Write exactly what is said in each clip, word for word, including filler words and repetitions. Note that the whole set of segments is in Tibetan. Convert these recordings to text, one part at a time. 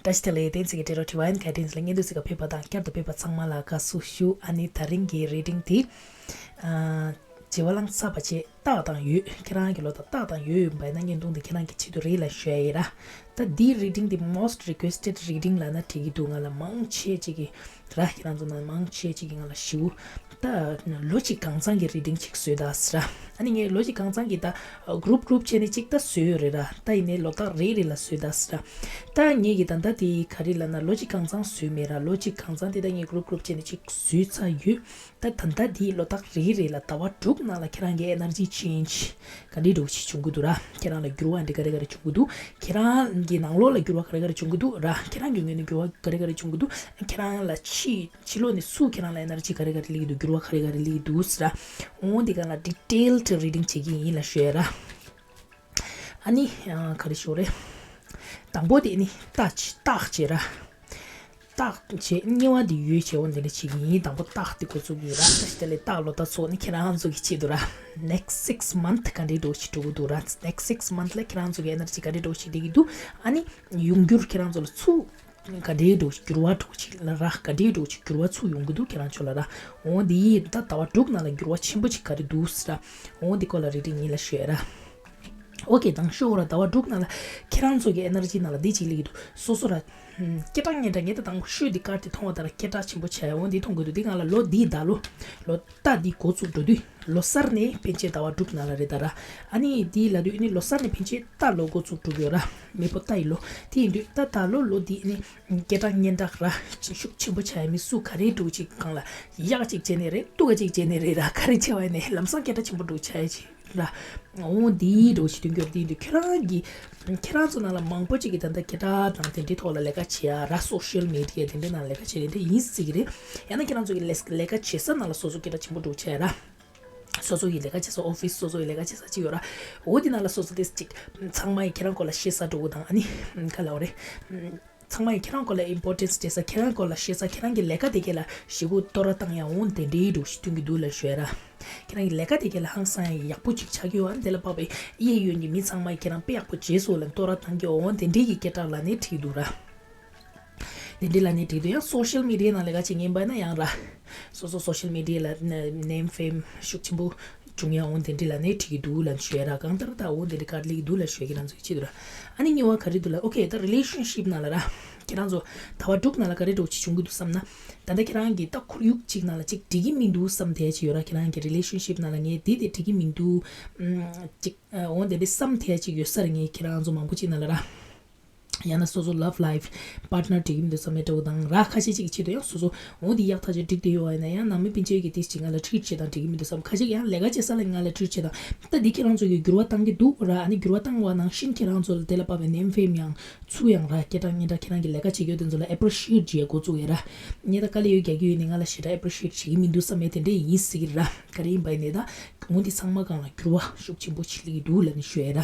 བཀྲ་ཤིས་བདེ་ལེགས། བསྟན་འཛིན་གྱི་Tarot Divine Guidance ལ་སྙན་ཐོ་གཟིགས་པ་ཕེབས་པ་དང་བསྐྱར་དུ་ཕེབས་པ་ཚང་མ་ལ་དགའ་བསུ་ཞུ། ཨ་ནི་དེ་རིང་གི་reading དེ། ཨ། བྱེ་བ་གླང་ཚ་བ་ཆེ་སྟག་དང་ཡོས། ཁྱེད་རང་གི་ལོ་རྟགས་སྟག་དང་ཡོས་ཡིན་པ་ཡིན་ན་བརྙན་ཐུང་དེ་ཁྱེད་རང་གི་ཆེད་དུ་རེད་ལ་ཞུ་ཡ་ཡིན་ར། ད་འདིའི་reading དེ་most requested reading ལབ་ན་འགྲིག་གི་འདུག་ང་ལ་མང་ཆེ་ཅིག་གིས་ར། ཁྱེད་རང་ཚོ་ནང་མང་ཆེ་ཅིག་གིས་ང་ལ་ཞུ། ད་ལོ་གཅིག་གང་ཚང་གི་reading ཅིག་བཟོས་ད་ཟེར་ར། ཨ་ནི་ངས་ལོ་གཅིག་གང་ཚང་གི་ད་group group བྱས་ནས་ཅིག་ད་བཟོས་ཡོད་རེད་ར། ད་ཡིན་ནའི་ལོ་རྟགས་རེ་རེ་ལ་བཟོས་ད་ཟེར་ར། ད་ངས་ཀྱི་ད་ལྟ་དེ་ག་རེ་ལབ་ན་ལོ་གཅིག་གང་ཚང་བཟོས་མེད་ར། ལོ་གཅིག་གང་ཚང་དེ་ད་ངས་group group བྱས་ནས་ཅིག་བཟོས་ཚར་ཡོད། ད་ད་ལྟ་དེའི་ལོ་རྟགས་རེ་རེ་ལ་ཟླ་བ་དྲུག་ནང་ལ་ཁྱེད་རང་གི་energy change ག་འདྲའི་འདྲ་བོ་ཞིག་བྱུང་གི་འདུག་ར། ཁྱེད་རང་ལ་འགྱུར་བ་འདི་ག་རེ་ག་རེ་བྱུང་གི་འདུག་ཁྱེད་རང་གི་ནང་ལོགས་ལ་འགྱུར་བ་ག་རེ་ག་རེ་བྱུང་གི་འདུག་ར། ཁྱེད་རང་གི་ངོས་ནས་འགྱུར་བ་ག་རེ་ག་རེ་བྱུང་གི་འདུག་ཁྱེད་རང་ལ་ཕྱི་ཕྱི་ལོགས་ནས་སུ་ཁྱེད་རང་ལ་energy ག་རེ་ག་རེ་སླེབས་ཀྱི་འདུག་འགྱུར་བ་ག་རེ་ག་རེ་སླེབས་ཀྱི་འདུག་ཟེར་ར། འོ་འདི་ག་ལ་detailed reading བྱེད་ཀྱི་ཡིན་ལ་ཞུ་ཡ་ར། ཨ་ནི་ཨ། ག་རེ་ཞུ་རེད། དང་པོ་དེ་ནི་སྟག་ཅིག་སྟག་ཅིག་ར། སྟག་བྱས། གཉིས་པ་དེ་ཡོས་བྱས། འོ་འདི་འདྲ་བྱེད་ཀྱི་ཡིན། དང་པོ་སྟག་དེ་འགོ་བཙུགས་ཀྱི་ཡོད་ར། ད་ཞི་ད་ལས་སྟག་ལོ་ད་ཚོགས་ནི་ཁྱེད་རང་ཚོ་གི་ཆེད་དུ་ར། next six month ག་འདྲའི་འགྲོ་ཞིག་འགྲོ་གི་འདུག་ར། next six month ལ་ཁྱེད་རང་ཚོ་གི་energy ག་འདྲའི་འགྲོ་ཞིག་བསྡད་ཀྱི་འདུག་ཨ་ནི་ཡོང་འགྱུར་ཁྱེད་རང་ཚོ་ལ་ཚུར་ག་འདྲའི་འགྲོ་ཞིག་འགྱུར་བ་འགྲོ་ཞིག་ལ་ར། ག་འདྲའི་འགྲོ་ཞིག་འགྱུར་བ་ཚུར་ཡོང་གི་འདུག་ཁྱེད་རང་ཚོ་ལ་ར། འོ་འདི་ཡིས་ད་ཟླ་བ་དྲུག་ནང་ལ་འགྱུར་བ་ཆེན་པོ་ཅིག་ག་རེ་འདུག་ཟེར་ར། འོ་འདི་སྐོར་ལ་reading ཡིན་ལ་ཞུ་ཡ་ར། ཨོ་ཀེ། དང་ཤོག་ར། ཟླ་བ་དྲུག་ནང་ལ་ཁྱེད་རང་ཚོ་གི་energy ནང་ལ་འདི་གཅིག་སླེབས་ཀྱི་འདུག་སོ་སོ་ར། ཧུམ། སྐད་གྲགས་སྙན་གྲགས། ངས་ད་དང་པོ་ཤོད་འདི་ཀར་དེ་མཐོང་བ་ལྟར་སྐད་གྲགས་ཆེན་པོ་ཆགས་ཡ། འོ་འདི་མཐོང་གི་འདུག་འདི་སྒང་ལ་ལོ་འདིའི་ཟླ་ལོ། ལོ་རྟགས་འདི་འགོ་བཙུགས་འགྲོ་དུས་ལོ་གསར་ནས་ཕན་ཆད་ཟླ་བ་དྲུག་ནང་ལ་རེད་ད་ར། ཨ་ནི་འདི་ལབ་དུས་ཨ་ནི་ལོ་གསར་ནས་ཕན་ཆད་རྟ་ལོ་འགོ་བཙུགས་འགྲོ་གི་ཡོད་ར། མེས་པོ་རྟ་ཡི་ལོ། དེ་ཡིན་དུས་ད་ད་ལོ་ལོ་འདི་ཨ་ནི་སྐད་གྲགས་སྙན་གྲགས་ར་ཤུགས་ཆེན་པོ་ཆགས་ཡ། མི་སུ་ག་རེ་འདྲ་བོ་ཅིག་སྒང་ལ་གཡག་ཅིག་བྱས་ནས་རེད། གཏུག་ཅིག་བྱས་ནས་རེད་ར། ག་རེ་བྱས་པ་ཡིན་ནའི་ལམ་སང་སྐད་གྲགས་ཆེན་པོ་འདྲ་བོ་ཆགས་ཡ་ཅིག་ར། འོ་འདི་འདྲ་བོ་ཞིག་སྟོན་རྒྱུ་རེད། དེ་ཡིན་དུས་ཁྱེད་རང་གི་ཁྱེད་རང་ཚོ་ནང་ལ་མང་པོ་ཅིག་གིས་ད་ལྟ་སྐད་གྲགས་དང་དེ་འདྲའི་ཐོག་ལ་ལས་ཀ་བྱེད་ཡ་ར། social media དེ་འདྲའི་ནང་ལས་ཀ་བྱེད་དེ་འདྲ་ཡིན་སྲིད་ཀྱི་རེད། ཡང་ན་ཁྱེད་རང་ཚོ་གི་ལས་ལས་ཀ་བྱེད་ས་ནང་ལ་སོ་སོ་སྐད་གྲགས་ཆེན་པོ་འདྲ་བོ་ཆགས་ཡ་ར། སོ་སོ་ཡི་ལས་ཀ་བྱེད་ས་office སོ་སོ་ཡི་ལས་ཀ་བྱེད་ས་ཅིག་ཡོད་ར། འོ་དེ་ནང་ལ་སོ་སོ་དེ་ཅིག་ཚང་མ་ཡིས་ཁྱེད་རང་སྐོར་ལ་ཤེས་ས་འདྲ་བོ་དང་ཨ་ནི་ག་ལབ་དགོས་རེད། ཚང་མ་ཡིས་ཁྱེད་རང་སྐོར་ལ་importance སྤྲད་ས། ཁྱེད་རང་སྐོར་ལ་ཤེས་ས། ཁྱེད་རང་གི་ལས་ཀ་དེ་ག་ལ་ཞེ་པོ་བསྟོད་ར་བཏང་ཡ་འོ་དེ་འདྲའི་འདྲ་བོ་ཞིག་སྟོན་གྱི་འདུག་ལབ་ཞུ་ཡ་ར། ཁྱེད་རང་གི་ལས་ཀ་དེ་ག་ལ་ཧང་སང་ཡ་ཡག་པོ་ཅིག་ཆགས་ཀྱི་ཡོད། ཨ་ནི་དེ་ལ་དཔག་པའི་གཡས་གཡོན་གྱི་མི་ཚང་མ་ཡིས་ཁྱེད་རང་དཔེ་ཡག་པོ་བྱས་སོང་ལབ་བསྟོད་ར་བཏང་གི་འོ་དེ་འདྲའི་གི་སྐད་གྲགས་ལབ་ནའི་འགྲིག་གི་འདུག་ར། དེ་འདྲའི་ལབ་ནའི་འགྲིག་འདུག་ཡང་social media ནང་ལས་ཀ་བྱེད་མཁན་པ་ན་ཡང་ར། སོ་སོ་social media ལ་name fame ཤུགས་ཆེན་པོ་བྱུང་ཡ་འོ་དེ་འདྲའི་ལབ་ནའི་འགྲིག་གི་འདུག་ལབ་ཞུ་ཡ་ར། གང་ལྟར་ད་འོ་དེ་འདྲའི་ག་རེ་སླེབས་ཀྱི་འདུག་ལབ་ཞུ་ཡ། ཁྱེད་རང་ཚོ་གི་ཆེད་དུ་ར། ཨ་ནི་གཉིས་པ་ག་རེ་འདུག་ལབ། ཨོ་ཀེ། ད་relationship ནང་ལ་ར། ཁྱེད་རང་ཚོ་ཟླ་བ་དྲུག་ནང་ལ་ག་རེ་འདྲ་བོ་ཅིག་བྱུང་གི་འདུག་བསམ་ན། ད་ལྟ་ཁྱེད་རང་གི་ད་ཁོར་ཡུག་ཅིག་ནང་ལ་ཅིག་འགྲིག་གི་མི་འདུག་བསམ་བསྡད་ཅིག་ཡོད་ར། ཁྱེད་རང་གི་relationship ནང་ལ་ངས་འདི་དེ་འགྲིག་གི་མི་འདུག་ཨམ། ཅིག་འོ་དེ་འདྲའི་བསམ་བསྡད་ཅིག་ཡོད་ས་རེད། ངས་ཁྱེད་རང་ཚོ་མང་པོ་ཅིག་ནང་ལ་ར། ཡང་ན་སོ་སོ་love life partner འགྲིག་གི་མི་འདུག་བསམ་ཡ་འདྲ་བོ་དང་ར། ཁ་ཤས་ཅིག་གི་ཆེད་དུ་ཡང་སོ་སོ་འོ་འདི་ཡག་ཐག་ཆོད་འགྲིག་བསྡད་ཡོད་པ་ཡིན་ན་ཡང་ནང་མི་སྤུན་མཆེད་ཀྱིས་དེ་ཅིག་ང་ལ་treat བྱེད་སྟངས་འགྲིག་གི་མི་འདུག་བསམ། ཁ་ཤས་ཀྱིས་ཡང་ལས་ཀ་བྱེད་ས་ལ་ང་ལ་treat བྱེད་སྟངས། ད་འདི་ཁྱེད་རང་ཚོ་གིས་འགྱུར་བ་བཏང་གི་འདུག་ར། ཨ་ནི་འགྱུར་བ་བཏང་བ་ནང་བཞིན་ཁྱེད་རང་ཚོ་ལ་དེ་ལ་དཔག་པའི་name fame ཡང་ཚུར་ཡང་ར། སྐད་གྲགས་སྙན་གྲགས་ཁྱེད་རང་གི་ལས་ཀ་བྱེད་རྒྱུ་དེ་ཚོ་ལ་appreciate བྱེད་འགོ་བཙུགས་ཡ་ར། ངས་ད་དཀའ་ལས་ཡོད་རྒྱག་གི་ཡོད་ནི་ང་ལ་ཞེ་དྲག་appreciate བྱེད་ཀྱི་མི་འདུག་བསམ་ཡ་དེ་འདྲས་ཡིན་སྲིད་ཀྱི་ར། ག་རེ་ཡིན་པ་ཡིན་ནའི་ད་འོ་འདི་ཚང་མ་སྒང་ལ་འགྱུར་བ་ཤུགས་ཆེན་པོ་ཅིག་སླེབས་ཀྱི་འདུག་ལབ་ནས་ཞུ་ཡ་ར།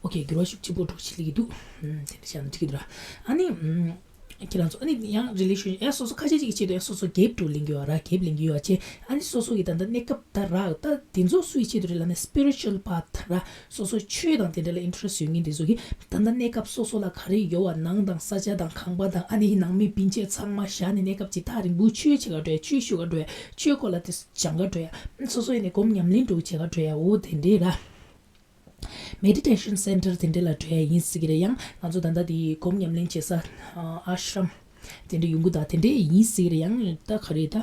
ཨོ་ཀེ། འགྱུར་བ་ཤུགས་ཆེན་པོ་འགྲོ་ཞིག་སླེབས་ཀྱི་འདུག་ཨམ། དེ་འདྲ་བྱས་ན་འགྲིག་གི་འདུག་ར། ཨ་ནི་ཨམ། ཁྱེད་རང་ཚོ་ཨ་ནི་ཡང་relation ཡང་སོ་སོ་ཁ་ཤས་ཅིག་གི་ཆེད་དུ་ཡང་སོ་སོ་gap འགྲོ་ལེན་གྱི་ཡོད་ར། gap ལེན་གྱི་ཡོད་བྱས། ཨ་ནི་སོ་སོ་གི་ད་ལྟ་གནས་སྐབས་ད་རག་ད་དེ་ཚོ་སུའི་ཆེད་དུ་རེད་ལབ་ན་spiritual path ར། སོ་སོ་ཆོས་དང་དེ་འདྲ་ལ་interest ཡོད་མཁན་དེ་ཚོ་གིས་ད་ལྟ་གནས་སྐབས་སོ་སོ་ལ་ག་རེ་ཡོད་པ་ནང་དང་ས་ཆ་དང་ཁང་པ་དང་ཨ་ནི་ནང་མི་སྤུན་མཆེད་ཚང་མ་བཞག་ནས་གནས་སྐབས་ཅིག་ཐག་རིང་པོ་ཆོས་བྱེད་ག་འགྲོ་ཡ། ཆོས་ཞུ་ག་འགྲོ་ཡ། ཆོས་སྐོར་ལ་དེ་སྦྱང་ག་འགྲོ་ཡ། སོ་སོ་ཡིན་ནས་སྒོམ་ཉམས་ལེན་འགྲོ་བྱེད་ག་འགྲོ་ཡ། འོ་དེ་འདྲས་ར། Meditation center དེ་འདྲས་ལ་འགྲོ་ཡ་ཡིན་སྲིད་ཀྱི་རེད། ཡང་ང་ཚོ་ད་ལྟ་དེ་སྒོམ་ཉམས་ལེན་བྱེད་ས་ཨ་ཤྲམ་དེ་འདྲས་ཡོང་གི་ད་དེ་འདྲས་ཡིན་སྲིད་ཀྱི་རེད། ཡང་ད་ག་རེ་ད་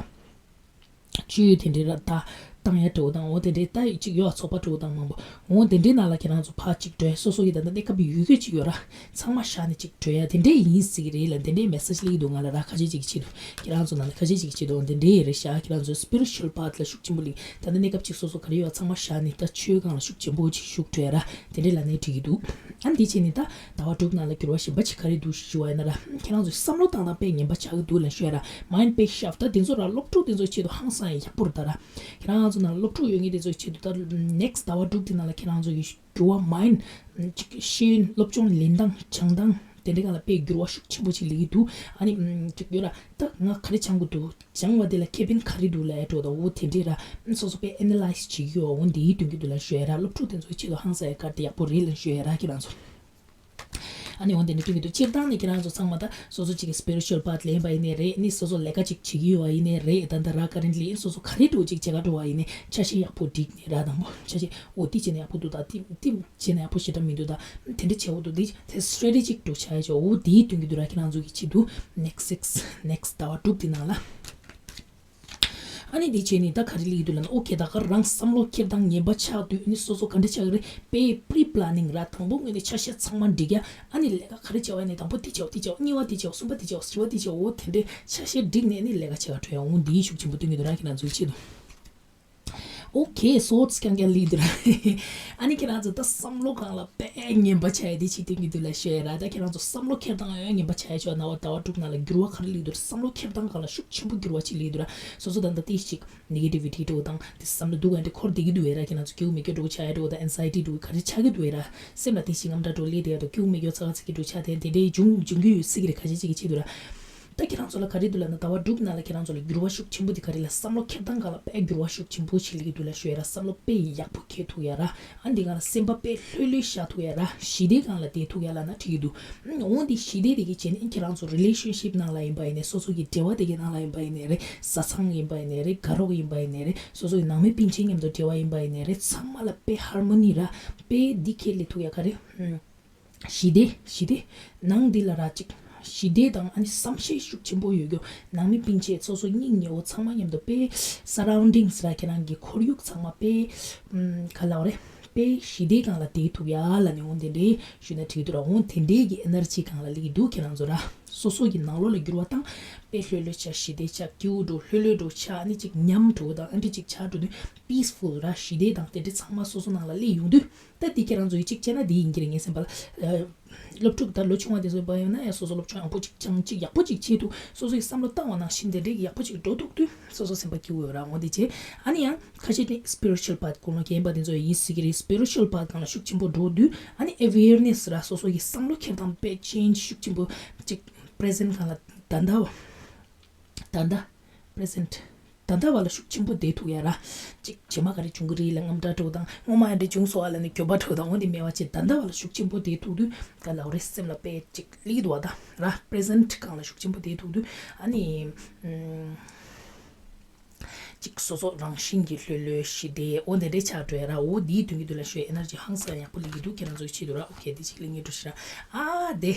ཆོས་དེ་འདྲས་ར་ད་བཏང་ཡ་འགྲོ་དང་འོ་དེ་འདྲས་ད་ཅིག་ཡོད་ཚོགས་པ་འགྲོ་དང་མང་པོ་འོ་དེ་འདྲས་ནང་ལ་ཁྱེད་རང་ཚོ་ཕར་ཅིག་འགྲོ་ཡ། སོ་སོ་ཡི་ད་ལྟ་གནས་སྐབས་ཡོད་རྒྱུ་ཅིག་ཡོད་ར། ཚང་མ་བཞག་ནས་ཅིག་བྲོས་ཡ་དེ་འདྲས་ཡིན་སྲིད་ཀྱི་རེད་ལ། དེ་འདྲས་message སླེབས་ཀྱི་འདུག་ང་ལ་ར། ཁ་ཤས་ཅིག་གི་ཆེད་དུ། ཁྱེད་རང་ཚོ་ནང་ལ་ཁ་ཤས་ཅིག་གི་ཆེད་དུ་འོ་དེ་འདྲས་རེད་ཤག་ཁྱེད་རང་ཚོ་spiritual path ལ་ཤུགས་ཆེན་པོ་སླེབས། ད་ལྟ་གནས་སྐབས་ཅིག་སོ་སོ་ག་རེ་ཡོད་ཚང་མ་བཞག་ནས་ད་ཆོས་སྒང་ལ་ཤུགས་ཆེན་པོ་ཅིག་ཞུགས་བྲོས་ཡ་ར། དེ་འདྲས་ལབ་ནའི་འགྲིག་གི་འདུག་ཨ་ནི་དེ་བྱས་ནས་ད་ཟླ་བ་དྲུག་ནང་ལ་འགྱུར་བ་གཞན་པ་ཅིག་ག་རེ་འདུག་ཞུ་བ་ཡིན་ན་ར། ཁྱེད་རང་ཚོ་བསམ་བློ་བཏང་སྟངས་དཔེ་ངན་པ་ཆགས་ཀྱི་འདུག་ལབ་ཞུ་ཡ་ར། mind དཔེ་sharp ད་དེ་ཚོ་ར་སློབ་ཕྲུག་དེ་ཚོའི་ཆེད་དུ་ཧང་སང་ཡ་ཡག་པོ་རེད་ད་ར། ཁྱེད་རང་ཚོ་ནང་ལ་སློབ་ཕྲུག་ཡོད་མཁན་དེ་ཚོའི་ཆེད་དུ་ད་next ཟླ་བ་དྲུག་དེ་ནང་ལ་ཁྱེད་རང་ཚོ་ཡི་འགྱུར་བ་mind ཅིག་ཤེས་ཡོན་སློབ་སྦྱོང་ལེན་སྟངས་སྦྱང་སྟངས་དེ་འདྲའི་སྒང་ལ་དཔེ་འགྱུར་བ་ཤུགས་ཆེན་པོ་ཅིག་སླེབས་ཀྱི་འདུག་ཨ་ནི་ཅིག་ཡོད་ར་ད་ང་ག་རེ་སྦྱང་དགོས་འདུག་སྦྱང་བ་དེ་ལ་ཁེ་ཕན་ག་རེ་འདུག་ལབ་ཡ་འགྲོ་ད་འོ་དེ་འདྲས་ར་སོ་སོ་དཔེ་analyse བྱེད་ཀྱི་ཡོད། འོ་འདི་ཡི་དོན་གྱི་འདུག་ལབ་ཞུ་ཡ་ར། སློབ་ཕྲུག་དེ་ཚོའི་ཆེད་དུ་ཧང་སང་ཡ་ག་རེ་ཡག་པོ་རེད་ལབ་ཞུ་ཡ་ར། ཁྱེད་རང་ཚོ། ཨ་ནི་འོ་དེ་འདྲ་སྟོན་གྱི་འདུག་སྤྱིར་བཏང་ནས་ཁྱེད་རང་ཚོ་ཚང་མ་ད་སོ་སོ་གཅིག་གི་spiritual path ལེན་པ་ཡིན་ནའི་རེད། ཨ་ནི་སོ་སོ་ལས་ཀ་ཅིག་བྱེད་ཀྱི་ཡོད་པ་ཡིན་ནའི་རེད། ད་ལྟ་ར་currently་ཨ་ནི་སོ་སོ་ག་རེ་འགྲོ་ཅིག་བྱེད་ག་འགྲོ་བ་ཡིན་ནའི་ཆ་ཤས་ཡག་པོ་སྒྲིག་ནས་ར། དང་པོ་ཆ་ཤས་འོ་དེ་བྱས་ན་ཡག་པོ་འདུག་ད་དེ་དེ་བྱས་ན་ཡག་པོ་ཞེ་དྲག་མི་འདུག་ད་དེ་འདྲ་བྱེད་འོ་འདུག་དེ་དེ་strategic་འགྲོ་ཆ་ཡ་ཆོག་འོ་དེའི་སྟོན་གྱི་འདུག་ར། ཁྱེད་རང་ཚོ་གི་ཆེད་དུ་next six next ཟླ་བ་དྲུག་དེ་ནང་ལ། ཨ་ནི་དེ་བྱས་ནས་ད་ག་རེ་ལེགས་འདུག་ལབ་ན། ཨོ་ཁེ་ད་ག་རང་བསམ་བློ་འཁྱེར་སྟངས་ངན་པ་ཆགས་དུས་ཨ་ནི་སོ་སོ་ག་འདྲ་ཆགས་ཀྱི་རེད། དཔེ་pre planning་ར། དང་པོ་ངོས་ནས་ཆ་ཤས་ཚང་མ་འགྲིག་ཡ། ཨ་ནི་ལས་ཀ་ག་རེ་བྱ་བ་ཡིན་ནའི་དང་པོ་དེ་བྱའོ་དེ་བྱའོ། གཉིས་པ་དེ་བྱའོ། གསུམ་པ་དེ་བྱའོ། བཞི་པ་དེ་བྱའོ། འོ་དེ་འདྲའི་ཆ་ཤས་བསྒྲིགས་ནས་ཨ་ནི་ལས་ཀ་བྱེད་ག་འགྲོ་ཡ། འོ་འདིའི་ཤུགས་ཆེན་པོ་སྟོན་གྱི་འདུག་ར། ཁྱེད་རང་ཚོའི་ཆེད་དུ། ཨོ་ཁེ། སོ་ཙི་རྐྱང་རྐྱང་ལེགས་འདུག་ར། ཨ་ནི་ཁྱེད་རང་ཚོ་ད་བསམ་བློ་སྒང་ལ་དཔེ་ངན་པ་ཆགས་ཡ་དེ་ཅིག་སྟོན་གྱི་འདུག་ལབ་ཤོད་ཡ་ར། ད་ཁྱེད་རང་ཚོ་བསམ་བློ་འཁྱེར་སྟངས་ཡང་ངན་པ་ཆགས་ཡ་ཆོག་ཟླ་བ་དྲུག་ནང་ལ་འགྱུར་བ་ག་རེ་ལེགས་འདུག་བསམ་བློ་འཁྱེར་སྟངས་སྒང་ལ་ཤུགས་ཆེན་པོ་འགྱུར་བ་ཅིག་ལེགས་འདུག་ར། སོ་སོ་ད་ལྟ་ཏིས་ཅིག་negativity་འགྲོ་དང་དེ་བསམ་བློ་སྡུག་ག་འདྲ་འཁོར་བསྡད་ཀྱི་འདུག་བས་ར། ཁྱེད་རང་ཚོ་སྐྱིད་པོ་མེད་སྐྱོ་འགྲོ་ཆགས་ཡ་འགྲོ་དང་anxiety་འགྲོ་ག་རེ་ཆགས་ཀྱི་འདུག་བས་ར། སེམས་ལ་དེ་ཞིག་དངངས་སྐྲག་འགྲོ་ལས་དེ་ཡ་དང་སྐྱིད་པོ་མེད་སྐྱོ་ཚ་ག་ཚ་གི་འགྲོ་ཆགས་དེ་དེ་འདྲའི་འབྱུང་འབྱུང་གི་ཡོད་སྲིད་ཀྱི་རེད། ཁ་ཤས་ཅིག་གི་ཆེད་དུ་ར། ད་ཁྱེད་རང་ཚོ་ལ་ག་རེ་འདུག་ལབ་ན་ཟླ་བ་དྲུག་ནང་ལ་ཁྱེད་རང་ཚོ་ལ་འགྱུར་བ་ཤུགས་ཆེན་པོ་དེ་ག་རེ་ལབ། བསམ་བློ་འཁྱེར་སྟངས་སྒང་ལ་དཔེ་འགྱུར་བ་ཤུགས་ཆེན་པོ་ཞིག་སླེབས་ཀྱི་འདུག་ལབ་ཤོད་ཡ་ར། བསམ་བློ་དཔེ་ཡག་པོ་འཁྱེར་ཐུབ་ཡ་ར། ཨ་འདི་སྒང་ལ་སེམས་པ་དཔེ་ལྷོད་ལྷོད་བཞག་ཐུབ་ཡ་ར། ཞི་བདེ་སྒང་ལ་བསྡད་ཐུབ་ཡ་ལབ་ན་འགྲིག་གི་འདུག་འོ་འདི་ཞི་བདེ་དེ་གི་བྱས་ནས་ཁྱེད་རང་ཚོ་relationship་ནང་ལ་ཡིན་པ་ཡིན་ནའི་སོ་སོ་གི་འབྲེལ་བ་དེ་གི་ནང་ལ་ཡིན་པ་ཡིན་ནའི་རེད། བཟའ་ཚང་ཡིན་པ་ཡིན་ནའི་རེད། དགའ་རོགས་ཡིན་པ་ཡིན་ནའི་རེད། སོ་སོ་གི་ནང་མི་སྤུན་མཆེད་མཉམ་དུ་འབྲེལ་བ་ཡིན་པ་ཡིན་ནའི་རེད། ཚང་མ་ལ་དཔེ་harmony་ར། དཔེ་འདི་འཁྱེར་སླེབས་ཐུབ་ཡ་ག་རེ། ཞི་བདེ་ཞི་བདེ། ནང་འདི་ལ་ར་ཅིག་ཞི་བདེ་དང་ཨ་ནི་བསམ་ཤེས་ཤུགས་ཆེན་པོ་ཡོད་རྒྱུ། ནང་མི་སྤུན་མཆེད་སོ་སོ་སྙིང་ཉེ་བོ་ཚང་མ་མཉམ་དུ་དཔེ་surroundings་ར་ཁྱེད་རང་གི་ཁོར་ཡུག་ཚང་མ་དཔེ་ཨམ་ག་ལབ་རེད། དཔེ་ཞི་བདེ་སྒང་ལ་བསྡད་ཐུབ་ཡ་ལབ་ནས་འོ་དེ་འདྲའི་ཞུས་ན་འགྲིག་འདུག་ར། འོ་དེ་འདྲའི་གི་energy་སྒང་ལ་སླེབས་ཀྱི་འདུག་ཁྱེད་རང་ཚོ་ར། སོ་སོ་གི་ནང་ལོགས་ལ་འགྱུར་བ་བཏང་། དཔེ་ལྷོད་ལྷོད་བྱ། ཞི་བདེ་བྱ། སྐྱིད་པོ་འགྲོ། ལྷོད་ལྷོད་འགྲོ་བྱ། ཨ་ནི་ཅིག་ཉམས་འགྲོ་དང་ཨ་འདྲ་ཅིག་བྱ་འགྲོ་དུས་peaceful་ར། ཞི་བདེ་དང་དེ་འདྲ་ཚང་མ་སོ་སོ་ནང་ལ་སླེབས་ཡོང་དུས། ད་འདི་ཁྱེད་རང་ཚོ་ཡིས་གཅིག་བྱས་ན་འདི་ཡིན་གྱི་རེད། ངའི་སེམས་པ་ལ། ཨ། སློབ་ཕྲུག་དང་ལོ་ཆུང་བ་དེ་ཚོ་ཡིན་པ་ཡིན་ན་ཡང་སོ་སོ་སློབ་སྦྱོང་ཡག་པོ་ཅིག་སྦྱང་ཅིག་ཡག་པོ་ཅིག་བྱེད་འདུག་སོ་སོ་ཡི་བསམ་བློ་བཏང་བ་ནང་བཞིན་དེ་འདྲའི་ཡག་པོ་ཅིག་འགྲོ་འདུག་དུས་སོ་སོ་སེམས་པ་སྐྱིད་པོ་ཡོད་ར། འོ་འདི་བྱས། ཨ་ནི་ཡང་ཁ་ཤས་ནི་spiritual path་ཀུན་སློང་རྒན་པ་དེ་ཚོ་ཡིན་སྲིད་ཀྱི་རེད། spiritual path་སྒང་ལ་ཤུགས་ཆེན་པོ་འགྲོ་དུས་ཨ་ནི་awareness་ར། སོ་སོ་ཡི་བསམ་བློ་འཁྱེར་སྟངས་དཔེ་change་ཤུགས་ཆེན་པོ་ཅིག present་སྒང་ལ་ད་ལྟ་བ་ད་ལྟ་present། ད་ལྟ་བ་ལ་ཤུགས་ཆེན་པོ་བསྡད་ཐུབ་ཡ་ར། ཅིག་རྗེས་མ་ག་རེ་འབྱུང་གི་རེད་ལ་དངངས་སྐྲག་འགྲོ་དང་སྔོན་མ་ཡང་འདྲ་བྱུང་སོང་ཨ་ལ་ནི་འགྱོད་པ་འགྲོ་དང་འོ་འདི་མེད་པ་བྱས། ད་ལྟ་བ་ལ་ཤུགས་ཆེན་པོ་བསྡད་ཐུབ་དུས་ག་ལབ་རེད། སེམས་ལ་དཔེ་ཅིག་ལིག་འདུག་བ་ད་ར། present་སྒང་ལ་ཤུགས་ཆེན་པོ་བསྡད་ཐུབ་དུས་ཨ་ནི་ཨམ་ཅིག་སོ་སོ་རང་བཞིན་གྱིས་ལྷོད་ལྷོད་ཞི་བདེ་འོ་འདི་འདྲའི་ཆགས་འགྲོ་ཡ་ར། འོ་འདིའི་དོན་གྱི་དུས་ལ་ཤོད་energy་ཧང་སང་ཡག་པོ་སླེབས་ཀྱི་འདུག་ཁྱེད་རང་ཚོའི་ཆེད་དུ་ར། ཨོ་ཁེ་འདི་ཅིག་ལེགས་ངེས་འགྲོ་ཤི་ར། ཨ་དེ།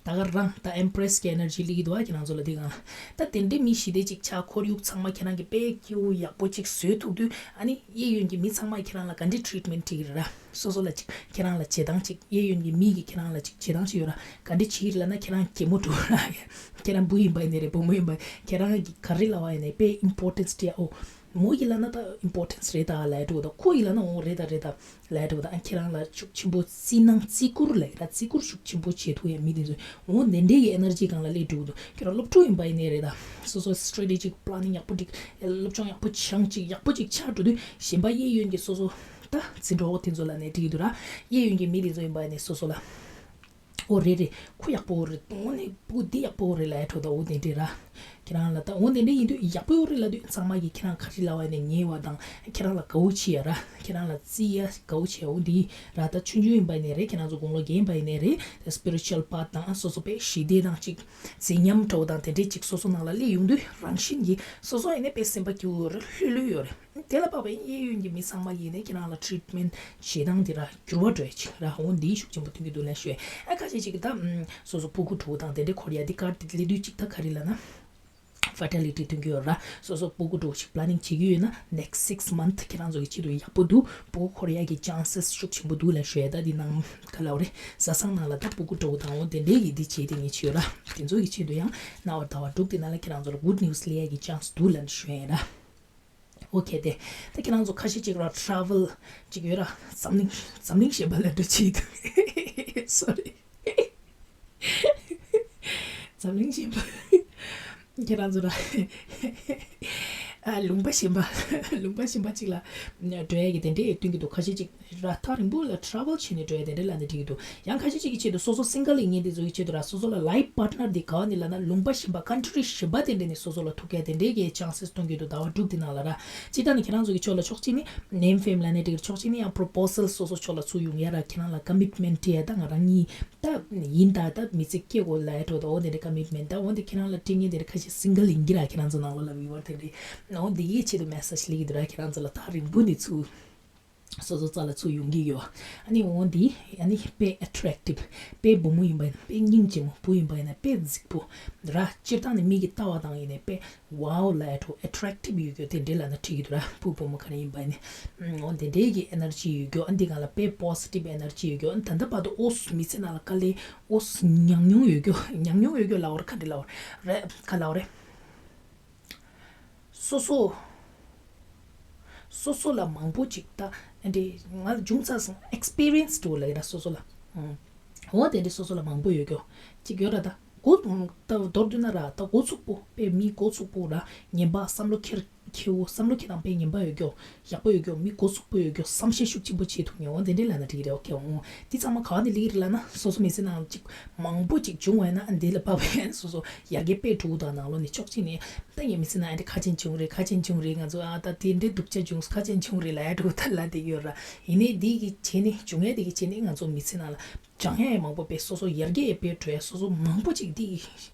ད་ག་རང་ད་empress་གི་energy་སླེབས་ཀྱི་འདུག་ཨ་ཁྱེད་རང་ཚོ་ལ་དེ་གང་ལ། ད་དེ་འདྲའི་མི་ཞི་བདེ་ཅིག་ཆགས། ཁོར་ཡུག་ཚང་མ་ཁྱེད་རང་གི་དཔེ་སྐྱིད་པོ་ཡག་པོ་ཅིག་བཟོས་ཐུབ་དུས་ཨ་ནི་གཡས་གཡོན་གྱི་མི་ཚང་མ་ཁྱེད་རང་ལ་ག་འདྲའི་treatment་སྤྲད་ཀྱི་རེད་ར། སོ་སོ་ལ་ཅིག་ཁྱེད་རང་ལ་བྱེད་སྟངས་ཅིག་གཡས་གཡོན་གྱི་མི་གིས་ཁྱེད་རང་ལ་ཅིག་བྱེད་སྟངས་ཅིག་ཡོད་ར། ག་འདྲ་བྱེད་ཀྱི་རེད་ལབ་ན་ཁྱེད་རང་གད་མོ་འགྲོ་ར། ཁྱེད་རང་བུ་ཡིན་པ་ཡིན་ནའི་རེད། བུ་མོ་ཡིན་པ་ཁྱེད་རང་གི་ག་རེ་ལབ་པ་ཡིན་ནའི་དཔེ་importance་སྤྲད་ཨོ། མོ་ཡིས་ལབ་ན་ད་importance་རེད་ད་ལབ་འགྲོ་ད། ཁོ་ཡིས་ལབ་ན་འོ་རེད་ད་རེད་ད། ལས་འགྲོ་དང་ཁྱེད་རང་ལ་ཤུགས་ཆེན་པོ་བརྩི་སྣང་བརྩི་བཀུར་ལས་ར། བརྩི་བཀུར་ཤུགས་ཆེན་པོ་བྱེད་ཐུབ་ཡ་མི་དེ་ཚོ་འོ་དེ་འདྲའི་གི་energy་སྒང་ལ་སླེབས་འགྲོ་གི་འདུག་ཁྱེད་རང་སློབ་ཕྲུག་ཡིན་པ་ཡིན་ནའི་རེད་ད། སོ་སོ་strategic planning་ཡག་པོ་སྒྲིག་སློབ་སྦྱོང་ཡག་པོ་སྦྱང་ཅིག་ཡག་པོ་ཅིག་ཆགས་འགྲོ་དུས་གཞན་པ་གཡས་གཡོན་གྱི་སོ་སོ་ད་འཛིན་གྲོགས་དེ་ཚོ་ལ་ནས་འགྲིག་གི་འདུག་ར། གཡས་གཡོན་གྱི་མི་དེ་ཚོ་ཡིན་པ་ཡིན་ནའི་སོ་སོ་ལ། ཨོ་རེད་རེད། ཁོ་ཡག་པོ་རེད། དངོས་གནས་ཕྲུ་གུ་འདི་ཡག་པོ་རེད་ལབ་ཡ་འགྲོ་ད། འོ་དེ་འདྲས་ར། ཁྱེད་རང་ལ་ད་འོ་དེ་འདྲས་ཡིན་དུས་ཡག་པོ་རེད་ལབ་དུས་ཚང་མ་གིས་ཁྱེད་རང་ག་རེ་ལབ་པ་ཡིན་ནའི་ཉན་པ་དང་ཁྱེད་རང་ལ་དགའ་བོ་བྱེད་ཡ་ར། ཁྱེད་རང་ལ་བརྩི་ཡ་དགའ་བོ་བྱེད་ཡ། འོ་འདི་ར། ད་ཆུང་ཆུང་ཡིན་པ་ཡིན་ནའི་རེད། ཁྱེད་རང་ཚོ་དགུང་ལོ་རྒན་པ་ཡིན་ནའི་རེད། ད་spiritual path་དང་སོ་སོ་དཔེ་ཞི་བདེ་དང་ཅིག་མཛེས་ཉམས་འདྲ་བོ་དང་དེ་འདྲས་ཅིག་སོ་སོ་ནང་ལ་སླེབས་ཡོང་དུས་རང་བཞིན་གྱིས་སོ་སོ་ཡིན་ནའི་དཔེ་སེམས་པ་སྐྱིད་པོ་ཡོད་རེད། ལྷོད་ལྷོད་ཡོད་རེད། དེ་ལ་དཔག་པའི་གཡས་གཡོན་གྱི་མི་ཚང་མ་ཡིན་ནའི་ཁྱེད་རང་ལ་treatment་བྱེད་སྟངས་འདི་ར་འགྱུར་བ་འགྲོ་ཡ་ཅིག་ར། འོ་འདིའི་ཤུགས་ཆེན་པོ་སྟོན་གྱི་འདུག་ལབ་ཞུ་ཡ། ཨ་ཁ་ཤས་ཅིག་ད་ཨམ་སོ་སོ་ཕྲུ་གུ་འགྲོ་དང་དེ་འདྲའི་འཁོར་ཡ་འདི་ཀར་འདི་སླེབས་དུས་ཅིག་ད་ག་རེ་ལབ་ན་fertility་སྟོན་གྱི་ཡོད་ར། སོ་སོ་ཕྲུ་གུ་འགྲོ་ཞིག་planning་བྱེད་ཀྱི་ཡོད་ན་next six month་ཁྱེད་རང་ཚོ་གི་ཆེད་དུ་ཡག་པོ་འདུག་ཕྲུ་གུ་འཁོར་ཡ་གི་chances་ཤུགས་ཆེན་པོ་འདུག་ལབ་ཞུ་ཡ། ད་འདི་ནང་ག་ལབ་རེད། བཟའ་ཚང་ནང་ལ་ད་ཕྲུ་གུ་འགྲོ་དང་འོ་དེ་འདྲའི་གི་འདི་བྱེད་དེ་ངེས་ཅིག་ཡོད་ར། དེ་ཚོ་གི་ཆེད་དུ་ཡང་ནང་བར་ཟླ་བ་དྲུག་དེ་ནང་ལ་ཁྱེད་རང་ཚོ་ལ་good news་སླེབས་ཡ་གི་chance་འདུག་ལབ་ཞུ་ཡ་ཡིན་ར། ཨོ་ཁེ་དེ། ད་ཁྱེད་རང་ཚོ་ཁ་ཤས་ཅིག་ར་travel་ཅིག་ཡོད་ར། འཛམ་གླིང་འཛམ་གླིང་གཞན་པ་ལ་འགྲོ་ཆེད་དུ། Sorry། འཛམ་གླིང་གཞན་པ། ཁྱེད་རང་ཚོ་ར། ཨ། ལུང་པ་གཞན་པ། ལུང་པ་གཞན་པ་ཅིག་ལ་འགྲོ་ཡ་གི་དེ་འདྲའི་སྟོན་གྱི་འདུག་ཁ་ཤས་ཅིག་ར་ཐག་རིང་པོ་ལ་ཊ་རེ་ཝལ་བྱས་ནས་འགྲོ་ཡ་དེ་འདྲ་ལབ་ན་འགྲིག་གི་འདུག་ཡང་ཁ་ཤས་ཅིག་གི་ཆེད་དུ་སོ་སོ་སིང་གལ་ཡིན་མཁན་དེ་ཚོ་གི་ཆེད་དུ་ར། སོ་སོ་ལ་ལའིཕ་པཱར་ཊི་ནར་དེ་ག་བ་ནས་ལབ་ན་ལུང་པ་གཞན་པ། ཀན་ཊི་རི་གཞན་པ་དེ་འདྲ་ནས་སོ་སོ་ལ་ཐུག་ཡ་དེ་འདྲའི་གི་ཆན་སེས་སྟོན་གྱི་འདུག་ཟླ་བ་དྲུག་དེ་ནང་ལ་ར། སྤྱིར་བཏང་ནས་ཁྱེད་རང་ཚོ་གི་ཕྱོགས་ལ་ཕྱོགས་གཅིག་ནས་ནེམ་ཕེམ་ལབ་ནའི་འགྲིག་གི། ཕྱོགས་གཅིག་ནས་ཡང་པོ་རོ་པོ་སལ་སོ་སོ་ཕྱོགས་ལ་ཚུར་ཡོང་ཡ་ར། ཁྱེད་རང་ལ་ཀོ་མིཊ་མེན་ཊི་ཡ་ད་ང་རང་གཉིས། ད་ཡིན་ད། ད་མི་ཚེ་སྐྱེལ་དགོས་ལབ་ཡ་འགྲོ་ད། འོ་དེ་འདྲའི་ཀོ་མིཊ་མེན་ཊི། ད་འོ་དེ་ཁྱེད་རང་ལ་སྤྲད་མཁན་དེ་འདྲ་ཁ་ཤས་སིང་གལ་ཡིན་གྱི་ར། ཁྱེད་རང་ཚོ་ནང་ལོགས་ལ་བི་ཡུ་ཨར་དེ་འདྲའི། འོ་དེ་གི་ཆེད་དུ་མེ་སེཇ་སླེབས་ཀྱི་འདུག་ར། ཁྱེད་རང་ཚོ་ལ་ཐག་རིང་པོ་ནས་ཚུར་སོ་སོ་རྩ་ལ་ཚུར་ཡོང་གི་ཡོད། ཨ་ནི་འོ་དེ་ཨ་ནི་དཔེ་ཨེ་ཊེ་རེག་ཊིབ། དཔེ་བུ་མོ་ཡིན་པ་ཡིན་ན། དཔེ་སྙིང་རྗེ་མོ་བུ་ཡིན་པ་ཡིན་ན། དཔེ་རྫིག་པོ་ར། སྤྱིར་བཏང་ནས་མིག་གིས་ལྟ་བ་དང་ཡིན་ནའི་དཔེ་ཝའོ་ལབ་ཡ་འགྲོ། ཨེ་ཊེ་རེག་ཊིབ་ཡོད་རྒྱུ་དེ་འདྲའི་ལབ་ན་འགྲིག་གི་འདུག་ར། བུ་བུ་མོ་ག་རེ་ཡིན་པ་ཡིན་ནའི། འོ་དེ་འདྲའི་གི་ཨེ་ནར་ཇི་ཡོད་རྒྱུ། ཨ་འདི་སྒང་ལ་དཔེ་པོ་ཟི་ཊིབ་ཨེ་ནར་ཇི་ཡོད་རྒྱུ། ཨ་ད་ལྟ་བར་དུ་ཨོ་མི་ཚེ་ནང་ལ་དཀའ་ལས་ཨོ་ཉམས་མྱོང་ཡོད་རྒྱུ། ཉམས་མྱོང་ཡོད་རྒྱུ་ལབ་དགོས་རེད། ག་འདྲ་ལབ་དགོས་རེད། ག་ལབ་དགོས་རེད། སོ་སོ། སོ་སོ་ལ་མང་པོ་ཅིག་ད་ཨ་འདི་ང་ལ་བྱུང་ཚར་སོང་། ཨེག་སི་པི་རི་ཡན་སི་འགྲོ་ལབ་ཀྱི་ར། སོ་སོ་ལ། ཨང་། འོ་དེ་འདྲའི་སོ་སོ་ལ་མང་པོ་ཡོད་རྒྱུ་ཅིག་ཡོད་ར། ད་འགོ་ད་མདོར་བསྡུས་ན་ར། ད་འགོ་ཚུགས་པོ། དཔེ་མི་འགོ་ཚུགས་པོ་ར། ངན་པ་བསམ་བློ་འཁྱེར་ཁྱེའུ། བསམ་བློ་འཁྱེར་སྟངས་དཔེ་ངན་པ་ཡོད་རྒྱུ། ཡག་པོ་ཡོད་རྒྱུ། མི་འགོ་ཚུགས་པོ་ཡོད་རྒྱུ། བསམ་ཤེས་ཤུགས་ཆེན་པོ་བྱེད་ཐུབ་མཁན། འོ་དེ་འདྲའི་ལབ་ན་འགྲིག་གི་རེད། ཨོ་ཁེ། འོ་འདི་ཚང་མ་ག་བ་ནས་སླེབས་ཀྱི་རེད་ལབ་ན། སོ་སོ་མི་ཚེ་ནང་ཅིག་མང་པོ་ཅིག་བྱུང་བ་ཡིན་ན། ཨ་འདི་ལ་བབས་པ་ཡིན་ན་སོ་སོ་ཡར་རྒྱས་དཔེ་འགྲོ་གི་འདུག་ནང་ལོགས་ནས་ཕྱོགས་གཅིག་ནས་ད་ངའི་མི་ཚེ་ནང་ཨ་འདི་ཁ་ཆེན་བྱུང་རེད། ཁ་ཆེན་བྱུང་རེད། ང་ཚོ་ཨ་ད་དེ་འདྲའི་སྡུག་ཅག་བྱུང་། ཁ་ཆེན་བྱུང་རེད་ལབ་ཡ་འགྲོ་ད་ལབ་བསྡད་ཡོད་ར། ཡིན་ནའི་འདི་གི་བྱས་ནས། བྱུང་ཡ་འདི་གི་བྱས་ནས་ང་ཚོ་མི་ཚེ་ནང་ལ་སྦྱང་ཡ་ཡང་མང་པོ། དཔེ་སོ་སོ་ཡར་རྒྱས་ཡང་དཔེ་འགྲོ་ཡ། སོ་སོ་མང་པོ་ཅིག་འདི་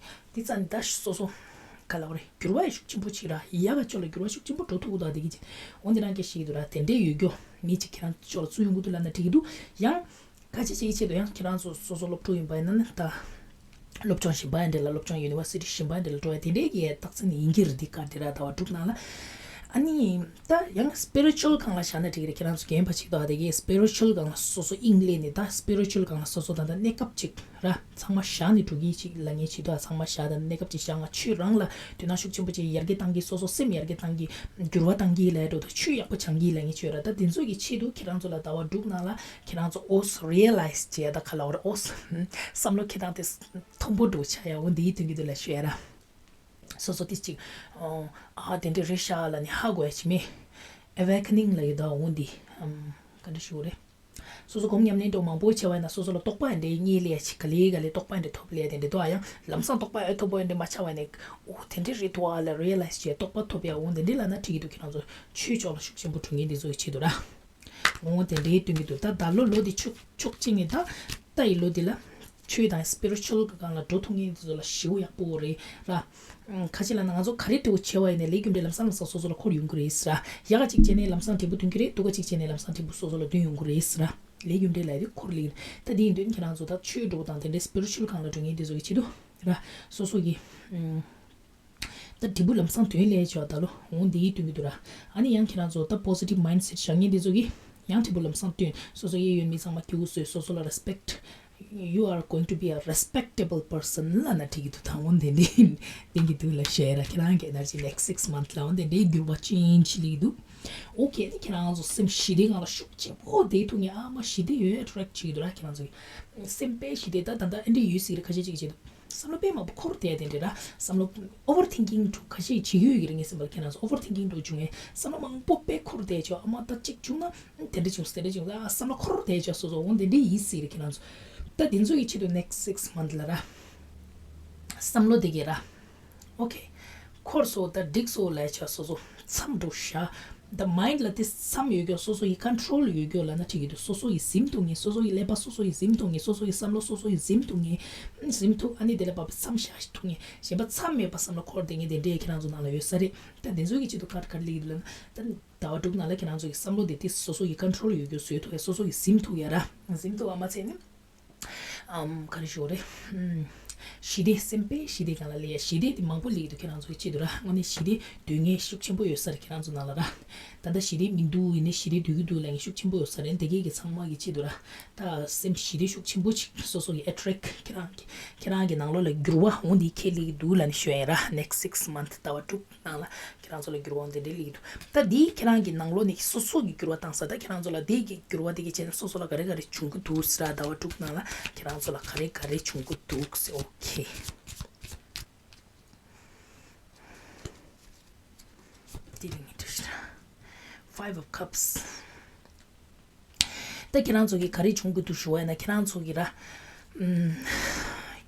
འདི་རྩ་ནས་ད་སོ་སོ་ག་ལབ་དགོས་རེད། འགྱུར་བ་ཡང་ཤུགས་ཆེན་པོ་ཅིག་ར། ཡག་ག་ཕྱོགས་ལ་འགྱུར་བ་ཤུགས་ཆེན་པོ་འགྲོ་ཐུབ་ཀྱི་འདུག་འདི་གི་བྱས། འོ་འདི་རང་སྐད་ཤེས་ཀྱི་འདུག་ར། དེ་འདྲའི་ཡོད་རྒྱུ་མི་ཅིག་ཁྱེད་རང་ཕྱོགས་ལ་ཚུར་ཡོང་གི་འདུག་ལབ་ན་འགྲིག་གི་འདུག་ཡང་ཁ་ཆེ་ཆེ་གི་ཆེད་དུ་ཡང་ཁྱེད་རང་ཚོ་སོ་སོ་སློབ་ཕྲུག་ཡིན་པ་ཡིན་ན་ནི། ད་སློབ་སྦྱོང་གཞན་པ་ཡང་འདྲ་ལ། སློབ་སྦྱོང་ཡུ་ནི་ཝར་སི་ཊི་གཞན་པ་ཡང་འདྲ་ལ་འགྲོ་ཡ་དེ་འདྲའི་གི་རྟགས་མཚན་ཡིན་གྱི་རེད། འདི་ག་འདི་ར་ཟླ་བ་དྲུག་ནང་ལ། ཨ་ནི་ད་ཡང་སི་པི་རི་ཅུ་ཨལ་སྒང་ལ་བཞག་ན་འགྲིག་གི་རེད། ཁྱེད་རང་ཚོ་རྒན་པ་ཅིག་ད་དེ་གི་སི་པི་རི་ཅུ་ཨལ་སྒང་ལ་སོ་སོ་དབྱིངས་སླེབས་ནས། ད་སི་པི་རི་ཅུ་ཨལ་སྒང་ལ་སོ་སོ་ད་ལྟ་གནས་སྐབས་ཅིག་ར་ཚང་མ་བཞག་ནས་འགྲོ་གི་ཅིག་ལབ་མཁན་ཅིག་འདུག་ཚང་མ་བཞག་ད་གནས་སྐབས་ཅིག་བཞག་ང་ཆོས་རང་ལ་དོ་སྣང་ཤུགས་ཆེན་པོ་ཅིག་ཡར་རྒྱས་བཏང་གི། སོ་སོ་སེམས་ཡར་རྒྱས་བཏང་གི། འགྱུར་བ་བཏང་གི་ལབ་འགྲོ་ད། ཆོས་ཡག་པོ་སྦྱང་གི་ལབ་མཁན་ཅིག་ཡོད་ར། ད་དེ་ཚོ་གི་ཆེད་དུ་ཁྱེད་རང་ཚོ་ལ་ཟླ་བ་དྲུག་ནང་ལ་ཁྱེད་རང་ཚོ་ཨོ་རི་ཡ་ལའི་ཛི་བྱས། ད་ག་ལབ་དགོས་རེད། ཨོ་བསམ་བློ་འཁྱེར་སྟངས་དེ་མཐོན་པོ་འགྲོ་ཆགས་ཡ། འོ་འདི་ཡི་དོན་གྱི་དུ་ལ་ཞུ་ཡ་ར། སོ་སོ་དེ་ཅིག་ཨ་དེ་འདྲ་རེད་ཤག་ལབ་ནས་ཧ་གོ་ཡ་ཅིག་མེད། ཨེ་ཝེ་ཀ་ནིང་ལབ་ཡོད་ད། འོ་འདི་ཨམ་ག་འདྲ་ཞུ་དགོས་རེད། སོ་སོ་སྒོམ་ཉམས་ལེན་འགྲོ་མང་པོ་བྱས་པ་ཡིན་ན་སོ་སོ་ལ་རྟོགས་པ་འདྲ་རྙེད་ལེ་ཡ་ཅིག་ག་ལེ་ག་ལེ་རྟོགས་པ་འདྲ་ཐོབ་ལེ་ཡ་དེ་འདྲ་འདུག་ཨ་ཡང་ལམ་སང་རྟོགས་པ་ཨེ་ཐོབ་པོ་འདྲ་མ་ཆགས་པ་ནས། ཨོ་དེ་འདྲ་རེད་འདུག་ཨ་ལ་རི་ཡ་ལའི་ཛི་བྱས་རྟོགས་པ་ཐོབ་ཡ། འོ་དེ་འདྲ་ལབ་ན་འགྲིག་གི་འདུག་ཁྱེད་རང་ཚོ་ཆོས་ཕྱོགས་ལ་ཤུགས་ཆེན་པོ་འགྲོ་མཁན་དེ་ཚོ་གི་ཆེད་དུ་ར། འོ་དེ་འདྲའི་སྟོན་གྱི་འདུག་ད་ད་ལོ་ལོ་འདི་ཕྱོགས་ཕྱོགས་གཅིག་ནས་ད་ལྟ་ཡི་ལོ་འདི་ལ་ཆོས་དང་སི་པི་རི་ཅུ་ཨལ་གི་སྒང་ལ་འགྲོ་ཐུབ་མཁན་དེ་ཚོ་ལ་ཞེ་པོ་ཡག་པོ་རེད་ར། ཁ་ཅིག་ལབ་ན་ང་ཚོ་ག་རེ་འབྲས་བུ་ཆེ་བ་ཡིན་ནའི་ལས་རྒྱུ་འབྲས་ལམ་སང་ལམ་སང་སོ་སོ་ལ་འཁོར་ཡོང་གི་རེད་ཟེར་ར། ཡག་ག་ཅིག་བྱས་ནའི་ལམ་སང་འབྲས་བུ་ཐོན་གྱི་རེད། སྡུག་ག་ཅིག་བྱས་ནའི་ལམ་སང་འབྲས་བུ་སོ་སོ་ལ་ཐོན་ཡོང་གི་རེད་ཟེར་ར། ལས་རྒྱུ་འབྲས་ལབ་ཡ་དེ་འཁོར་ལེ་ཡིན། ད་དེ་ཡིན་དུས་ཁྱེད་རང་ཚོ་ད་ཆོས་འགྲོ་དང་དེ་འདྲའི་སི་པི་རི་ཅུ་ཨལ་སྒང་ལ་འགྲོ་མཁན་དེ་ཚོ་གི་ཆེད་དུ་ར། སོ་སོ་གི་ཨམ་ད་འབྲས་བུ་ལམ་སང་ཐོན་ལེ་ཆོག་ད་ལོ། འོ་འདི་ཡིས་སྟོན་གྱི་འདུག་ར། ཨ་ནི་ཡང་ཁྱེད་རང་ཚོ་ད་པོ་སི་ཊིབ་མའིན་ཌི་སེ་ཊི་བཞག་མཁན་དེ་ཚོ་གིས་ཡང་འབྲས་བུ་ལམ་སང་ཐོན། སོ་སོ་གཡས་གཡོན་མི་ཚང་མ་སྐྱིད་པོ་བཟོས། སོ་སོ་ལ་རེ་སི་པེག་ཊི། You are going to be a respectable person ལབ་ན་འགྲིག་གི་འདུག་ད་འོ་འདི་འདྲའི་སྟོན་གྱི་འདུག་ལབ་ཤེས་ར། ཁྱེད་རང་གི་ཨེ་ནར་ཇི་ནེག་སི་སིགས་མནཐ་ལ་འོ་འདི་འདྲའི་འགྱུར་བ་ཅན་ཞིག་སླེབས་ཀྱི་འདུག་ཨོ་ཁེ། ཨ་ནི་ཁྱེད་རང་ཚོ་སེམས་ཞི་བདེ་སྒང་ལ་ཤུགས་ཆེན་པོ་བསྡད་ཐུབ་མཁན། ཨ་མ་ཞི་བདེ་ཡོད་ཨེ་ཊེ་རེག་ཊི་བྱེད་ཀྱི་འདུག་ར། ཁྱེད་རང་ཚོ་གི་སེམས་དཔེ་ཞི་བདེ། ད་ད་ད་ཨེ་འདྲ་ཡོད་སྲིད་རེད། ཁ་ཤས་ཅིག་བྱེད་དུས་བསམ་བློ་དཔེ་མང་པོ་འཁོར་བསྡད་དེ་འདྲ་ར། བསམ་བློ་ཨོ་ཝར་ཐིང་ཀིང་འགྲོ་ཁ་ཤས་བྱེད་ཀྱི་ཡོད་ཀྱི་རེད། ངའི་སེམས་པར་ཁྱེད་རང་ཚོ་ཨོ་ཝར་ཐིང་ཀིང་འགྲོ་བྱུང་ངས་བསམ་བློ་མང་པོ་དཔེ་འཁོར་བསྡད་ཆོག་ཨ་མ་ད་གཅིག་བྱུང་ན་དེ་འདྲ་བྱུང་། དེ་འདྲ་བྱུང་ཟེར། དེ་འདྲ་བྱུང་ཟེར། ཨ་བསམ་བློ་འཁོར་བསྡད་ཆོག་སོ་སོ། འོ་དེ་འདྲ་ཡིན་སྲིད་རེད། ཁྱེད་རང་ཚོ་ད་དེ་ཚོ་ཡི་ཆེད་དུ་ནེག་སི་སིགས་མནཐ་ལ་ར། བསམ་བློ་དེ་གས་ར། ཨོ་ཁེ། འཁོར་སོང་ད་འགྲིག་སོང་ལབ་ཆོག་སོ་སོ་མཚམས་འགྲོ་བཞག་ད་མའིན་ཌི་ལ་དེ་མཚམས་ཡོད་རྒྱུ། སོ་སོ་ཡི་ཀོན་ཊོལ་ཡོད་རྒྱུ་ལབ་ན་འགྲིག་གི་འདུག་སོ་སོ་ཡི་ཟིན་ཐུབ་མཁན། སོ་སོ་ཡི་ཀླད་པ་སོ་སོ་ཡི་ཟིན་ཐུབ་མཁན། སོ་སོ་ཡི་བསམ་བློ་སོ་སོ་ཡི་ཟིན་ཐུབ་མཁན། ཟིན་ཐུབ། ཨ་ནི་དེ་ལ་བབ་པའི་མཚམས་བཞག་ཐུབ་མཁན། གཞན་པ་མཚམས་མེད་པ་བསམ་བློ་འཁོར་བསྡད་མཁན་དེ་འདྲའི་ཁྱེད་རང་ཚོ་ནང་ལ་ཡོད་ས་རེད། ད་དེ་ཚོ་གི་ཆེད་དུ་ག་རེ་ག་རེ་སླེབས་ཀྱི་འདུག་ལབ་ན། ད་ཟླ་བ་དྲུག་ནང་ལ་ཁྱེད་རང་ཚོ་གི་བསམ་བློ་དེ་དེ་སོ་སོ་ཡི་ཀོན་ཊོལ་ཡོད་རྒྱུ་བཟོས་ཐུབ་ཡ། སོ་སོ་ཡི་ཟིན་ཐུབ་ཡ་ར། ཟིན་ཐུབ་པ་མ་ཚད་ནི། ཨམ་ག་རེ་ཞུ་དགོས་རེད། ཨམ་ཞི་བདེ། སེམས་དཔེ་ཞི་བདེ་སྒང་ལ་སླེབས་ཡ། ཞི་བདེ་དེ་མང་པོ་སླེབས་ཀྱི་འདུག་ཁྱེད་རང་ཚོ་གི་ཆེད་དུ་ར། དངོས་གནས་ཞི་བདེ་འདོད་མཁན་ཤུགས་ཆེན་པོ་ཡོད་ས་རེད། ཁྱེད་རང་ཚོ་ནང་ལ་ར། ད་ལྟ་ཞི་བདེ་མི་འདུག་ཡིན་ནའི་ཞི་བདེ་འདོད་ཀྱི་འདུག་ལབ་མཁན་ཤུགས་ཆེན་པོ་ཡོད་ས་རེད། དེ་གས་ཀྱི་ཚང་མ་གི་ཆེད་དུ་ར། ད་སེམས་ཞི་བདེ་ཤུགས་ཆེན་པོ་ཅིག་སོ་སོ་གི་ཨེ་ཊེ་རེག་ཊི། ཁྱེད་རང་གི་ཁྱེད་རང་གི་ནང་ལོགས་ལ་འགྱུར་བ་འོ་འདི་ཁྱེད་སླེབས་ཀྱི་འདུག་ལབ་ནས་ཞུ་ཡ་ཡིན་ར། ནེག་སི་སིགས་མནཐ་ཟླ་བ་དྲུག་ནང་ལ་ཁྱེད་རང་ཚོ་ལ་འགྱུར་བ་འོ་འདི་འདྲ་སླེབས་ཀྱི་འདུག་ད་འདི་ཁྱེད་རང་གི་ནང་ལོགས་ནས་སོ་སོ་གི་འགྱུར་བ་བཏང་ས། ད་ཁྱེད་རང་ཚོ་ལ་འདི་གི་འགྱུར་བ་དེ་གི་བྱས་ན་སོ་སོ་ལ་ག་རེ་ག་རེ་བྱུང་གི་འདུག་ཟེར་ར། ཟླ་བ་དྲུག་ནང་ལ་ཁྱེད་རང་ཚོ་ལ་ག་རེ་ག་རེ་བྱུང་གི་འདུག་ཟེར། ཨོ་ཁེ། དེ་རིང་གི་འདྲ་ཞིག Five of Cups། ད་ཁྱེད་རང་ཚོ་གིས་ག་རེ་བྱུང་གི་འདུག་ཞུ་བ་ཡིན་ན། ཁྱེད་རང་ཚོ་གིས་ར། ཨམ།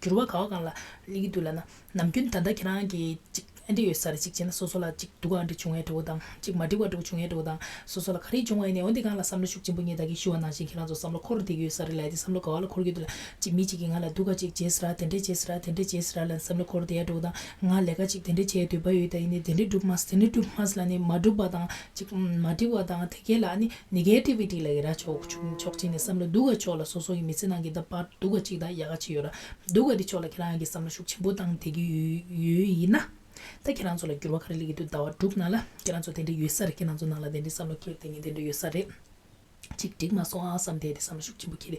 འགྱུར་བ་ག་བ་གང་ལ་སླེབས་ཀྱི་འདུག་ལབ་ན། ནམ་རྒྱུན་ད་ལྟ་ཁྱེད་རང་གིས་ཅིག་ཨེ་འདྲ་ཡོད་ས་རེད། ཅིག་བྱས་ན་སོ་སོ་ལ་ཅིག་སྡུག་ག་འདྲ་བྱུང་ཡས་འདྲ་བོ་དང་། ཅིག་མ་འགྲིག་པ་འདྲ་བོ་བྱུང་ཡས་འདྲ་བོ་དང་། སོ་སོ་ལ་ག་རེ་བྱུང་བ་ཡིན་ནའི་འོ་འདི་སྒང་ལ་བསམ་བློ་ཤུགས་ཆེན་པོ་ངས་ད་གིན་ཞུ་བ་ནང་བཞིན་ཁྱེད་རང་ཚོ་བསམ་བློ་འཁོར་བསྡད་ཀྱི་ཡོད་ས་རེད་ལབ་ཡས་དེ། བསམ་བློ་ག་བ་ལ་འཁོར་གྱི་འདུག་ལབ། ཅིག་མི་གཅིག་གིས་ང་ལ་སྡུག་ག་ཅིག་བྱས་ཟེར་ར། དེ་འདྲ་བྱས་ཟེར་ར། དེ་འདྲ་བྱས་ཟེར་ར་ལབ་བསམ་བློ་འཁོར་བསྡད་ཡས་འདྲ་བོ་དང་། ང་ལས་ཀ་ཅིག་དེ་འདྲ་བྱེད་འདོད་པ་ཡོད། ད་ཡིན་ནའི་དེ་འདྲ་འགྲུབ་མ་སོང་། དེ་འདྲ་འགྲུབ་མ་སོང་ལབ་ནས་མ་འགྲུབ་པ་དང་། ཅིག་མ་འགྲིག་པ་དང་། དེ་གས་ལ་ཨ་ནི་ནེ་གེ་ཊི་ཝི་ཊི་ལབ་ཀྱི་ར། ཕྱོགས་ཕྱོགས་གཅིག་ནས་བསམ་བློ་སྡུག་ག་ཕྱོགས་ལ་སོ་སོ་གི་མི་ཚེ་ནང་གི་ད་པར་སྡུག་ག་ཅིག་དང་ཡག་ག་ཅིག་ཡོད་ར། སྡུག་ག་དེ་ཕྱོགས་ལ་ཁྱེད་རང་གིས་བསམ་བློ་ཤུགས་ཆེན་པོ་བཏང་བསྡད་ཀྱི་ཡོད་ཡོད་ཡིན་ན། ད་ཁྱེད་རང་ཚོ་ལ་འགྱུར་བ་ག་རེ་སླེབས་ཀྱི་འདུག་ཟླ་བ་དྲུག་ནང་ལ་ཁྱེད་རང་ཚོ་དེ་འདྲ་ཡོད་ས་རེད། ཁྱེད་རང་ཚོ་ནང་ལ་དེ་འདྲའི་བསམ་བློ་འཁྱེར་བསྡད་མཁན་དེ་འདྲ་ཡོད་ས་རེད། ཅིག་འགྲིག་མ་སོང་ཨ་བསམ་བསྡད་དེ་བསམ་བློ་ཤུགས་ཆེན་པོ་འཁྱེར་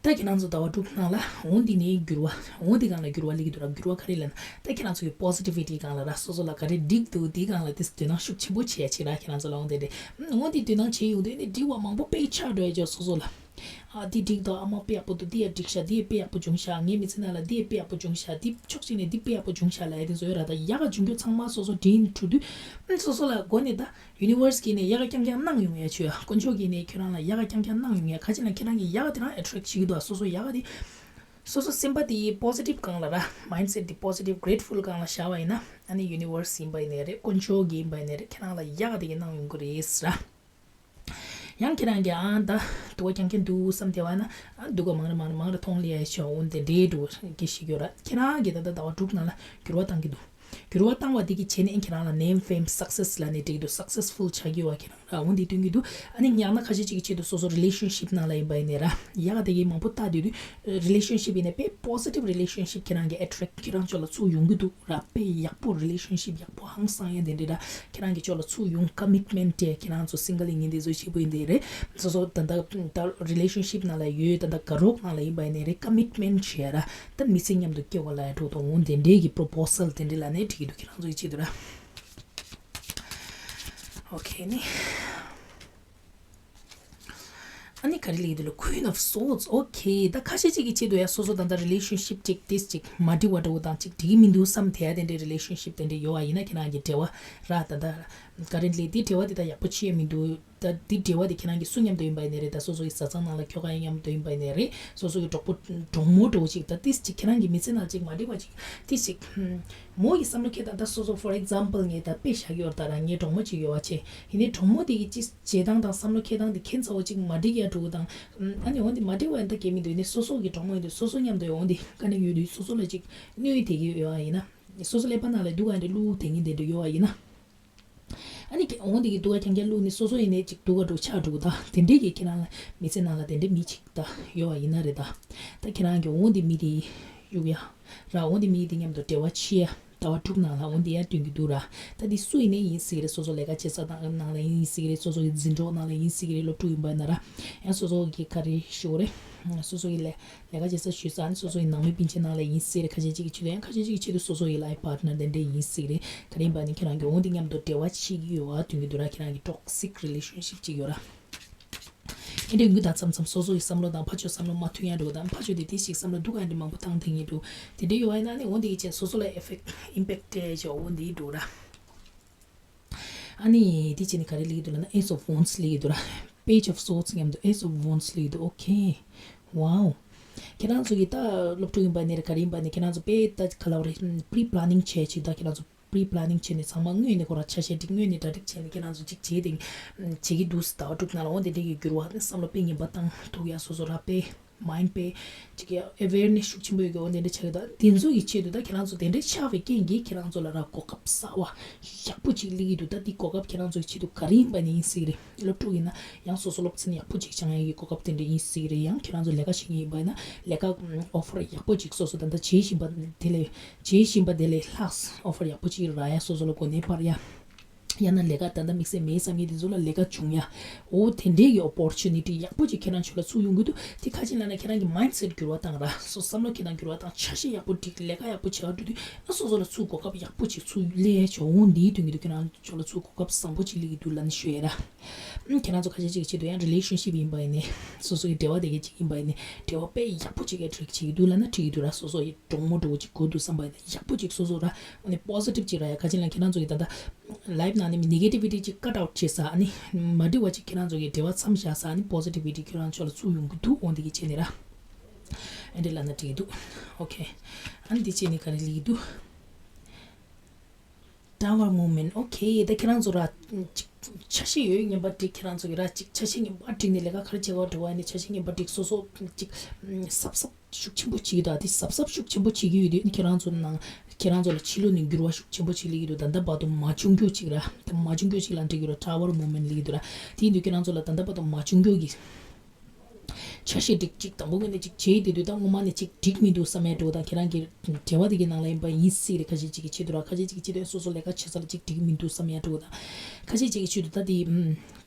ཏེ། ད་ཁྱེད་རང་ཚོ་ཟླ་བ་དྲུག་ནང་ལ་འོ་འདི་ནས་འགྱུར་བ། འོ་འདི་སྒང་ལ་འགྱུར་བ་སླེབས་ཀྱི་འདུག་ར། འགྱུར་བ་ག་རེ་ལབ་ན། ད་ཁྱེད་རང་ཚོ་གི་པོ་སི་ཊི་ཝི་ཊི་སྒང་ལ་ར། སོ་སོ་ལ་ག་རེ་འགྲིག་འདུག་དེའི་སྒང་ལ་དེ་དོ་སྣང་ཤུགས་ཆེན་པོ་བྱེད་ཡ་ཅིག་ར། ཁྱེད་རང་ཚོ་ལ་འོ་འདི་རེད། འོ་འདི་དོ་སྣང་བྱེད་ཡོང་དུས་ནི་འགྲིག་པ་མང་པོ་དཔེ་ཆགས་འགྲོ་ཡ་ཅིག་སོ་སོ་ལ། ཨ་འདི་འགྲིག་འདུག་ཨ་མ་དཔེ་ཡག་པོ་འདུག་འདི་ཡ་འགྲིག་ཤག་འདི་ཡ་དཔེ་ཡག་པོ་བྱུང་ཤག་ངའི་མི་ཚེ་ནང་ལ་འདི་ཡ་དཔེ་ཡག་པོ་བྱུང་ཤག་འདི་ཕྱོགས་གཅིག་ནས་འདི་དཔེ་ཡག་པོ་བྱུང་ཤག་ལབ་ཡ་དེ་ཚོ་ཡོད་ར། ད་ཡག་ག་བྱུང་རྒྱུ་ཚང་མ་སོ་སོ་དྲིན་དུ་དུས། ཨ་སོ་སོ་ལ་མགོ་ནས་ད་ཡུ་ནི་ཝར་སི་གིས་ནས་ཡག་ག་རྐྱང་རྐྱང་གནང་ཡོང་ཡ་ཆོས་ཡ། དཀོན་མཆོག་གིས་ནས་ཁྱོད་རང་ལ་ཡག་ག་རྐྱང་རྐྱང་གནང་ཡོང་ཡ། ག་ཅི་ན་ཁྱེད་རང་གིས་ཡག་ག་དེ་རང་ཨེ་ཊེག་བྱེད་ཀྱི་འདུག་སོ་སོ་ཡག་ག་དེ། སོ་སོ་སེམས་པ་དེ་པོ་སི་ཊིབ་སྒང་ལ་ར། མའིན་ཌི་སེ་ཊི་དེ་པོ་སི་ཊིབ་གྲེ་ཊི་ཕུལ་སྒང་ལ་བཞག་པ་ཡིན་ན། ཨ་ནི་ཡུ་ནི་ཝར་སི་ཡིན་པ་ཡིན་ནའི་རེད། དཀོན་མཆོག་གིས་ཡིན་པ་ཡིན་ནའི་རེད། ཁྱེད་རང་ལ་ཡག་ག་དེ་གི་གནང་ཡོང་གི་རེད་ཟེར་ར། ཡང་ཁྱེད་རང་གིས་ཨ་ད་སྡུག་ག་རྐྱང་རྐྱང་འདུག་བསམ་བསྡད་པ་ན། ཨ་སྡུག་ག་མང་རེ་མང་རེ་མང་རེ་མཐོང་ལེ་ཡ་ཤོག་འོ་འདི་འདྲའི་འགྲོ་གི་ཞིག་ཡོད་ར། ཁྱེད་རང་གིས་ད་ལྟ་ཟླ་བ་དྲུག་ནང་ལ་འགྱུར་བ་བཏང་གི་འདུག་འགྱུར་བ་བཏང་བ་འདི་གིས་བྱས་ནས་ཁྱེད་རང་ལ་ནེམ་ཕེམ་སག་སེ་སི་ལབ་ནས་འགྲིག་གི་འདུག་སག་སེ་སི་ཕུལ་ཆགས་ཀྱི་ཡོད་པ་ཁྱེད་རང་ལ་འོ་འདི་སྟོན་གྱི་འདུག་ཨ་ནི་ཡང་ན་ཁ་ཤས་ཅིག་གི་ཆེད་དུ་སོ་སོ་རི་ལེ་ཤན་ཤིབ་ནང་ལ་ཡིན་པ་ཡིན་ནའི་ར། ཡག་ག་དེ་གི་མང་པོ་ལྟ་དུས་དུས་རི་ལེ་ཤན་ཤིབ་ཡིན་ནའི་དཔེ་པོ་སི་ཊིབ་རི་ལེ་ཤན་ཤིབ་ཁྱེད་རང་གི་ཨེ་ཊེག་ཁྱེད་རང་ཕྱོགས་ལ་ཚུར་ཡོང་གི་འདུག་ར། དཔེ་ཡག་པོ་རི་ལེ་ཤན་ཤིབ་ཡག་པོ་ཧང་སང་ཡ་དེ་འདྲ་ར། ཁྱེད་རང་གི་ཕྱོགས་ལ་ཚུར་ཡོང་ཀ་མིཊ་མེན་ཊི་ཡ། ཁྱེད་རང་ཚོ་སིང་གལ་ཡིན་མཁན་དེ་ཚོ་ཞིག་པོ་ཡིན་དེ་རེད། སོ་སོ་ད་ལྟ་ད་རི་ལེ་ཤན་ཤིབ་ནང་ལ་ཡོད། ད་ལྟ་དགའ་རོགས་ནང་ལ་ཡིན་པ་ཡིན་ནའི་རེད། ཀ་མིཊ་མེན་ཊི་བྱས་ར། ད་མི་ཚེ་མཉམ་དུ་སྐྱེལ་བ་ལ་ཡ་འགྲོ་དང་འོ་དེ་འདྲའི་གི་པོ་རོ་པོ་སལ་དེ་འདྲ་ལབ་ནའི་འགྲིག་གི་འདུག་ཁྱེད་རང་ཚོ་གི་ཆེད་དུ་ར། ཨོ་ཁེ་ནི། ཨ་ནི་ག་རེ་ལབ་ཀྱི་འདུག་ལབ། Queen of Swords། ཨོ་ཁེ། ད་ཁ་ཤས་ཅིག་གི་ཆེད་དུ་ཡ་སོ་སོ་ད་ལྟ་རི་ལེ་ཤན་ཤིབ་ཅིག་ཏིས་ཅིག་མ་འགྲིག་པ་འདྲ་བོ་དང་ཅིག་འགྲིག་གི་མི་འདུག་བསམ་དེ་ཡ་དེ་འདྲའི་རི་ལེ་ཤན་ཤིབ་དེ་འདྲ་ཡོད་པ་ཡིན་ན་ཁྱེད་རང་གི་འབྲེལ་བ་ར། ད་ལྟ་ག་རེ་ལབ། དེ་འབྲེལ་བ་དེ་ད་ཡག་པོ་ཅིག་ཡ་མི་འདུག་ད་འདི་འབྲེལ་བ་དེ་ཁྱེད་རང་གི་སུ་མཉམ་དུ་ཡིན་པ་ཡིན་ནའི་རེད། ད་སོ་སོ་གི་བཟའ་ཚང་ནང་ལ་ཁྱོ་ག་མཉམ་དུ་ཡིན་པ་ཡིན་ནའི་རེད། སོ་སོ་གི་གྲོགས་པོ་གྲོགས་མོ་འདྲ་བོ་ཅིག་ད་ཏིས་ཅིག་ཁྱེད་རང་གི་མི་ཚེ་ནང་ཅིག་མ་འགྲིག་པ་ཅིག་ཏིས་ཅིག་ཧུམ། མོ་ཡི་བསམ་བློ་འཁྱེར་སྟངས་ད་སོ་སོ་for example ངས་ད་དཔེ་བཞག་ཡོད་རེད། ད་རང་ངའི་གྲོགས་མོ་ཅིག་ཡོད་པ་བྱས། ཡིན་ནའི་གྲོགས་མོ་དེ་གི་ཅིག་བྱེད་སྟངས་དང་བསམ་བློ་འཁྱེར་སྟངས་དེ་ཁྱད་མཚར་པོ་ཅིག་མ་འགྲིག་ཡ་འདྲ་བོ་དང་། ཨ་ནི་འོ་འདི་མ་འགྲིག་པ་ཡིན་ད་གལ་མི་འདུག་ཡིན་ནའི་སོ་སོ་གི་གྲོགས་མོ་ཡིན་དུས་སོ་སོ་མཉམ་དུ་འོ་འདི་དཀའ་ལས་ཡོད་དུས་སོ་སོ་ལ་ཅིག་གནོད་བསྡད་ཀྱི་ཡོད་པ་ཡིན་ན། སོ་སོ་ཀླད་པ་ནང་ལ་སྡུག་ག་འདྲ་བླུག་བསྡད་མཁན་དེ་འདྲ་ཡོད་པ་ཡིན་ན། ཨ་ནི་ཁྱེད་འོང་དེ་གི་སྡུག་ག་རྐྱང་རྐྱང་བླུགས་ནས་སོ་སོ་ཡིན་ནའི་ཅིག་སྡུག་ག་འགྲོ་ཆགས་འགྲོ་གི། ད་དེ་འདྲས་ཀྱི་ཁྱེད་རང་ལ་མི་ཚེ་ནང་ལ་དེ་འདྲས་མི་ཅིག་ད་ཡོད་པ་ཡིན་ན་རེད། ད་ད་ཁྱེད་རང་གི་འོང་དེ་མི་དེ་གཡུག་ཡ་ར། འོང་དེ་མི་དེ་མཉམ་དུ་འབྲེལ་བ་བྱེད་ཡ་ཟླ་བ་དྲུག་ནང་ལ་འོང་དེ་ཡ་སྟོན་གྱི་འདུག་ར། ད་འདི་སུ་ཡིན་ནའི་ཡིན་སྲིད་ཀྱི་རེད། སོ་སོ་ལས་ཀ་བྱེད་ས་དང་ནང་ལ་ཡིན་སྲིད་ཀྱི་རེད། སོ་སོ་གི་འཛིན་གྲོགས་ནང་ལ་ཡིན་སྲིད་ཀྱི་རེད། སློབ་ཕྲུག་ཡིན་པ་ཡིན་ན་ར། ཡང་སོ་སོ་གི་ག་རེ་ཞུ་དགོས་རེད། སོ་སོ་གི་ལས་ལས་ཀ་བྱེད་ས་ཞུ་ས་ནི་སོ་སོ་ཡི་ནང་མི་སྤུན་མཆེད་ནང་ལ་ཡིན་སྲིད་རེད། ཁ་ཤས་ཅིག་གི་ཆེད་དུ་ཡང་ཁ་ཤས་ཅིག་གི་ཆེད་དུ་སོ་སོ་ཡི་ལའིཕ་པཱར་ཊི་ནར་དེ་འདྲས་ཡིན་སྲིད་རེད། ག་རེ་ཡིན་པ་ནི་ཁྱེད་རང་གི་འོང་དེ་མཉམ་དུ་འབྲེལ་བ་བྱེད་ཀྱི་ཡོད་པ་སྟོན་གྱི་འདུག་ར། ཁྱེད་རང་གི་ཊོག་སིག་རི་ལེ་ཤན་ཤིབ་ཅིག་ཡོད་ར། ཨེ་འདྲས་ཡོང་གི་ད་མཚམས་མཚམས་སོ་སོ་ཡི་བསམ་བློ་དང་ཕར་ཕྱོགས་བསམ་བློ་མ་མཐུན་ཡ་འགྲོ་དང་ཕར་ཕྱོགས་དེ་དེ་ཞིག་བསམ་བློ་སྡུག་ག་འདྲ་མང་པོ་བཏང་དེ་ངེས་འགྲོ། དེ་འདྲས་ཡོད་པ་ཡིན་ན་ནི་འོང་དེ་ཡི་ཆེད་སོ་སོ་ལ་ཨེ་ཕེག་ཊི་ཨིམ་པེག་ཊི་སྤྲད་ཡ་ཅིག་འོང་དེ་འགྲོ་ར། ཨ་ནི་དེ་བྱས་ནས་ག་རེ་ལབ་ཀྱི་འདུག་ལབ་ན་Ace of Wands ལབ་ཀྱི་འདུག་ར། Page of Swords མཉམ་དུ་Ace of Wands ལབ་ཀྱི་འདུག་ཨོ་ཁེ། ཝའོ། ཁྱེད་རང་ཚོ་གི་ད་སློབ་ཕྲུག་ཡིན་པ་ནས་རེད། ག་རེ་ཡིན་པ་ནས་ཁྱེད་རང་ཚོ་དཔེ་ད་ག་ལབ་རེད། པི་རི་པི་ལེ་ནིང་བྱས་ཅིག་ད་ཁྱེད་རང་ཚོ་པི་རི་པི་ལེ་ནིང་བྱས་ནས་ཚང་མ་སྔོན་ནས་ཁོ་རང་ཆ་ཤས་སྒྲིག་སྔོན་ནས་གྲ་སྒྲིག་བྱས་ནས་ཁྱེད་རང་ཚོ་ཅིག་བྱས་ཏེ་བྱེད་ཀྱི་འདུག་ཟླ་བ་དྲུག་ནང་ལ་འོ་དེ་འདྲའི་གི་འགྱུར་བ་བསམ་བློ་དཔེ་ངན་པ་བཏང་ཐུབ་ཡ་སོ་སོ་ར་དཔེ། མའིན་ཌི་དཔེ་ཅིག་ཡ་ཨེ་ཝེར་ནེ་སི་ཤུགས་ཆེན་པོ་ཡོད་གི། འོ་དེ་འདྲ་ཆགས་ཀྱི་འདུག་དེ་ཚོ་གི་ཆེད་དུ་ད་ཁྱེད་རང་ཚོ་དེ་འདྲ་ཆགས་པའི་རྐྱེན་གྱིས་ཁྱེད་རང་ཚོ་ལ་ར་གོ་སྐབས་གསར་བ་ཡག་པོ་ཅིག་སླེབས་ཀྱི་འདུག་ད་འདི་གོ་སྐབས་ཁྱེད་རང་ཚོ་གི་ཆེད་དུ་ག་རེ་ཡིན་པ་ནས་ཡིན་སྲིད་རེད། སློབ་ཕྲུག་ཡིན་ན་ཡང་སོ་སོ་སློབ་ཚན་ཡག་པོ་ཅིག་སྦྱང་ཡ་གི་གོ་སྐབས་དེ་འདྲ་ཡིན་སྲིད་རེད། ཡང་ཁྱེད་རང་ཚོ་ལས་ཀ་བྱེད་མཁན་ཡིན་པ་ཡིན་ན་ལས་ཀ་ཨོ་ཕར་ཡག་པོ་ཅིག་སོ་སོ་ད་ལྟ་བྱེད་བཞིན་པ་དེ་ལས་བྱེད་བཞིན་པ་དེ་ལས་ལྷག་ཨོ་ཕར་ཡག་པོ་ཅིག་རག་ཡ། སོ་སོ་ལ་གོ་གནས་སྤར་ཡ། ཡང་ན་ལས་ཀ་ད་ལྟ་དམིགས་བསལ་མེད་བསམ་མཁན་དེ་ཚོ་ལ་ལས་ཀ་བྱུང་ཡ། འོ་དེ་འདྲའི་གི་ཨོ་པོར་ཅུ་ནི་ཊི་ཡག་པོ་ཅིག་ཁྱེད་རང་ཚོ་ལ་ཚུར་ཡོང་གི་འདུག་དེ་ག་ཅི་ལབ་ན་ཁྱེད་རང་གི་མའིན་ཌི་སེ་ཊི་འགྱུར་བ་བཏང་ར། སོ་བསམ་བློ་འཁྱེར་སྟངས་འགྱུར་བ་བཏང་། ཆ་ཤས་ཡག་པོ་སྒྲིག་ལས་ཀ་ཡག་པོ་བྱེད་ག་འགྲོ་དུས་ཨ་སོ་སོ་ལ་ཚུར་གོ་སྐབས་ཡག་པོ་ཅིག་ཚུར་སླེབས་ཡ་ཆོག་འོ་འདིའི་དོན་གྱི་འདུག་ཁྱེད་རང་ཚོ་ལ་ཚུར་གོ་སྐབས་བཟང་པོ་ཅིག་སླེབས་ཀྱི་འདུག་ལབ་ནས་ཤོད་ཡ་ར། ཁྱེད་རང་ཚོ་ཁ་ཤས་ཅིག་གི་ཆེད་དུ་ཡང་རི་ལེ་ཤན་ཤིབ་ཡིན་པ་ཡིན་ནའི་སོ་སོ་ཡི་འབྲེལ་བ་དེ་གའི་ཅིག་ཡིན་པ་ཡིན་ནའི་འབྲེལ་བ་དཔེ་ཡག་པོ་ཅིག་ཨེ་ཊེག་བྱེད་ཀྱི་འདུག་ལབ་ན་འགྲིག་གི་འདུག་ར། སོ་སོ་ཡི་གྲོགས་མོ་འདྲ་བོ་ཅིག་དགོས་འདུག་བསམ་པ་ཡིན་ན་ཡག་པོ་ཅིག་སོ་སོ་ར་ཨ་ནི་པོ་སི་ཊིབ་ཅིག་ར་ཡ། ག་ཅི་ལབ་ན་ཁྱེད་རང་ཚོ་ཡི་ད་ལྟ་ལའིཕ་ ཨ་ནི་negativity་ཅིག་cut out་བྱེད་ས། ཨ་ནི་མ་འགྲིག་པ་ཅིག་ཁྱེད་རང་ཚོ་གི་འབྲེལ་བ་མཚམས་བཞག་ས། ཨ་ནི་positivity་ཁྱེད་རང་ཚོ་ལ་ཚུར་ཡོང་གི་འདུག་འོ་འདི་གི་བྱས་ནས་ར། ཨེ་འདྲ་ལབ་ན་འགྲིག་གི་འདུག་ཨ་ནི་འདི་བྱས་ནས་ག་རེ་ལབ་ཀྱི་འདུག Tower movement. Okay. ད་ཁྱེད་རང་ཚོ་ར་ཅིག་ཆ་ཤས་ཡོད་ངན་པ་འགྲིག་ཁྱེད་རང་ཚོ་གི་ར་ཅིག་ཆ་ཤས་ངན་པ་འགྲིག་ནས་ལས་ཀ་ག་རེ་བྱེད་དགོས་འགྲོ་བ་ནི་ཆ་ཤས་ངན་པ་འགྲིག་སོ་སོ་ཅིག་གཟབ་གཟབ་ཤུགས་ཆེན་པོ་བྱེད་ཀྱི་འདུག་དེ་གཟབ་གཟབ་ཤུགས་ཆེན་པོ་བྱེད་ཀྱི་ཡོད་དུས་ཁྱེད་རང་ཚོ་ནང་ཁྱེད་རང་ཚོ་ལ་ཕྱི་ལོགས་ནས་འགྱུར་བ་ཤུགས་ཆེན་པོ་ཅིག་སླེབས་ཀྱི་འདུག་ད་ལྟ་བར་དུ་མ་བྱུང་རྒྱུ་ཅིག་ར། ད་མ་བྱུང་རྒྱུ་ཅིག་ལ་འགྲིག་གི་ར། Tower movement་སླེབས་ཀྱི་འདུག་ར། དེ་ཡིན་དུས་ཁྱེད་རང་ཚོ་ལ་ད་ལྟ་བར་དུ་མ་བྱུང་རྒྱུ་གི་ཆ་ཤས་འགྲིག་ཅིག་དང་པོ་ངོས་ནས་ཅིག་བྱས་དེ་དུས་ད་སྔོན་མ་ནས་ཅིག་འགྲིག་མི་འདུག་བསམ་ཡ་འགྲོ་དང་ཁྱེད་རང་གི་འབྲེལ་བ་དེ་གི་ནང་ལ་ཡིན་པ་ཡིན་སྲིད་རེད། ཁ་ཤས་ཅིག་གི་ཆེད་དུ་ར་ཁ་ཤས་ཅིག་གི་ཆེད་དུ་སོ་སོ་ལས་ཀ་བྱེད་ས་ལ་ཅིག་འགྲིག་མི་འདུག་བསམ་ཡ་འགྲོ་དང་ཁ་ཤས་ཅིག་གི་ཆེད་དུ་ད་དེ་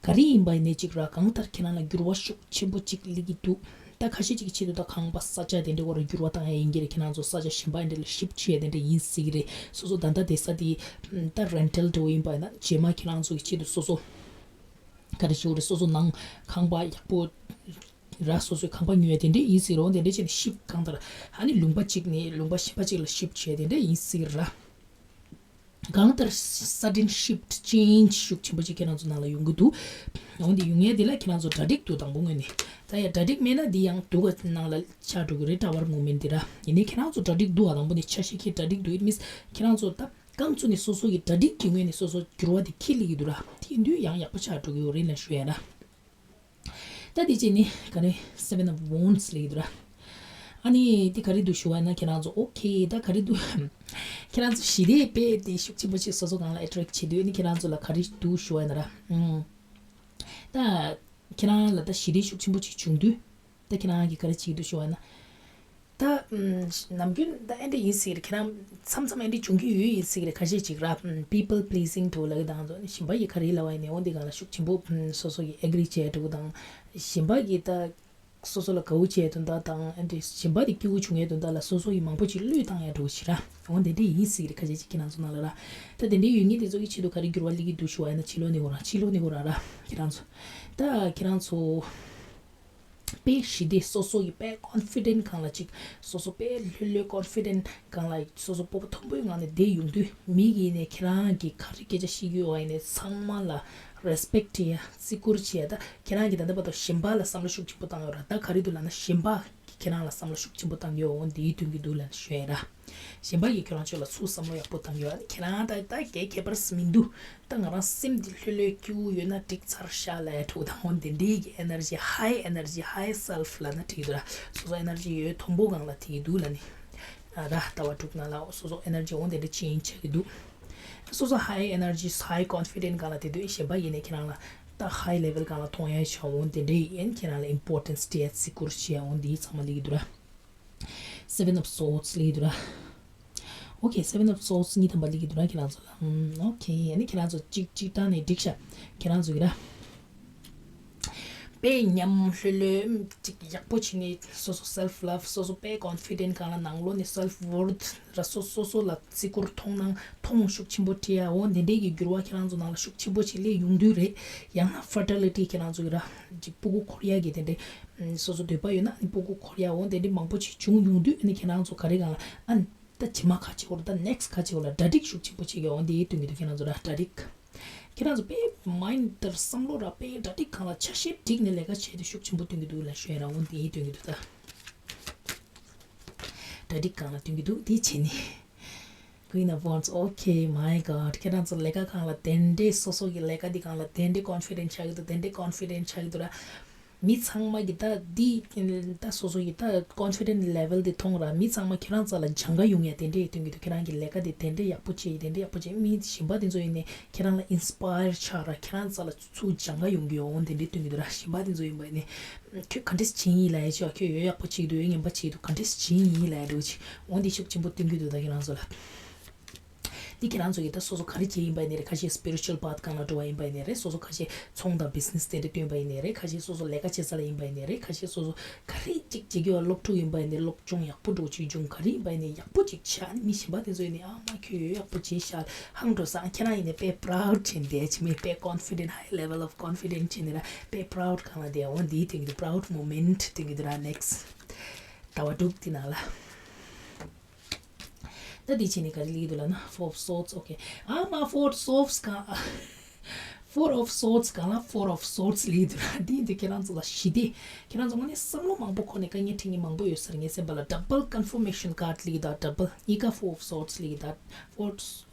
ག་རེ་ཡིན་པ་ཡིན་ནས་ཅིག་ར་གང་ལྟར་ཁྱེད་རང་ལ་འགྱུར་བ་ཤུགས་ཆེན་པོ་ཅིག་སླེབས་ཀྱི་འདུག་ད་ཁ་ཤས་ཅིག་གི་ཆེད་དུ་ད་ཁང་པ་ས་ཆ་དེ་འདྲ་བར་འགྱུར་བ་བཏང་ཡ་ཡིན་གྱི་རེད། ཁྱེད་རང་ཚོ་ས་ཆ་གཞན་པ་འདྲ་ལ་ཤིབ་བྱས་དེ་འདྲ་ཡིན་སྲིད་གི་རེད། སོ་སོ་ད་ལྟ་བསྡད་ས་དེ་ད་རེན་ཊལ་འདྲ་བོ་ཡིན་པ་ཡིན་ན་རྗེས་མ་ཁྱེད་རང་ཚོ་གི་ཆེད་དུ་སོ་སོ་ག་རེ་ཞུ་རེད། སོ་སོ་ནང་ཁང་པ་ཡག་པོ་ར་སོ་སོའི་ཁང་པ་ཉོས་དེ་འདྲས་ཡིན་ཟེར་རོ། དེ་འདྲས་བྱས་ནས་ཤིབ་གང་ལྟར་ཨ་ནི་ལུང་པ་གཅིག་ནས་ལུང་པ་གཞན་པ་གཅིག་ལ་ཤིབ་བྱས་དེ་འདྲས་ཡིན་ཟེར་ར། གང་ལྟར་sudden shift change ཤུགས་ཆེན་པོ་ཅིག་ཁྱེད་རང་ཚོ་ནང་ལ་ཡོང་གི་འདུག་འོན་ཏེ་ཡོང་ཡས་དེ་ལ་ཁྱེད་རང་ཚོ་གྲ་སྒྲིག་འདུག་དང་པོ་ངོས་ནས་ད་ཡ་གྲ་སྒྲིག་མེད་ན་འདི་ཡང་སྡུག་ག་ནང་ལ་ཆགས་འགྲོ་གི་རེད། Tower movement འདི་ར་ཡིན་ནའི་ཁྱེད་རང་ཚོ་གྲ་སྒྲིག་འདུག་ཨ། དང་པོ་ནས་ཆ་ཤས་ཁྱེད་གྲ་སྒྲིག་འདུག It means ཁྱེད་རང་ཚོ་ད་རྐང་བཙུགས་ནས་སོ་སོ་གི་གྲ་སྒྲིག་གི་ངོས་ནས་སོ་སོ་འགྱུར་བ་དེ་ཁྱེད་སླེབས་ཀྱི་འདུག་ར། དེ་ཡིན་དུས་ཡང་ཡག་པོ་ཆགས་འགྲོ་གི་ཡོད་རེད་ལབ་ཞུ་ཡ་ར། ད་དེ་རྗེས་ནི་ག་རེ་Seven of Wands སླེབས་ཀྱི་འདུག་ར། ཨ་ནི་དེ་ག་རེ་འདུག་ཞུ་བ་ཡིན་ན་ཁྱེད་རང་ཚོ་ཨོ་ཁེ་ད་ག་རེ་འདུག་ཁྱེད་རང་ཚོ་ཞི་བདེ་དཔེ་དེ་ཤུགས་ཆེན་པོ་ཅིག་སོ་སོ་སྒང་ལ་ཨེ་ཊེག་བྱེད་དུས་ཨ་ནི་ཁྱེད་རང་ཚོ་ལ་ག་རེ་འདུག་ཞུ་བ་ཡིན་ན་ར། ཨུམ། ད་ཁྱེད་རང་ལ་ད་ཞི་བདེ་ཤུགས་ཆེན་པོ་ཅིག་བྱུང་དུས་ད་ཁྱེད་རང་གིས་ག་རེ་བྱེད་ཀྱི་འདུག་ཞུ་བ་ཡིན་ན། ད་ཨུམ། ནམ་རྒྱུན་ད་ཨེ་འདྲ་ཡིན་སྲིད་རེད། ཁྱེད་རང་མཚམས་མཚམས་ཨེ་འདྲ་བྱུང་གི་ཡོད་ཡིན་སྲིད་རེད། ཁ་ཤས་ཅིག་ར་people pleasing འགྲོ་ལ་གི་དང་ཚོ་གཞན་པ་ཡི་ག་རེ་ལབ་པ་ཡིན་ནའི་འོ་འདི་སྒང་ལ་ཤུགས་ཆེན་པོ་ཨུམ། སོ་སོ་ཡི་ཨེ་གྷི་རི་བྱས་འགྲོ་གི་དང་གཞན་པ་གི་ད་སོ་སོ་ལ་དགའ་བོ་བྱས་དོན་དག་དང་ཨེ་འདྲ་གཞན་པ་དེ་སྐྱིད་པོ་བྱུང་ཡས་དོན་དག་ལ་སོ་སོ་ཡི་མང་པོ་ཅིག་བློས་བཏང་ཡ་འགྲོ་གི་ཞིག་ར། འོ་འདི་འདྲ་ཡིན་སྲིད་རེད། ཁ་ཤས་ཅིག་ཁྱེད་རང་ཚོ་ནང་ལ་ར། ད་དེ་འདྲ་ཡོད་ངེས་དེ་ཚོ་གི་ཆེད་དུ་ག་རེ་འགྱུར་བ་སླེབས་ཀྱི་འདུག་ཞུ་བ་ཡིན་ན་ཕྱི་ལོགས་ནས་འོ་ར་ཕྱི་ལོགས་ནས་འོ་ར་ར་ཁྱེད་རང་ཚོ་ད་ཁྱེད་རང་ཚོ། དཔེ་ཞི་བདེ་སོ་སོ་ཡི་དཔེ་ཀོན་ཕི་ཌེན་ཊི་སྒང་ལ་ཅིག་སོ་སོ་དཔེ་ལྷོད་ལྷོད་ཀོན་ཕི་ཌེན་ཊི་སྒང་ལ་སོ་སོ་སྤོབས་པ་མཐོན་པོའི་ངང་ནས་བསྡད་ཡོང་དུས་མི་གིས་ནས་ཁྱེད་རང་གི་ག་རེ་སྐད་ཆ་བཤད་ཀྱི་ཡོད་པ་ཡིན་ནས་ཚང་མ་ལ་རེ་སི་པེག་ཊི་བྱེད་ཡ་བརྩི་བཀུར་བྱེད་ཡ། ད་ཁྱེད་རང་གིས་ད་ལྟ་བར་དུ་གཞན་པ་ལ་བསམ་བློ་ཤུགས་ཆེན་པོ་བཏང་ཡོད་ར། ད་ག་རེ་འདུག་ལབ་ན་གཞན་པ་གིས་ཁྱེད་རང་ལ་བསམ་བློ་ཤུགས་ཆེན་པོ་བཏང་གི་ཡོད། འོ་འདིའི་དོན་གྱི་འདུག་ལབ་ཞུ་ཡ་ར། གཞན་པ་གིས་ཁྱོད་རང་ཚོ་ལ་ཚུར་བསམ་བློ་ཡག་པོ་བཏང་ཡོད། ཨ་ནི་ཁྱེད་རང་ད་ལྟ་གའི་ཁྱད་པར་མི་འདུག་ད་ང་རང་སེམས་འདི་ལྷོད་ལྷོད་སྐྱིད་པོ་ཡོད་ན་འགྲིག་ཚར་ཤག་ལབ་ཡ་འདྲ་བོ་དང་འོ་འདི་འདྲའི་གི་ཨེ་ནར་ཇི་ཧའི་ཨེ་ནར་ཇི་ཧའི་སེལ་ཕི་ལབ་ན་འགྲིག་གི་འདུག་ར། སོ་སོ་ཨེ་ནར་ཇི་ཡོད་མཐོན་པོ་སྒང་ལ་དེ་གི་འདུག་ལབ་ནི། ཨ་ད་ལྟ་བ་དྲུག་ནང་ལ་སོ་སོ་ཨེ་ནར་ཇི་འོ་འདི་འདྲ་ཅེན་ཇི་ཆགས་ཀྱི་འདུག་སོ་སོ་ཧའི་ཨེ་ནར་ཇི་ཧའི་ཀོན་ཕི་ཌེན་ཊི་སྒང་ལ་དེ་དུས་གཞན་པ་ཡིན་ནས་ཁྱེད་རང་ལ་ད་ཧའི་ལེ་ཝལ་སྒང་ལ་མཐོང་ཡ་ཤག་འོ་འདི་འདྲའི་ཨེ་ནི་ཁྱེད་རང་ལ་ཨིམ་པོར་ཊེན་སི་སྤྲད་ཡ་བརྩི་བཀུར་བྱེད་ཡ་འོ་འདི་ཚང་མ་སླེབས་ཀྱི་འདུག་ར། Seven of Swords སླེབས་ཀྱི་འདུག་ར། Okay, Seven of Swords གཉིས་ཐམ་པ་སླེབས་ཀྱི་འདུག་ར་ཁྱེད་རང་ཚོ་ལ། ཨམ། Okay, ཨ་ནི་ཁྱེད་རང་ཚོ་གཅིག་གཅིག་བཏང་ནས་འགྲིག་ཤག་ཁྱེད་རང་ཚོ་གི་ར། དཔེ་ཉམས་ལྷོད་ལྷོད་ཅིག་ཡག་པོ་བྱས་ནས་སོ་སོ་སེལ་ཕི་ལབ་སོ་སོ་དཔེ་ཀོན་ཕི་ཌེན་ཊི་སྒང་ལ་ནང་ལོགས་ནས་སེལ་ཕི་ཝོར་ཐི་ར་སོ་སོ་སོ་ལ་བརྩི་བཀུར་མཐོང་སྣང་མཐོང་ཤུགས་ཆེན་པོ་སྤྲད་ཡ་འོ་འདི་འདྲའི་གི་འགྱུར་བ་ཁྱེད་རང་ཚོ་ནང་ལ་ཤུགས་ཆེན་པོ་ཅིག་སླེབས་ཡོང་དུས་རེད། ཡང་ན་ཕར་ཊི་ལི་ཊི་ཁྱེད་རང་ཚོ་གི་ར་ཅིག་སྤུ་གུ་འཁོར་ཡ་གི་དེ་འདྲའི་སོ་སོ་འདོད་པ་ཡོད་ན་ཨ་ནི་སྤུ་གུ་འཁོར་ཡ་འོ་དེ་འདྲའི་མང་པོ་ཅིག་བྱུང་ཡོང་དུས་ཨ་ནི་ཁྱེད་རང་ཚོ་ག་རེ་སྒང་ལ་ཨ་ནི་ད་རྗེས་མ་ག་བྱེད་དགོས་རེད། ད་ནེག་སི་ཊི་ག་བྱེད་དགོས་རེད། གྲ་སྒྲིག་ཤུགས་ཆེན་པོ་བྱེད་ཀྱི་འོ་འདི་སྟོན་གྱི་འདུག་ཁྱེད་རང་ཚོ་ལ་གྲ་སྒྲིག་ཁྱེད་རང་ཚོ་དཔེ་མའིན་ཌི་ལྟར་བསམ་བློ་ར་དཔེ་གྲ་སྒྲིག་སྒང་ལ་ཆ་ཤས་བསྒྲིགས་ནས་ལས་ཀ་བྱེད་དུས་ཤུགས་ཆེན་པོ་སྟོན་གྱི་འདུག་ལབ་ཞུ་ཡ་ར་འོ་འདི་སྟོན་གྱི་འདུག་ད་གྲ་སྒྲིག་སྒང་ལ་སྟོན་གྱི་འདུག་འདི་བྱས་ནས། Queen of Wands, okay, my God. ཁྱེད་རང་ཚོ་ལས་ཀ་སྒང་ལ་དེ་འདྲའི་སོ་སོ་གི་ལས་ཀ་འདི་སྒང་ལ་དེ་འདྲའི་ཀོན་ཕི་ཌེན་ཊི་ཆགས་ཀྱི་འདུག་དེ་འདྲའི་ཀོན་ཕི་ཌེན་ཊི་ཆགས་ཀྱི་འདུག་ར། མི་ཚང་མ་གི་ད་འདི་ད་སོ་སོ་གི་ད་ཀོན་ཕི་ཌེན་ཊི་ལེ་ཝལ་འདི་མཐོང་ར། མི་ཚང་མ་ཁྱེད་རང་ཚོ་ལ་སྦྱང་ག་ཡོང་ཡ་དེ་འདྲའི་སྟོན་གྱི་འདུག་ཁྱེད་རང་གི་ལས་ཀ་འདི་དེ་འདྲའི་ཡག་པོ་བྱས་དེ་འདྲའི་ཡག་པོ་བྱས། མི་གཞན་པ་དེ་ཚོ་ཡིན་ནའི་ཁྱེད་རང་ལ་ཨིན་སི་པ་ཡར་ཆགས་ར། ཁྱེད་རང་ཚོ་ལ་ཚུར་སྦྱང་ག་ཡོང་གི་ཡོད་འོ་དེ་འདྲའི་སྟོན་གྱི་འདུག་ར། གཞན་པ་དེ་ཚོ་ཡིན་པ་ཡིན་ནའི་ཁྱོད་ག་འདྲས་བྱས་ཡིན་ལབ་ཡ་ཅིག་ཁྱོད་ཡོད་ཡག་པོ་བྱས་འདུག་ཡོད་ངན་པ་བྱས་འདུག་ག་འདྲས་བྱས་ཡིན་ལབ་ཡ་འདྲ་བོ་ཅིག་འོ་འདི་ཤུགས་ཆེན་པོ་སྟོན་གྱི་འདུག་ད་ཁྱེད་རང་ཚོ་ལ། འདི་ཁྱེད་རང་ཚོ་གི་ད་སོ་སོ་ག་རེ་བྱས་ཡིན་པ་ཡིན་ནའི་རེད། ཁ་ཤས་སི་པི་རི་ཅུ་ཨལ་པཱཐ་སྒང་ལ་འགྲོ་བ་ཡིན་པ་ཡིན་ནའི་རེད། སོ་སོ་ཁ་ཤས་ཚོང་དང་བི་ཛི་ནེ་སི་དེ་འདྲ་སྟོན་པ་ཡིན་ནའི་རེད། ཁ་ཤས་སོ་སོ་ལས་ཀ་བྱེད་ས་ལ་ཡིན་པ་ཡིན་ནའི་རེད། ཁ་ཤས་སོ་སོ་ག་རེ་ཅིག་བྱེད་ཀྱི་ཡོད། སློབ་ཕྲུག་ཡིན་པ་ཡིན་ནའི་སློབ་སྦྱོང་ཡག་པོ་འགྲོ་བྱེད་སྦྱོང་ག་རེ་ཡིན་པ་ཡིན་ནའི་ཡག་པོ་ཅིག་བྱས། ཨ་ནི་མི་གཞན་པ་དེ་ཚོ་ཡིན་ནའི་ཨ་མ་ཁྱོད་ཡོད་ཡག་པོ་བྱས་ཤག་ཧང་འགྲོ་ས། ཁྱེད་རང་ཡིན་ནའི་དཔེ་པ་རའུ་ཌི་བྱས་ནས་བསྡད་བྱེད་མི་དཔེ་ཀོན་ཕི་ཌེན་ཊི་ཧའི་ལེ་ཝལ་ཨོཕ་ཀོན་ཕི་ཌེན་ཊི་བྱས་ནས་ར་དཔེ་པ་རའུ་ཌི་སྒང་ལ་བསྡད། འོ་འདིའི་སྟེང་གི་པ་རའུ་ཌི་མོ་མེན་ཊི་སྟེང་གི་འདི་ར་ནེག་སི་ཊི་ཟླ་བ་དྲུག་དེ་ནང་ལ། ད་འདི་བྱས་ནས་ག་རེ་ལེགས་འདུག་ལབ་ན། Four of Swords, okay. ཨ་མ། Four of Swords གང་། Four of Swords གང་ལ། Four of Swords ལེགས་འདུག་ར། འདི་འདི་ཁྱེད་རང་ཚོ་ལ་ཞི་བདེ། ཁྱེད་རང་ཚོ་དངོས་གནས་བསམ་བློ་མང་པོ་འཁོར་ནས་དཀའ་ངལ་འཕྲད་མཁན་མང་པོ་ཡོད་ས་རེད། ངའི་སེམས་པ་ལ། Double confirmation card ལེགས་འདུག Double གཉིས་ཀ་Four of Swords ལེགས་འདུག Four,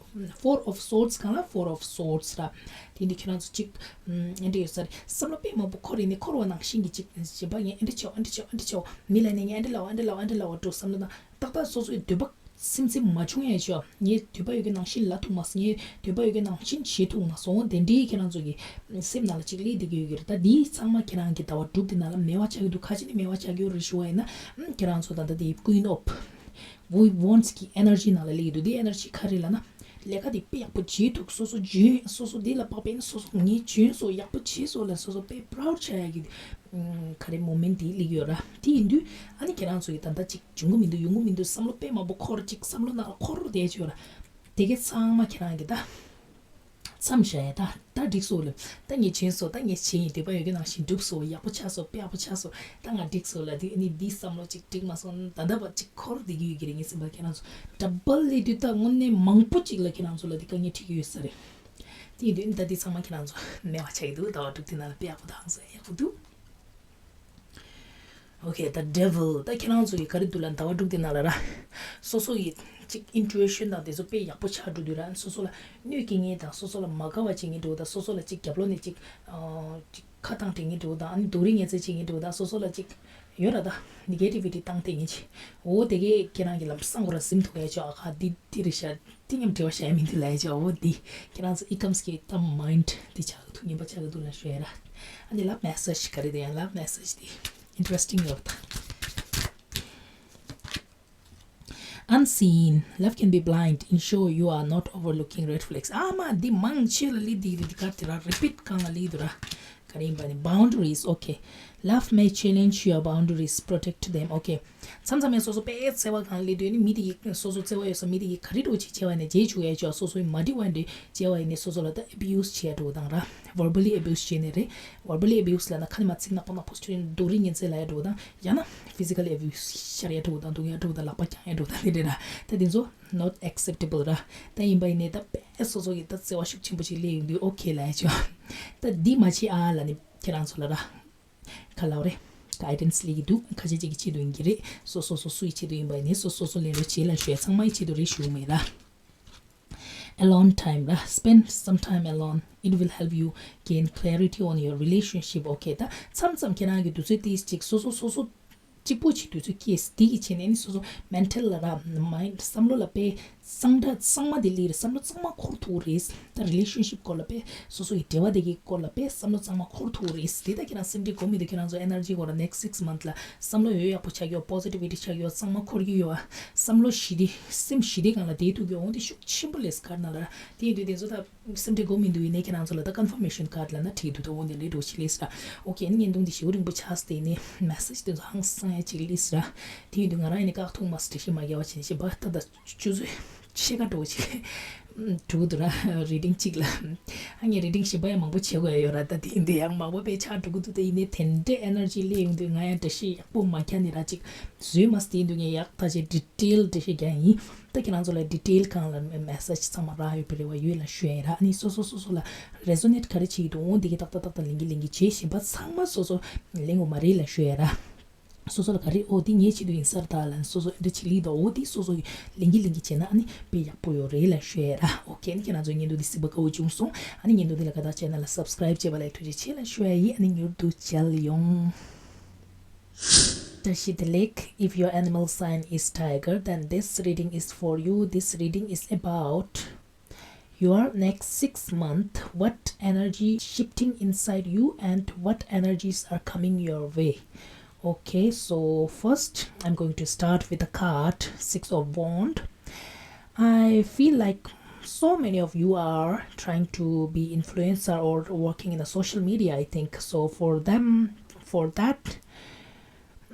Four of Swords གང་ལ། Four of Swords ར། དེ་འདི་ཁྱེད་རང་ཚོ་གཅིག་ཨ་འདྲ་ཡོད་ས་རེད། བསམ་བློ་དཔེ་མང་པོ་འཁོར་ཡིན་ནས། འཁོར་བ་ནང་བཞིན་གྱི་གཅིག་གཞན་པ་ངས་ཨ་འདྲ་བྱའོ། ཨ་འདྲ་བྱའོ། ཨ་འདྲ་བྱའོ། མི་ལ་ནས་ངས་ཨ་འདྲ་ལབ། ཨ་འདྲ་ལབ། ཨ་འདྲ་ལབ་འགྲོ་བསམ་བློ་དང་། ཏག་ཏག་སོ་སོའི་འདོད་པ་སེམས་སེམས་མ་བྱུང་ཡ་ཆོག་ངའི་འདོད་པ་ཡོད་ཀྱི་ནང་བཞིན་ལབ་ཐུབ་མ་སོང་། ངའི་འདོད་པ་ཡོད་ཀྱི་ནང་བཞིན་བྱེད་ཐུབ་མ་སོང་། འོ་དེ་འདྲའི་ཁྱེད་རང་ཚོ་གི་སེམས་ནང་ལ་གཅིག་སླེབས་བསྡད་ཀྱི་ཡོད་ཀྱི་རེད། ད་འདིའི་ཚང་མ་ཁྱེད་རང་གི་ཟླ་བ་དྲུག་དེ་ནང་ལ་མེད་པ་ཆགས་ཀྱི་འདུག་ག་ཅི་ནས་མེད་པ་ཆགས་ཀྱི་ཡོད་རེད་ཞུ་བ་ཡིན་ན། ཨམ། ཁྱེད་རང་ཚོ་ད་ལྟ་དེ་Queen of Wands གི་ཨེ་ནར་ཇི་ནང་ལ་སླེབས་ཀྱི་འདུག་འདིའི་ཨེ་ནར་ཇི་ག་རེ་ལབ་ན། ལས་ཀ་དེ་དཔེ་ཡག་པོ་བྱེད་ཐུབ། སོ་སོ་འཇོན། སོ་སོ་འདི་ལ་དཔག་པའི་ནི་སོ་སོ་ངས་འཇོན་སོང་། ཡག་པོ་བྱས་སོང་ལབ། སོ་སོ་དཔེ་proud བྱ་ཡ་གི་ཨམ། ག་རེ་moment དེ་སླེབས་ཀྱི་ཡོད་ར། དེ་ཡིན་དུས་ཨ་ནི་ཁྱེད་རང་ཚོ་ཡི་ད་ལྟ་ཅིག་འབྱུང་གི་མི་འདུག་ཡོང་གི་མི་འདུག་བསམ་བློ་དཔེ་མང་པོ་འཁོར། ཅིག་བསམ་བློ་ནང་ལ་འཁོར་བསྡད་ཀྱི་ཡོད་ར། དེ་གའི་ཚང་མ་ཁྱེད་རང་གི་ད་མཚམས་བཞག་ཡ། ད་ད་འགྲིག་སོང་ལབ། ད་ངས་བྱས་སོང་། ད་ངས་བྱས་ཡིན། འདོད་པ་ཡོད་ཀྱི་ནང་བཞིན་འགྲུབ་སོང་། ཡག་པོ་ཆགས་སོང་། དཔེ་ཡག་པོ་ཆགས་སོང་། ད་ང་འགྲིག་སོང་ལབ། དེ་ནི་འདི་བསམ་བློ་ཅིག་འགྲིག་མ་སོང་། ད་ལྟ་བར་ཅིག་འཁོར་བསྡད་ཀྱི་ཡོད་ཀྱི་རེད། ངའི་སེམས་པ་ཁྱེད་རང་ཚོ་double སླེབས་དུས་ད་དངོས་གནས་མང་པོ་ཅིག་ལ་ཁྱེད་རང་ཚོ་ལ་འདི་དཀའ་ངལ་འཕྲད་ཀྱི་ཡོད་ས་རེད། དེ་ཡིན་དུས་ཨ་ནི་ད་འདི་ཚང་མ་ཁྱེད་རང་ཚོ་མེད་པ་ཆགས་ཀྱི་འདུག་ཟླ་བ་དྲུག་དེ་ནང་ལ་དཔེ་ཡག་པོ་དང་སོ་ཡག་པོ་འདུག Okay, the devil. ད་ཁྱེད་རང་ཚོ་ཡི་ག་རེ་འདུག་ལབ། ཟླ་བ་དྲུག་དེ་ནང་ལ་ར། སོ་སོ་ཡི་ཅིག་intuition དང་དེ་ཚོ་དཔེ་ཡག་པོ་ཆགས་འགྲོ་དུས་ར། སོ་སོ་ལ་གནོད་སྐྱེལ་མཁན་དང་། སོ་སོ་ལ་མ་དགའ་བ་བྱེད་མཁན་འདྲ་བོ་དང་། སོ་སོ་ལ་ཅིག་རྒྱབ་ལོགས་ནས་ཅིག་ཨ་ཅིག་ཁ་བཏང་དྲན་མཁན་འདྲ་བོ་དང་། ཨ་ནི་རྡོག་རིལ་ངན་རྩོད་བྱེད་མཁན་འདྲ་བོ་དང་། སོ་སོ་ལ་ཅིག་ཡོད་ར། ད་negativity བཏང་དེ་ངེས་ཅི། འོ་དེ་གས་ཁྱེད་རང་གི་ལམ་སང་ཁོ་ར་ཟིན་ཐུབ་ཡ་ཆོག་ཨ་ཁ་འདི་འདི་རེད་ཤག་འདི་མཉམ་འབྲེལ་བ་བྱ་ཡ་མི་འདུག་ལབ་ཡ་ཆོག་འོ་འདི་ཁྱེད་རང་ཚོ་ཨི་ཀམ་སི་ཀི་ད་mind འདི་ཆགས་ཀྱི་འདུག་ངན་པ་ཆགས་ཀྱི་འདུག་ལབ་ཤོད་ཡ་ར། ཨ་ནི་love message ག་རེ་དེ་ཡང་love message འདི་interesting ཡོད་པ་ད། Unseen. Love can be blind. Ensure you are not overlooking red flags. ཨ་མ་འདི་མང་ཆེ་ལ་ལི་འདི་རི་ག་དེ་ར་repeat གང་ལ་ལི་འདུག་ར། ག་རེ་ཡིན་པ་ནི་boundaries. Okay. Love may challenge your boundaries, protect them. Okay. མཚམས་མཚམས་ཡང་སོ་སོ་དཔེ་བརྩེ་བ་གང་ལི་འདུག་ནི་མི་དེ་ཡིས་སོ་སོ་བརྩེ་བ་ཡོད་ས་མི་དེ་ཡིས་ག་རེ་འགྲོ་ཅིག་བྱས་པ་ནི་རྗེས་འཇུག་ཡ་ཅོག་སོ་སོའི་མ་འགྲིག་པ་འདྲ་བྱས་པ་ཡིན་ནི་སོ་སོ་ལ་ད་abuse བྱས་འགྲོ་དང་ར། verbally abuse བྱས་ནི་རེད། verbally abuse ལབ་ན་ཁ་ནས་མ་ཚིག་ནག་པོ་ནག་པོ་ཆུ་རྡོ་རིང་ངན་ཚད་ལ་ཡ་འགྲོ་དང་། ཡང་ན་physical abuse ཤར་ཡ་འགྲོ་དང་། རྡུང་ཡ་འགྲོ་དང་། ལག་པ་བརྐྱང་ཡ་འགྲོ་དང་དེ་འདྲ་ར། ད་དེ་ཚོ་not acceptable ར། ད་ཡིན་པ་ཡིན་ནི་ད་དཔེ་སོ་སོ་གི་ད་བརྩེ་བ་ཤུགས་ཆེན་པོ་ཅིག་སླེབས་ཡོང་དུས་okay ལབ་ཡ་ཅོག་ད་འདི་མ་བྱེད་ཨ་ལབ་ནི་ཁྱེད་རང་ཚོ་ལ་ར། ག་ལབ་རེད། guidance སླེབས་ཀྱི་འདུག་ཁ་ཤས་ཅིག་གི་ཆེད་དུ་ཡིན་གྱི་རེད། སོ་སོ་སོ་སོའི་ཆེད་དུ་ཡིན་པ་ཡིན་ནི་སོ་སོ་སོ་ལེན་རོགས་བྱེད་ལབ་ཞུ་ཡ། ཚང་མའི་ཆེད་དུ་རེད་ཞུ་མེད་ར། Alone time ར། Spend some time alone. It will help you gain clarity on your relationship. Okay. ད་མཚམས་མཚམས་ཁྱེད་རང་གི་དུས་ཚོད་ཏིས་ཅིག་སོ་སོ་སོ་སོ་གཅིག་པོ་ཅིག་དུས་ཚོད་སྐྱེས་དེ་གི་ཆེད་ནས་ནི་སོ་སོ་mental ལ་ར། mind བསམ་བློ་ལ་དཔེ་གཙང་སྦྲ་གཙང་མ་དེ་སླེབས་རེད། བསམ་བློ་གཙང་མ་འཁོར་ཐུབ་རེད། ད་relationship སྐོར་ལ་དཔེ་སོ་སོ་ཡི་འབྲེལ་བ་དེ་གི་སྐོར་ལ་དཔེ་བསམ་བློ་གཙང་མ་འཁོར་ཐུབ་རེད། དེ་ད་ཁྱེད་རང་སེམས་ཁྲལ་དགོས་མི་འདུག་ཁྱེད་རང་ཚོ་energy སྐོར་ལ་next six month ལ་བསམ་བློ་ཡོད་ཡག་པོ་ཆགས་ཀྱི་ཡོད། positivity ཆགས་ཀྱི་ཡོད། གཙང་མ་འཁོར་གྱི་ཡོད། བསམ་བློ་ཞི་བདེ་སེམས་ཞི་བདེ་སྒང་ལ་བསྡད་ཐུབ་ཀྱི་ཡོད། འོ་དེ་ཤུགས་ཆེན་པོ་སླེབས་ག་ན་ལ་དེ་ཡིན་དུས་དེ་ཚོ་ད་སེམས་ཁྲལ་དགོས་མི་འདུག་ཡིན་ནའི་ཁྱེད་རང་ཚོ་ལ་ད་confirmation card ལབ་ན་འགྲིག་འདུག་ད་འོ་དེ་འདྲའི་འགྲོ་ཆེ་སླེབས་ར། okay ཨ་ནི་བརྙན་ཐུང་འདི་ཞེ་པོ་རིང་པོ་ཆགས་སྟེ་ནི་message དེ་ཚོ་ཧང་སང་ཡ་ཅིག་སླེབས་ར། དེ་ཡིན་དུས་ང་རང་ཡིན་ནི་བཀག་ཐུབ་མ་སོང་། འགྲེལ་བཤད་མ་རྒྱག་པ་བྱས་ནས་བཤད་པ་ད་ད་ཆུ་ཚོད་ཕྱེད་ཀ་འགྲོ་ཅིག་འགྲོ་གི་འདུག་ར། reading གཅིག་ལ། ཨ་ངས་reading གཞན་པ་ཡང་མང་པོ་བྱེད་དགོས་ཡ་ཡོད་ར། ད་དེ་ཡིན་དུས་ཡང་མང་པོ་དཔེ་ཆགས་འགྲོ་གི་འདུག་ད་ཡིན་ནའི་དེ་འདྲའི་energy སླེབས་ཡོང་དུས་ང་ཡང་འགྲེལ་བཤད་ཡག་པོ་མ་རྒྱག་ནི་ར་ཅིག་བཟོས་མ་སོང་། དེ་ཡིན་དུས་ངས་ཡག་ད་ཅིག་detail འགྲེལ་བཤད་རྒྱག་ཡིན། ད་ཁྱེད་རང་ཚོ་ལ་detail གང་ལ་message ཚང་མ་རག་ཡོད་པའི་རེ་བ་ཡོད་ལ་ཞུ་ཡ་ཡིན་ར། ཨ་ནི་སོ་སོ་སོ་སོ་ལ་resonate ག་རེ་བྱེད་ཀྱི་འདུག་འོ་འདི་གི་ཏག་ཏག་ཏག་ཏག་ལེན་གྱི་ལེན་གྱི་བྱེད། གཞན་པ་ཚང་མ་སོ་སོ་ལེན་དགོས་མ་རེད་ལ་ཞུ་ཡ་ར། སོ་སོ་ལ་ག་རེ་འོ་འདི་ངའི་ཆེད་དུ་ཡིན་ས་རེད་ད་ལབ་ནས་སོ་སོ་འདི་བྱེད་ཀྱི་འདུག་འོ་འདི་སོ་སོ་ལེན་གྱི་ལེན་གྱི་བྱེད་ན་ཨ་ནི་དཔེ་ཡག་པོ་ཡོད་རེད་ལ་ཞུ་ཡ་ར། okay ཨ་ནི་ཁྱེད་རང་ཚོའི་བརྙན་ཐུང་འདི་གཟིགས་པ་དགའ་བོ་བྱུང་སོང་། ཨ་ནི་བརྙན་ཐུང་འདི་ལ་དགའ་རྟགས་བྱས་ན་ལ་subscribe བྱས་པ་ལ་ཐུགས་རྗེ་ཆེ་ལ་ཞུ་ཡ་ཡིན། ཨ་ནི་མྱུར་དུ་མཇལ་ཡོང་། བཀྲ་ཤིས་བདེ་ལེགས. If your animal sign is tiger, then this reading is for you. This reading is about your next six month, what energy shifting inside you and what energies are coming your way. Okay, so first I'm going to start with the card Six of Wand. I feel like so many of you are trying to be influencer or working in the social media, I think. So for them, for that,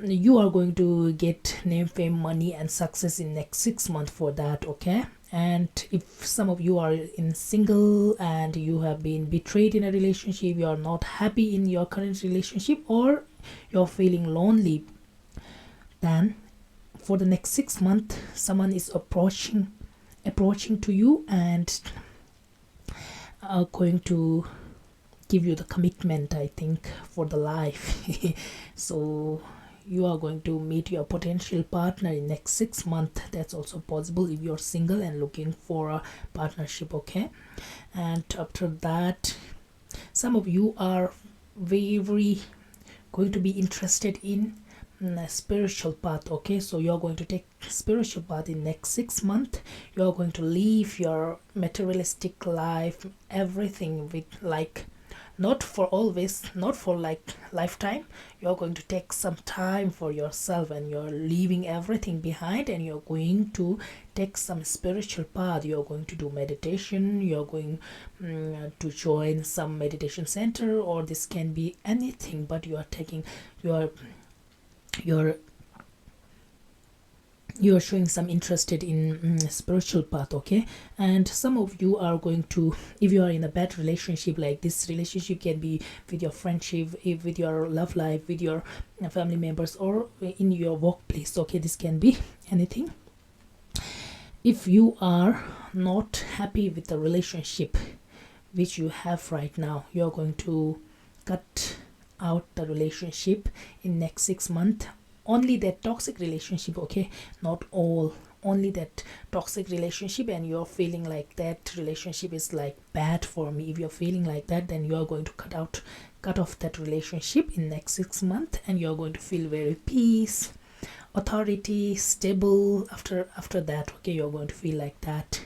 you are going to get name, fame, money and success in next six months for that, okay? And if some of you are in single and you have been betrayed in a relationship, you are not happy in your current relationship, or you're feeling lonely, then for the next six months someone is approaching approaching to you and are going to give you the commitment, I think, for the life. So you are going to meet your potential partner in next six months. That's also possible if you're single and looking for a partnership, okay? And after that, some of you are very going to be interested in mm, spiritual path, okay? So you're going to take spiritual path in next six months. You're going to leave your materialistic life, everything with, like, not for always, not for, like, lifetime. You're going to take some time for yourself and you're leaving everything behind and you're going to take some spiritual path. You're going to do meditation, you're going mm, to join some meditation center, or this can be anything, but you are taking, you are, you're you're showing some interested in mm, spiritual path, okay? And some of you are going to, if you are in a bad relationship, like, this relationship can be with your friendship, if with your love life, with your uh, family members, or in your workplace, okay? This can be anything. If you are not happy with the relationship which you have right now, you are going to cut out the relationship in next six months. Only that toxic relationship, okay? Not all. Only that toxic relationship, and you're feeling like that relationship is, like, bad for me. If you're feeling like that, then you are going to cut out, cut off that relationship in next six months, and you're going to feel very peace, authority, stable. After, after that, okay, you're going to feel like that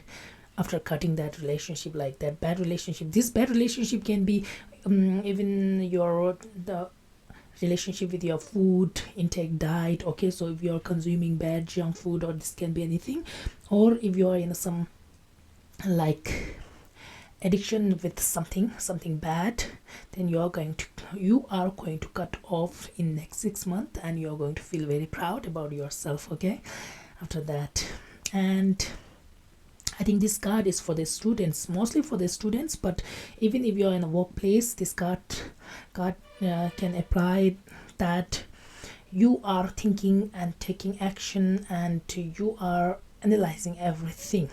after cutting that relationship, like, that bad relationship. This bad relationship can be um, even your, the relationship with your food intake, diet, okay? So if you're consuming bad junk food, or this can be anything, or if you're in some, like, addiction with something, something bad, then you're going to, you are going to cut off in next six months, and you're going to feel very proud about yourself, okay, after that. And I think this card is for the students, mostly for the students, but even if you're in a workplace, this card, card uh, can apply that you are thinking and taking action, and you are analyzing everything.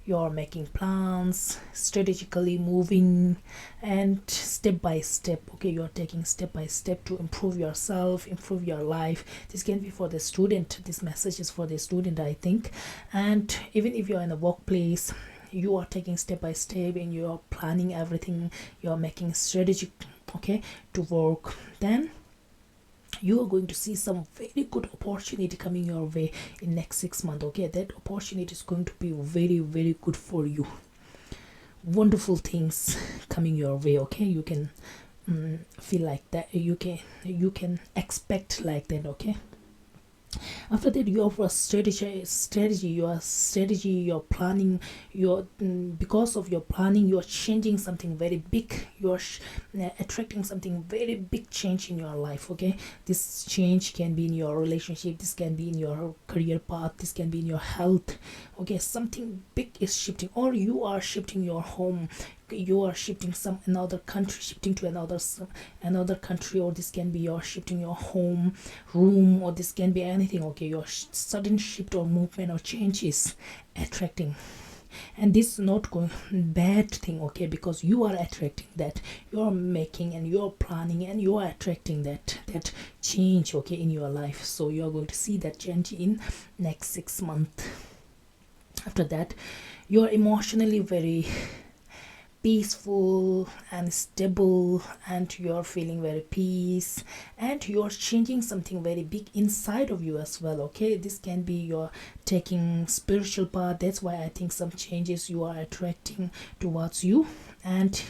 You're making plans, strategically moving, and step by step, okay? You're taking step by step to improve yourself, improve your life. This can be for the student. This message is for the student, I think. And even if you're in the workplace, you are taking step by step and you're planning everything, you're making strategic, okay, to work, then you are going to see some very good opportunity coming your way in next six months, okay? That opportunity is going to be very, very good for you. Wonderful things coming your way, okay? You can um, feel like that. You can, you can expect like that, okay? After that, you have a strategy, strategy, your strategy, your planning, your mm, because of your planning, you are changing something very big. You are sh- uh, attracting something very big change in your life, okay? This change can be in your relationship, this can be in your career path, this can be in your health, okay? Something big is shifting, or you are shifting your home, you are shifting some another country, shifting to another s- another country, or this can be your shifting your home room, or this can be anything, okay? Your sh- sudden shift or movement or change is attracting, and this is not going bad thing, okay? Because you are attracting that, you are making and you are planning and you are attracting that, that change, okay, in your life. So you are going to see that change in next six months. After that, you are emotionally very peaceful and stable, and you're feeling very peace, and you're changing something very big inside of you as well, okay? This can be your taking spiritual path. That's why I think some changes you are attracting towards you, and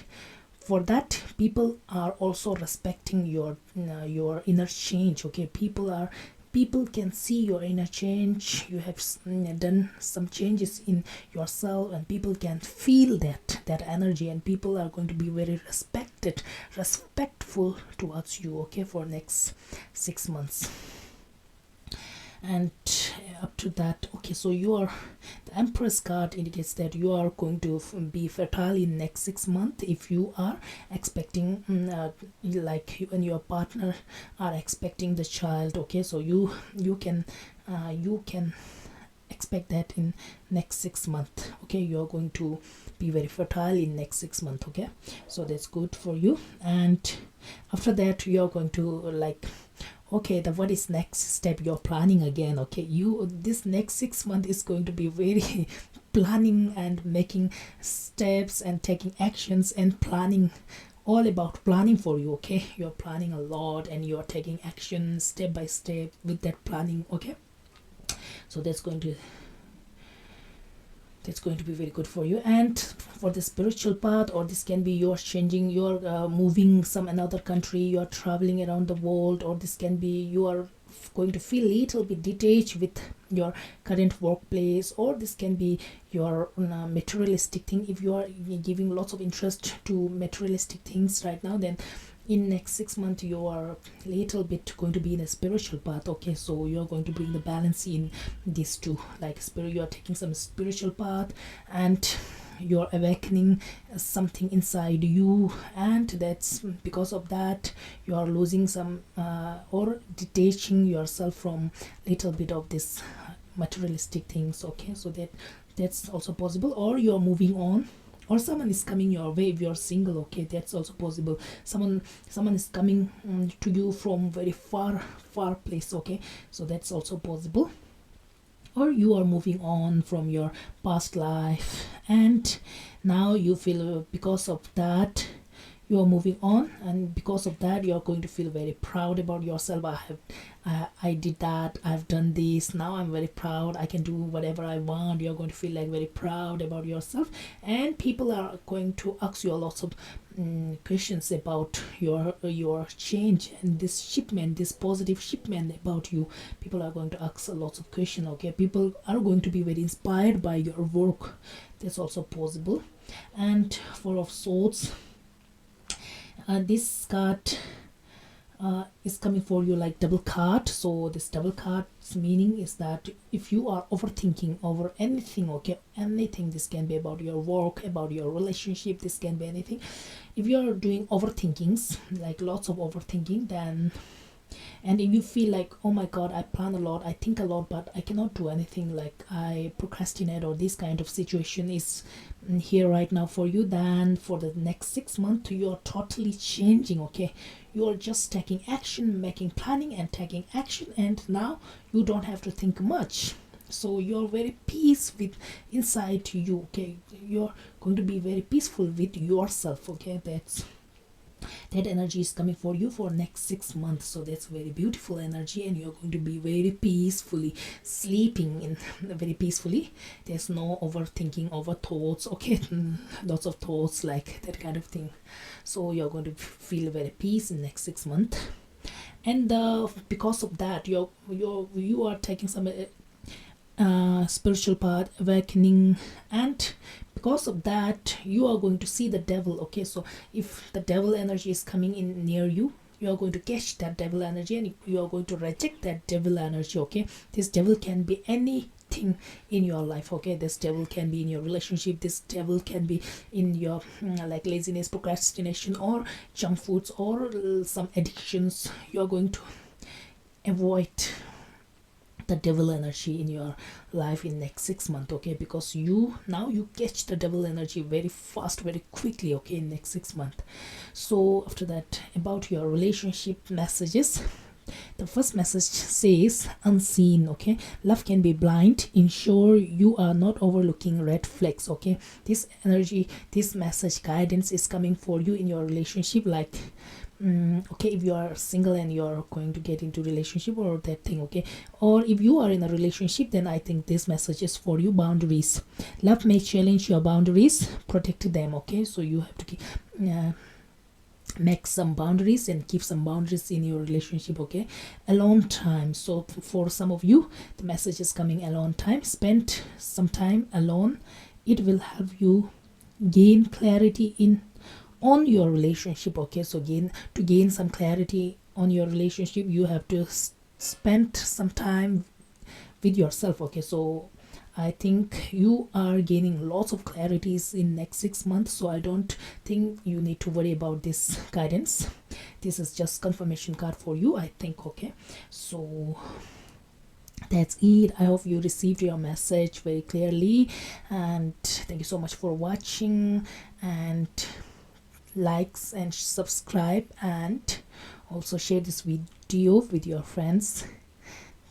for that, people are also respecting your uh, your inner change, okay? People are, people can see your inner change. You have s- mm, done some changes in yourself, and people can feel that, that energy, and people are going to be very respected, respectful towards you, okay, for next six months. And up to that, okay, so you are, the Empress card indicates that you are going to f- be fertile in next six months if you are expecting mm, uh, like you and your partner are expecting the child, okay? So you, you can uh, you can Expect that in next six months, okay? You're going to be very fertile in next six months, okay? So that's good for you. And after that, you're going to, like, okay, the what is next step you're planning again, okay? You, this next six months is going to be very planning and making steps and taking actions and planning, all about planning for you, okay? You're planning a lot and you're taking action step by step with that planning, okay? So that's going to, that's going to be very good for you. And for the spiritual path, or this can be you're changing, you're uh, moving some another country, you're traveling around the world, or this can be you are going to feel little bit detached with your current workplace, or this can be your uh, materialistic thing. If you are giving lots of interest to materialistic things right now, then in next six months you are little bit going to be in a spiritual path, okay? So you're going to bring the balance in these two, like, spirit, you're taking some spiritual path, and you're awakening something inside you, and that's because of that you are losing some uh, or detaching yourself from little bit of this materialistic things, okay? So that, that's also possible. Or you're moving on, or someone is coming your way. If you're single, okay, that's also possible. Someone, someone is coming um, to you from very far, far place, okay? So that's also possible. Or you are moving on from your past life, and now you feel, because of that, you are moving on, and because of that you are going to feel very proud about yourself. I have uh, I did that, I've done this, now I'm very proud, I can do whatever I want. You're going to feel like very proud about yourself, and people are going to ask you a lot of um, questions about your your change and this shipment, this positive shipment about you. People are going to ask a lot of questions, okay? People are going to be very inspired by your work. That's also possible. And Four of Swords, uh, this card uh, is coming for you like double card. So this double card's meaning is that if you are overthinking over anything, okay, anything, this can be about your work, about your relationship, this can be anything. If you are doing overthinkings, like lots of overthinking, then and if you feel like, oh my god, I plan a lot, I think a lot, but I cannot do anything, like I procrastinate, or this kind of situation is mm, here right now for you, then for the next six months you're totally changing, okay? You're just taking action, making planning and taking action, and now you don't have to think much. So you're very peace with inside you, okay? You're going to be very peaceful with yourself, okay? That's that energy is coming for you for next six months. So that's very beautiful energy, and you're going to be very peacefully sleeping in very peacefully. There's no overthinking, over thoughts, okay? Lots of thoughts, like that kind of thing. So you're going to feel very peace in next six months. And the because of that, you're you're you are taking some uh, uh, spiritual path, awakening, and because of that you are going to see the devil, okay? So if the devil energy is coming in near you, you are going to catch that devil energy and you are going to reject that devil energy, okay? This devil can be anything in your life, okay? This devil can be in your relationship, this devil can be in your mm, like laziness, procrastination, or junk foods, or uh, some addictions. You are going to avoid the devil energy in your life in next six months, okay? Because you now you catch the devil energy very fast, very quickly, okay, in next six months. So after that, about your relationship messages, the first message says unseen, okay? Love can be blind. Ensure you are not overlooking red flags, okay? This energy, this message guidance is coming for you in your relationship, like mm, okay, if you are single and you are going to get into relationship or that thing, okay? Or if you are in a relationship, then I think this message is for you. Boundaries. Love may challenge your boundaries, protect them, okay? So you have to keep uh, make some boundaries and keep some boundaries in your relationship, okay? Alone time. So for some of you, the message is coming: alone time. Spend some time alone. It will help you gain clarity in on your relationship, okay? So gain to gain some clarity on your relationship, you have to spend some time with yourself, okay? So I think you are gaining lots of clarities in next six months, so I don't think you need to worry about this guidance. This is just confirmation card for you, I think, okay? So That's it. I hope you received your message very clearly. And thank you so much for watching. And likes and subscribe. And also share this video with your friends.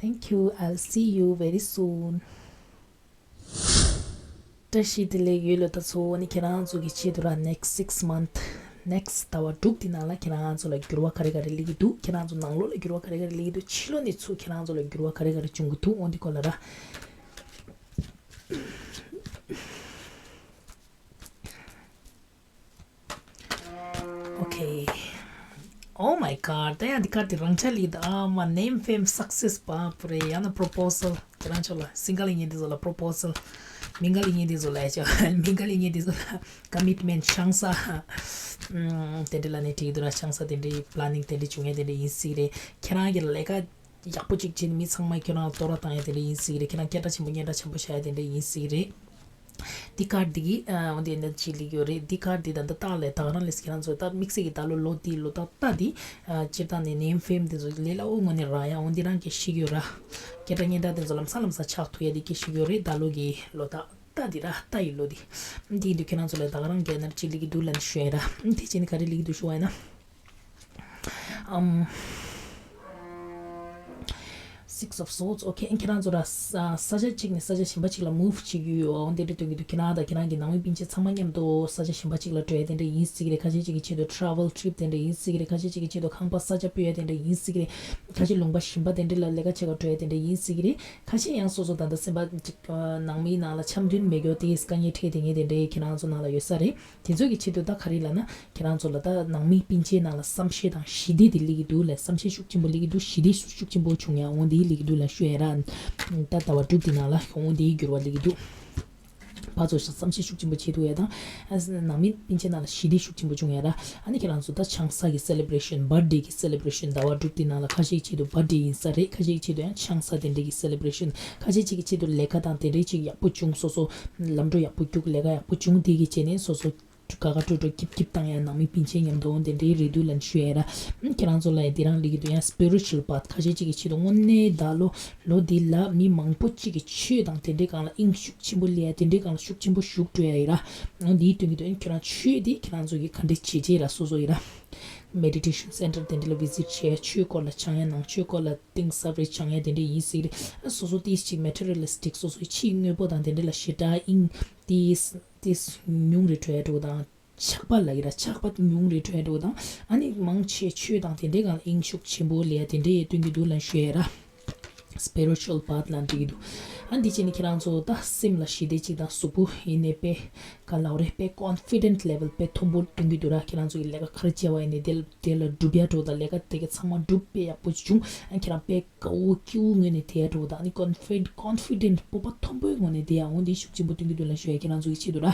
Thank you. I'll see you very soon. བཀྲ་ཤིས་བདེ་ལེགས། ཡོད་ལོ། ད་ཚོ་ནི་ཁྱེད་རང་ཚོ་གི་ཆེད་དུ་ར་next six month, next ཟླ་བ་དྲུག་དེ་ནང་ལ་ཁྱེད་རང་ཚོ་ལ་འགྱུར་བ་ག་རེ་ག་རེ་སླེབས་ཀྱི་འདུག་ཁྱེད་རང་ཚོ་ནང་ལོགས་ལ་འགྱུར་བ་ག་རེ་ག་རེ་སླེབས་ཀྱི་འདུག་ཕྱི་ལོགས་ནས་ཚུར་ཁྱེད་རང་ཚོ་ལ་འགྱུར་བ་ག་རེ་ག་རེ་འབྱུང་གི་འདུག་འོ་འདི་སྐོར་ལ་ར། Okay. Oh my god. ད་ཡང་འདི་ག་དེ་རང་ཆ་ལི་ད་ཨ་མ་name fame success པ་པུ་རེ་ཡང་ན་proposal ཁྱེད་རང་ཚོ་ལ་single ཡིན་འདི་ཚོ་ལ་proposal, mingle ཡིན་འདི་ཚོ་ལ་ཡ་ཆ་mingle ཡིན་འདི་ཚོ་ལ་commitment ཆང་ས་དེ་འདྲ་ལ་ནི་དྲིས་འདུག་ར། ཆང་ས་དེ་འདྲའི་planning དེ་འདྲ་བྱུང་ཡ་དེ་འདྲ་ཡིན་སྲིད་རེད། ཁྱེད་རང་གི་ལས་ཀ་ཡག་པོ་གཅིག་བྱས་ནས་མི་ཚང་མ་ཁྱོད་རང་ལ་གཏོར་བ་བཏང་ཡ་དེ་འདྲ་ཡིན་སྲིད་རེད། ཁྱེད་རང་སྐད་གྲགས་ཆེན་པོ་སྙན་གྲགས་ཆེན་པོ་བཞག་ཡ་དེ་འདྲ་ཡིན་སྲིད་རེད། འདི་ཀར་འདི་གི་འོན་ཏེ་ནད་ཅི་ལིག་ཡོད་རེད། འདི་ཀར་འདི་ད་ལྟ་ལས་ད་ག་རང་ལས་ཁྱེད་རང་ཚོ་ད་དམིགས་བསལ་གྱི་ད་ལོ་ལོ་འདི་ལོ་ད་ལྟ་འདི་སྤྱིར་བཏང་ནས་name fame འདི་ཚོ་ལས་སླ་བོ་ངོ་ནས་རག་ཡ་འོན་འདི་རང་གི་ཤིག་ཡོད་ར། སྐད་གྲགས་སྙན་གྲགས་འདི་ཚོ་ལམ་སང་ལམ་སང་ཆགས་ཐུབ་ཡ་འདི་གི་ཤིག་ཡོད་རེད། ད་ལོ་གི་ལོ་ད་ལྟ་འདི་ར་ལྟ་ཡི་ལོ་འདི། འདི་འདི་ཁྱེད་རང་ཚོ་ལས་ད་ག་རང་གི་ནད་ཅི་ལིག་གི་འདུག་ལན་ཤོད་ཡ་ར། འདི་ཅི་ནི་ག་རེ་ལིག་འདུག་ཤོད་ཡ་ན། ཨམ། Six of Swords. Okay. ཁྱེད་རང་ཚོ་ར་ས་ས་ཆ་གཅིག་ནས་ས་ཆ་གཞན་པ་གཅིག་ལ་move བྱེད་རྒྱུ་ཡོད། འོ་འདི་འདྲ་སྟོན་གྱི་འདུག་ཁྱེད་རང་དང་ཁྱེད་རང་གི་ནང་མི་སྤུན་མཆེད་ཚང་མ་མཉམ་དུ་ས་ཆ་གཞན་པ་གཅིག་ལ་འགྲོ་ཡ་དེ་འདྲ་ཡིན་སྲིད་ཀྱི་རེད། ཁ་ཤས་གཅིག་གི་ཆེད་དུ་travel trip དེ་འདྲ་ཡིན་སྲིད་ཀྱི་རེད། ཁ་ཤས་གཅིག་གི་ཆེད་དུ་ཁང་པ་ས་ཆ་སྤོ་ཡ་དེ་འདྲ་ཡིན་སྲིད་ཀྱི་རེད། ཁ་ཤས་ལུང་པ་གཞན་པ་དེ་འདྲ་ལ་ལས་ཀ་བྱེད་ག་འགྲོ་ཡ་དེ་འདྲ་ཡིན་སྲིད་ཀྱི་རེད། ཁ་ཤས་ཡང་སོ་སོ་ད་ལྟ་སེམས་པ་གཅིག་ནང་མིའི་ནང་ལ་འཆམ་མཐུན་མེད་མཁན་དེ་དཀའ་ངལ་འཕྲད་དེ་ངས་དེ་འདྲའི་ཁྱེད་རང་ཚོ་ནང་ལ་ཡོད་ས་རེད། དེ་ཚོ་གི་ཆེད་དུ་ད་ག་རེ་ལབ་ན། ཁྱེད་རང་ཚོ་ལ་ད་ནང་མི་སྤུན་མཆེད་ནང་ལ་བསམ་ཤེས་དང་ཞི་བདེ་དེ་སླེབས་ཀྱི་འདུག་ལ། བསམ་ཤེས་ཤུགས་ཆེན་པོ་སླེབས་ཀྱི་འདུག་ཞི་བདེ་ཤུགས་ཆེན་པོ་བྱུང་ཡ་འོང་དེ་སླེབས་ཀྱི་འདུག་ལ་ཤོད་ཡ་ར། ད་ཟླ་བ་དྲུག་དེ་ནང་ལ་འོང་དེའི་འགྱུར་བ་སླེབས་ཀྱི་འདུག་ཕར་ཚུར་བསམ་ཤེས་ཤུགས་ཆེན་པོ་བྱེད་ཐུབ་ཡ་དང་། ནང་མི་སྤུན་མཆེད་ནང་ལ་ཞི་བདེ་ཤུགས་ཆེན་པོ་བྱུང་ཡ་ར། ཨ་ནི་ཁྱེད་རང་ཚོ་ད་ཆང་ས་གི་celebration, birthday གི་celebration ཟླ་བ་དྲུག་དེ་ནང་ལ་ཁ་ཤས་ཀྱི་ཆེད་དུ་birthday ཡིན་ས་རེད། ཁ་ཤས་ཀྱི་ཆེད་དུ་ཡང་ཆང་ས་དེ་འདྲའི་གི་celebration, ཁ་ཤས་ཅིག་གི་ཆེད་དུ་ལས་ཀ་དང་དེ་འདྲའི་ཅིག་ཡག་པོ་བྱུང་སོ་སོ། ལམ་འགྲོ་ཡག་པོ་རྒྱུགས། ལས་ཀ་ཡག་པོ་བྱུང་དེ་གི་བྱས་ནས་སོ་སོ། དགའ་དགའ་སྤྲོ་སྤྲོ་སྐྱིད་སྐྱིད་བཏང་ཡ་ནང་མི་སྤུན་མཆེད་མཉམ་དུ་འོང་དེ་འདྲའི་རེ་འདུན་ལན་ཞུ་ཡ་ར། ཁྱེད་རང་ཚོ་ལ་ཡ་དེ་རང་ལེགས་ཀྱི་འདུག་ཡང་spiritual path ཁ་ཤས་ཅིག་གི་ཆེད་དུ་དངོས་གནས་ད་ལོ་ལོ་འདི་ལ་མི་མང་པོ་ཅིག་གི་ཆོས་དང་དེ་འདྲའི་སྒང་ལ་དབྱིངས་ཤུགས་ཆེན་པོ་སླེབས་ཡ་དེ་འདྲའི་སྒང་ལ་ཤུགས་ཆེན་པོ་ཞུགས་འགྲོ་ཡ་ཡིན་ར། འོ་འདིའི་དོན་གྱི་དོན་ཁྱེད་རང་ཆོས་འདི་ཁྱེད་རང་ཚོ་གི་ག་འདྲ་བྱེད་བྱེད་ར་སོ་སོ་ཡིན་ར། meditation center དེ་འདྲ་ལ་visit བྱས་ཆོས་སྐོར་ལ་སྦྱང་ཡ་ནང་ཆོས་སྐོར་ལ་གཏིང་ཟབ་རེ་སྦྱང་ཡ་དེ་འདྲ་ཡིན་སྲིད་རེད། སོ་སོ་ཏིས་ཅིག་materialistic སོ་སོའི་ཕྱིའི་དངོས་པོ་དང་དེ་འདྲ་ལ་ཞེ་དྲག་དབྱིངས་ཏིས་ཏིས་ཉུང་རེ་འགྲོ་ཡ་འགྲོ་དང་། ཆགས་པ་ལ་ཡི་ར་ཆགས་པ་ཉུང་རེ་འགྲོ་ཡ་འགྲོ་དང་། ཨ་ནི་མང་ཆེ་ཆོས་དང་དེ་འདྲའི་སྒང་ལ་དབྱིངས་ཤུགས་ཆེན་པོ་ལས་ཡ་དེ་འདྲའི་ཡ་སྟོན་གྱི་འདུག་ལན་ཞུ་ཡ་ར། spiritual path ལ་འགྲིག་གི་འདུག་ཨ་འདི་བྱས་ནས་ཁྱེད་རང་ཚོ་ད་སེམས་ལ་ཞི་བདེ་གཅིག་དང་གཟུགས་པོ་ཡིན་ནའི་དཔེ་ག་ལབ་རེད། དཔེ་confident level དཔེ་མཐོན་པོ་སྟོན་གྱི་འདུག་ར། ཁྱེད་རང་ཚོ་གི་ལས་ཀ་ག་རེ་བྱས་པ་ཡིན་ནའི་དེ་ལ་དེ་ལ་འགྲུབ་ཡ་འགྲོ་དང་། ལས་ཀ་དེ་ག་ཚང་མ་འགྲུབ་དཔེ་ཡག་པོ་བྱུང་། ཨ་ཁྱེད་རང་དཔེ་དགའ་བོ་སྐྱིད་བོ་ངོས་ནས་བསྡད་ཡ་འགྲོ་དང་། ཨ་ནི་confid confident སྤོབས་པ་མཐོན་པོའི་ངོས་ནས་བསྡད་ཡ་འོང་དེ་ཤུགས་ཆེན་པོ་སྟོན་གྱི་འདུག་ལ་ཞུ་ཡ་ཁྱེད་རང་ཚོ་གི་ཆེད་དུ་ར།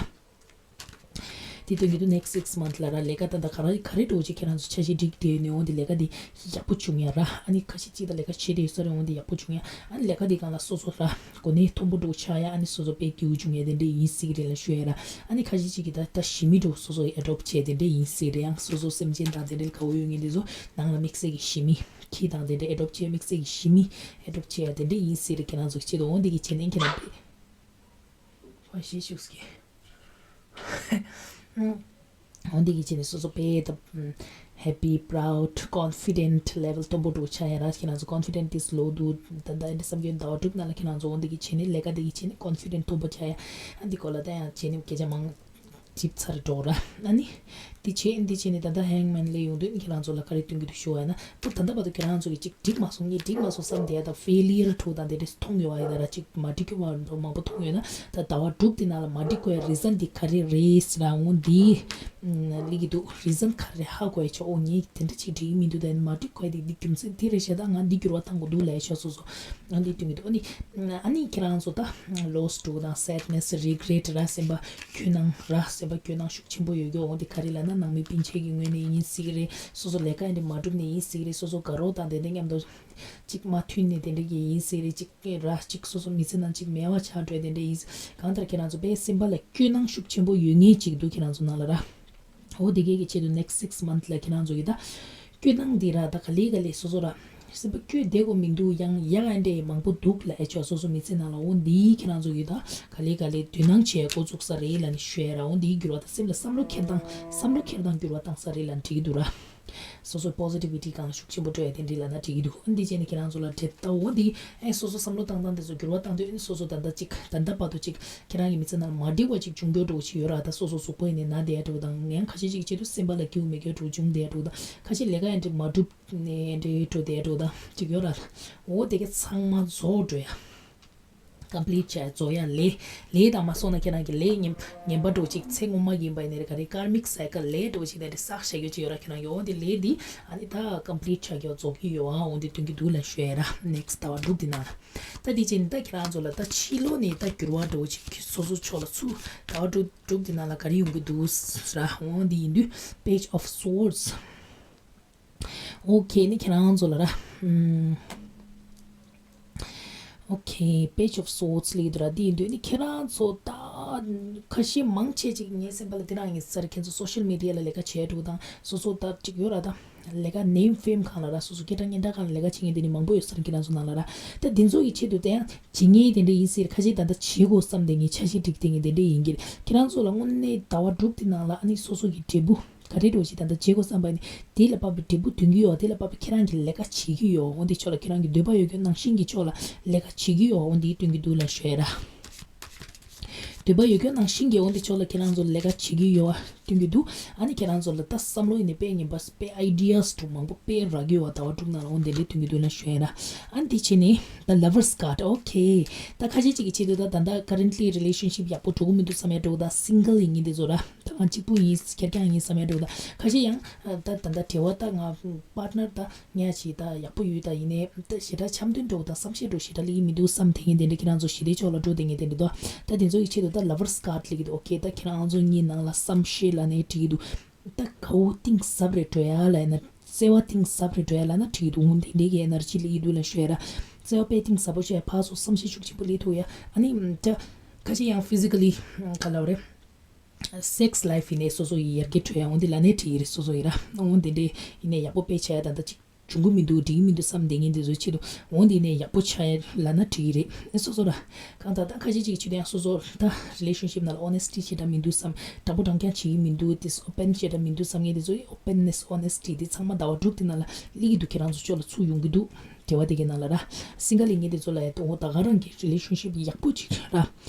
དེ་སྟོན་གྱི་འདུག next six month ལ་ར་ལས་ཀ་ད་ལྟ་ག་ར་ག་རེ་འགྲོ་ཅིག་ཁྱེད་རང་ཚོ་འཆར་གཞི་སྒྲིག་བསྡད་ནས་འོང་དེ་ལས་ཀ་དེ་ཡག་པོ་བྱུང་ཡ་ར། ཨ་ནི་ཁ་ཤས་ཅིག་ད་ལས་ཀ་བྱེད་བསྡད་ཡོད་ས་རེད། འོང་དེ་ཡག་པོ་བྱུང་ཡ། ཨ་ནི་ལས་ཀ་དེ་སྒང་ལ་སོ་སོ་ར་གོ་གནས་མཐོན་པོ་འགྲོ་ཆགས་ཡ། ཨ་ནི་སོ་སོ་དཔེ་སྐྱིད་པོ་བྱུང་ཡ་དེ་འདྲ་ཡིན་སྲིད་ཀྱི་རེད་ལ་ཞུ་ཡ་ར། ཨ་ནི་ཁ་ཤས་ཅིག་གིས་ད་ད་ཞི་མི་འགྲོ་སོ་སོ་adopt བྱས་དེ་འདྲ་ཡིན་སྲིད་རེད། ཡང་སོ་སོ་སེམས་ཅན་དང་དེ་འདྲ་དགའ་བོ་ཡོད་མཁན་དེ་ཚོ་ནང་ལ་དམིགས་བསལ་གྱི་ཞི་མི་ཁྱི་དང་དེ་འདྲ་adopt བྱས། དམིགས་བསལ་གྱི་ཞི་མི་adopt བྱས་ཡ་དེ་འདྲ་ཡིན་སྲིད་རེད། ཁྱེད་རང་ཚོ་གི་ཆེད་དུ་འོང་དེ་གི་བྱས་ནས་ཁྱེད་རང་དཔེ་ཧྥ་ཤི་ཤུགས་ཀྱི། འོ་འདི་གི་ཆེད་ནས་སོ་སོ་དཔེ་ད་happy, proud, confident level མཐོན་པོ་འགྲོ་ཆགས་ཡ་ར། ཁྱེད་རང་ཚོ་confident is low འདུག་ད་ལྟ་འདི་བསམ་རྒྱུ་ཟླ་བ་དྲུག་ནང་ལ་ཁྱེད་རང་ཚོ་འོ་འདི་གི་ཆེད་ནས་ལས་ཀ་འདི་གི་ཆེད་ནས་confident མཐོན་པོ་ཆགས་ཡ། ཨ་འདི་སྐོར་ལ་ད་ཡང་བྱས་ནས་སྐད་ཆ་མང་ཅིབ་ཚར་འགྲོ་ར། ཨ་ནི་འདི་བྱས་འདི་བྱས་ནས་ད་ལྟ་hangman སླེབས་ཡོང་དུས་ཁྱེད་རང་ཚོ་ལ་ག་རེ་སྟོན་གྱི་འདུག་ཞུ་བ་ཡིན་ན། ད་ད་ལྟ་བར་དུ་ཁྱེད་རང་ཚོ་གི་ཅིག་འགྲིག་མ་སོང་། ངས་འགྲིག་མ་སོང་བསམ་བསྡད་ཡ་ད་failure འགྲོ་དང་དེ་འདྲས་མཐོང་ཡོད་བ་ཡིན་ན་ར། ཅིག་མ་འགྲིག་གི་བ་མང་པོ་མཐོང་ཡོད་ན། ད་ཟླ་བ་དྲུག་དེ་ནང་ལ་མ་འགྲིག་དགོས་ཡ་reason འདི་ག་རེ་རེད་ཟེར་ར། འོ་འདི་ལི་གི་འདུག reason ག་རེ་ཧ་གོ་ཡ་ཆོག་འོ་ངས་དེ་འདྲ་ཅིག་འགྲིག་གི་མི་འདུག་ད་མ་འགྲིག་དགོས་ཡ་འདི་འདི་རྒྱུ་མཚན་འདི་རེད་ཤག་ད་ང་འདི་འགྱུར་བ་གཏང་དགོས་འདུག་ལབ་ཡ་ཆོག་སོ་སོ། ཨ་འདི་སྟོན་གྱི་འདུག་ཨ་ནི་ཨ་ནི་ཁྱེད་རང་ཚོ་ད་loss འགྲོ་དང་sadness regret ར། སེམས་པ་འཁྱོལ་སྣང་ར། སེམས་པ་འཁྱོལ་སྣང་ཤུགས་ཆེན་པོ་ཡོད་རྒྱུ་འོ་འདི་ག་རེ་ལབ་ན་ནང་མི་སྤུན་མཆེད་ཀྱི་ངོས་ནས་ཡིན་སྲིད་ཀྱི་རེད། སོ་སོ་ལས་ཀ་འདི་མ་འགྲུབ་ནས་ཡིན་སྲིད་ཀྱི་རེད། སོ་སོ་དགའ་རོགས་དང་དེ་འདྲ་མཉམ་དུ་གཅིག་མ་མཐུན་ནས་དེ་འདྲ་གི་ཡིན་སྲིད་རེད། གཅིག་ར་གཅིག་སོ་སོ་མི་ཚེ་ནང་གཅིག་མེད་པ་ཆགས་འགྲོ་དེ་འདྲ་ཡིན། གང་ལྟར་ཁྱེད་རང་ཚོ་དཔེ་སེམས་པ་ལ་སྐྱོ་སྣང་ཤུགས་ཆེན་པོ་ཡོད་མཁན་གཅིག་འདུག་ཁྱེད་རང་ཚོ་ནང་ལ་ར། འོ་དེ་གས་ཀྱི་ཆེད་དུ་next six month ལ་ཁྱེད་རང་ཚོ་གི་ད་སྐྱོ་སྣང་འདི་ར་ད་ག་ལེ་ག་ལེ་སོ་སོ་ར་ སེམས་པ་སྐྱོ་བསྡད་དགོས་མི་འདུག་ཡང་ཡང་ཨ་འདྲས་མང་པོ་འདུག་ལབ་ཡ་ཆོག་སོ་སོ་མི་ཚེ་ནང་ལ། འོ་འདིའི་ཁྱེད་རང་ཚོ་གིས་ད་ག་ལེ་ག་ལེ་དོ་སྣང་བྱེད་འགོ་བཙུགས་ས་རེད་ལབ་ནས་ཞུ་ཡ་ར། འོ་འདིའི་འགྱུར་བ་དང་སེམས་ལ་བསམ་བློ་འཁྱེར་སྟངས་བསམ་བློ་འཁྱེར་སྟངས་འགྱུར་བ་བཏང་ས་རེད་ལབ་ནས་འགྲིག་གི་འདུག་ར། སོ་སོའི་པོ་སི་ཊི་བི་ཊི་སྒང་ལ་ཤུགས་ཆེན་པོ་སྤྲོད་ཡ་དེ་འདྲ་ལབ་ན་འགྲིག་གི་འདུག་འདི་བྱས་ནས་ཁྱེད་རང་ཚོ་ལ་འབྲེལ་ལྟ། འོ་འདི་ཨེ་སོ་སོ་བསམ་བློ་བཏང་སྟངས་དེ་ཚོ་འགྱུར་བ་བཏང་དུས་ཨེ་སོ་སོ་ད་ལྟ་ཅིག་ད་ལྟ་བར་དུ་ཅིག་ཁྱེད་རང་གི་མི་ཚེ་ནང་ལ་མ་འགྲིག་པ་ཅིག་བྱུང་རྒྱུ་འདྲ་བོ་ཅིག་ཡོད་ར། ད་སོ་སོ་གཟུགས་པོ་ཡིན་ནའི་ན་བསྡད་ཡ་འདྲ་བོ་དང་། ཡང་ཁ་ཤས་ཅིག་ཆེད་དུ་སེམས་པ་ལ་སྐྱིད་པོ་མེད་རྒྱུ་འདྲ་བོ་བྱུང་བསྡད་ཡ་འདྲ་བོ་དང་། ཁ་ཤས་ལས་ཀ་ཡང་འདྲ་མ་འགྲུབ་ནས་འདྲ་འགྲོ་བསྡད་ཡ་འདྲ་བོ་དང་ཅིག་ཡོད་ར། འོ་དེ་ག་ཚང་མ་རྫོགས་འགྲོ་ཡ། ཀམ་པི་ལིཊ་བྱས་རྫོགས་ཡ། ལས་ལས་དང་མ་སོང་ན་ཁྱེད་རང་གི་ལས་ངན་ངན་པ་འདྲ་བོ་ཅིག་ཚེ་སྔོན་མ་ཡིན་པ་ཡིན་ནའི་རེད། ག་རེ་ཀར་མིག་སའི་ཀལ་ལས་འདྲ་བོ་ཅིག་དེ་འདྲ་བསགས་བཞག་རྒྱུ་ཅིག་ཡོད་ར། ཁྱེད་རང་གི་འོ་དེ་ལས་འདི་ཨ་ནི་ད་ཀམ་པི་ལིཊ་བྱ་རྒྱུ་རྫོགས་ཀྱི་ཡོད་ཨ། འོ་འདི་སྟོན་གྱི་འདུག་ལབ་ཞུ་ཡ་ར། ནེག་སི་ཊི་ཟླ་བ་དྲུག་འདི་ནང་ལ། ད་འདི་བྱས་ནས་ད་ཁྱེད་རང་ཚོ་ལ་ད་ཕྱི་ལོགས་ནས་ད་འགྱུར་བ་འདྲ་བོ་ཅིག་སོ་སོ་ཕྱོགས་ལ་ཚུར་ཟླ་བ་དྲུག་དྲུག་འདི་ནང་ལ་ག་རེ་ཡོང་གི་འདུག་ར། འོ་འདི་ཡིན་དུས་Page of Swords། ཨོ་ཁེ། ནི་ཁྱེད་རང་ཚོ་ལ་ར། ཨུམ། ཨོ་ཁེ། Page of Swords ལབ་ཀྱི་འདུག་ར། འདི་ཡིན་དུས་ནི་ཁྱེད་རང་ཚོ་ད་ཁ་ཤས་མང་ཆེ་ཅིག་ངའི་སེམས་པ་ལ་འདི་རང་ཡིན་ས་རེད། ཁྱེད་ཚོ་སོ་ཤལ་མི་ཌི་ཡ་ལ་ལས་ཀ་བྱེད་འགྲོ་དང་སོ་སོ་ད་ཅིག་ཡོད་ར། ད་ལས་ཀ་ནེམ་ཕེམ་སྒང་ལ་ར། སོ་སོ་སྐད་གྲགས་སྙན་གྲགས་སྒང་ལ་ལས་ཀ་བྱེད་མཁན་དེ་ནི་མང་པོ་ཡོད་ས་རེད། ཁྱེད་རང་ཚོ་ནང་ལ་ར། ད་འདི་ཚོ་ཡི་ཆེད་དུ་ད་ཡང་བྱེད་མཁན་དེ་འདྲ་ཡིན་སྲིད། ཁ་ཤས་ད་ལྟ་བྱེད་དགོས་བསམ་བསྡད་མཁན་འཆར་གཞི་སྒྲིག་བསྡད་མཁན་དེ་འདྲ་ཡིན་གྱི་རེད། ཁྱེད་རང་ཚོ་ལ་དངོས་གནས་ཟླ་བ་དྲུག་དེ་ནང་ལ་ཨ་ནི་སོ་སོ་གི་འབྲས་བུ་ག་རེ་འདྲ་བོ་ཞིག་ད་ལྟ་བྱེད་དགོས་བསམ་པ་ཡིན་ན་དེ་ལ་དཔག་པའི་འབྲས་བུ་ཐོན་གྱི་ཡོད། དེ་ལ་དཔག་པའི་ཁྱེད་རང་གིས་ལས་ཀ་བྱེད་ཀྱི་ཡོད། འོ་འདི་ཕྱོགས་ལ་ཁྱེད་རང་གི་འདོད་པ་ཡོད་རྒྱུ་ནང་བཞིན་གྱི་ཕྱོགས་ལ་ལས་ཀ་བྱེད་ཀྱི་ཡོད། འོ་འདི་སྟོན་གྱི་འདུག་ལབ་ཞུ་ཡ་ར། འདོད་པ་ཡོད་རྒྱུ་ནང་བཞིན་གྱི་འོ་འདི་ཕྱོགས་ལ་ཁྱེད་རང་ཚོ་ལས་ཀ་བྱེད་ཀྱི་ཡོད་པ་སྟོན་གྱི་འདུག་ཨ་ནི་ཁྱེད་རང་ཚོ་ལ་ད་བསམ་བློ་ཡིན་ནའི་དཔེ་ངན་པ་དཔེ་ཨའི་ཌི་ཡ་སི་འདྲ་མང་པོ་དཔེ་རག་གི་ཡོད་པ་ཟླ་བ་དྲུག་ནང་ལ་འོ་འདི་འདྲའི་སྟོན་གྱི་འདུག་ལབ་ཞུ་ཡ་ར། ཨ་ནི་འདི་བྱས་ནས་ད་Lover's Card། ཨོ་ཁེ། ད་ཁ་ཤས་ཅིག་གི་ཆེད་དུ་ད་ད་ལྟ་ཀ་རེན་ཊི་ལི་རི་ལེ་ཤན་ཤིབ་ཡག་པོ་འགྲོ་གི་མི་འདུག་བསམ་ཡ་འདྲ་བོ་དང་སིང་གལ་ཡིན་མཁན་དེ་ཚོ་ར། ད་ང་གཅིག་པུ་ཡིན། ཁེར་རྐྱང་ཡིན་བསམ་ཡ་འདྲ་བོ་དང་། ཁ་ཤས་ཡང་ད་ད་ལྟ་འབྲེལ་བ་ད་ང་པཱར་ཊི་ནར་ད་ངས་ཅིག་ད་ཡག་པོ་ཡོད། ད་ཡིན་ནའི་ད་ཞེ་དྲག་འཆམ་མཐུན་འདྲ་བོ་དང་བསམ་ཤེས་འདྲ་བོ་ཞེ་དྲག་སླེབས་ཀྱི་མི་འདུག་བསམ་བསྡད་མཁན་དེ་འདྲ། ཁྱེད་རང་ཚོ་ཞི་བདེའི་ཕྱོགས་ལ་འགྲོ་བསྡད་མཁན་དེ་འདྲ་འདུག་ད་དེ་ཚོ་ཡི་ཆེད་དུ་ད་Lover's Card ལབ་ཀྱི་འདུག་ཨོ་ཁེ། ད་ཁྱེད་རང་ཚོ་གཉིས་ནང་ལ་བསམ་ཤེས་ལབ་ནའི་འགྲིག་གི་འདུག་ད་དགའ་བོ་གཏིང་ཟབ་རེ་འགྲོ་ཡ་ལབ་ན། བརྩེ་བ་གཏིང་ཟབ་རེ་འགྲོ་ཡ་ལབ་ན་འགྲིག་གི་འདུག་འོ་འདི་འདྲའི་གི་ཨེ་ནར་ཇི་སླེབས་ཀྱི་འདུག་ལབ་ཞུ་ཡ་ར། བརྩེ་བ་དཔེ་གཏིང་ཟབ་པོ་བྱས་ཕར་ཚུར་བསམ་ཤེས་ཤུགས་ཆེན་པོ་སླེབས་ཐུབ་ཡ། ཨ་ནི་ད་ཁ་ཤས་ཡང་ཕི་ཟི་ཀ་ལི་ག་ལབ་རེད། སེག་སི་ལའིཕ་ཡིན་ནའི་སོ་སོ་ཡི་ཡར་རྒྱས་འགྲོ་ཡ་འོ་འདི་ལབ་ནའི་འགྲིག་གི་རེད། སོ་སོ་ཡི་ར། འོ་འདི་འདྲའི་ཡིན་ནའི་ཡག་པོ་དཔེ་བྱས་ཡ་ད་ལྟ་ཅིག་འབྱུང་གི་མི་འདུག་འགྲིག་གི་མི་འདུག་བསམ་བསྡད་མཁན་དེ་ཚོའི་ཆེད་དུ་འོ་འདི་ནས་ཡག་པོ་ཆགས་ཡ་ལབ་ན་འགྲིག་གི་རེད། ཨེ་སོ་སོ་ར། གང་ལྟར་ད་ཁ་ཤས་ཅིག་གི་ཆེད་དུ་ཡང་སོ་སོ་ད་རི་ལེ་ཤན་ཤིབ་ནང་ལ་ཨོ་ནེ་སི་ཊི་ཞེ་དྲག་མི་འདུག་བསམ། དྲང་པོ་དྲང་རྐྱང་བྱེད་ཀྱི་མི་འདུག་ཌིསི་ཨོ་པེན་ཞེ་དྲག་མི་འདུག་བསམ་མཁན་དེ་ཚོ་ཨོ་པེན་ནེ་སི་ཨོ་ནེ་སི་ཊི་དེ་ཚང་མ་ཟླ་བ་དྲུག་དེ་ནང་ལ་སླེབས་ཀྱི་འདུག་ཁྱེད་རང་ཚོ་ཕྱོགས་ལ་ཚུར་ཡོང་གི་འདུག་འབྲེལ་བ་དེ་གའི་ནང་ལ་ར། སིང་གལ་ཡིན་མཁན་དེ་ཚོ་ལ་ཡ་ད་འོ་ད་ག་རང་གི་རི་ལེ་ཤན་ཤིབ་ཡག་པོ་ཅིག་ར།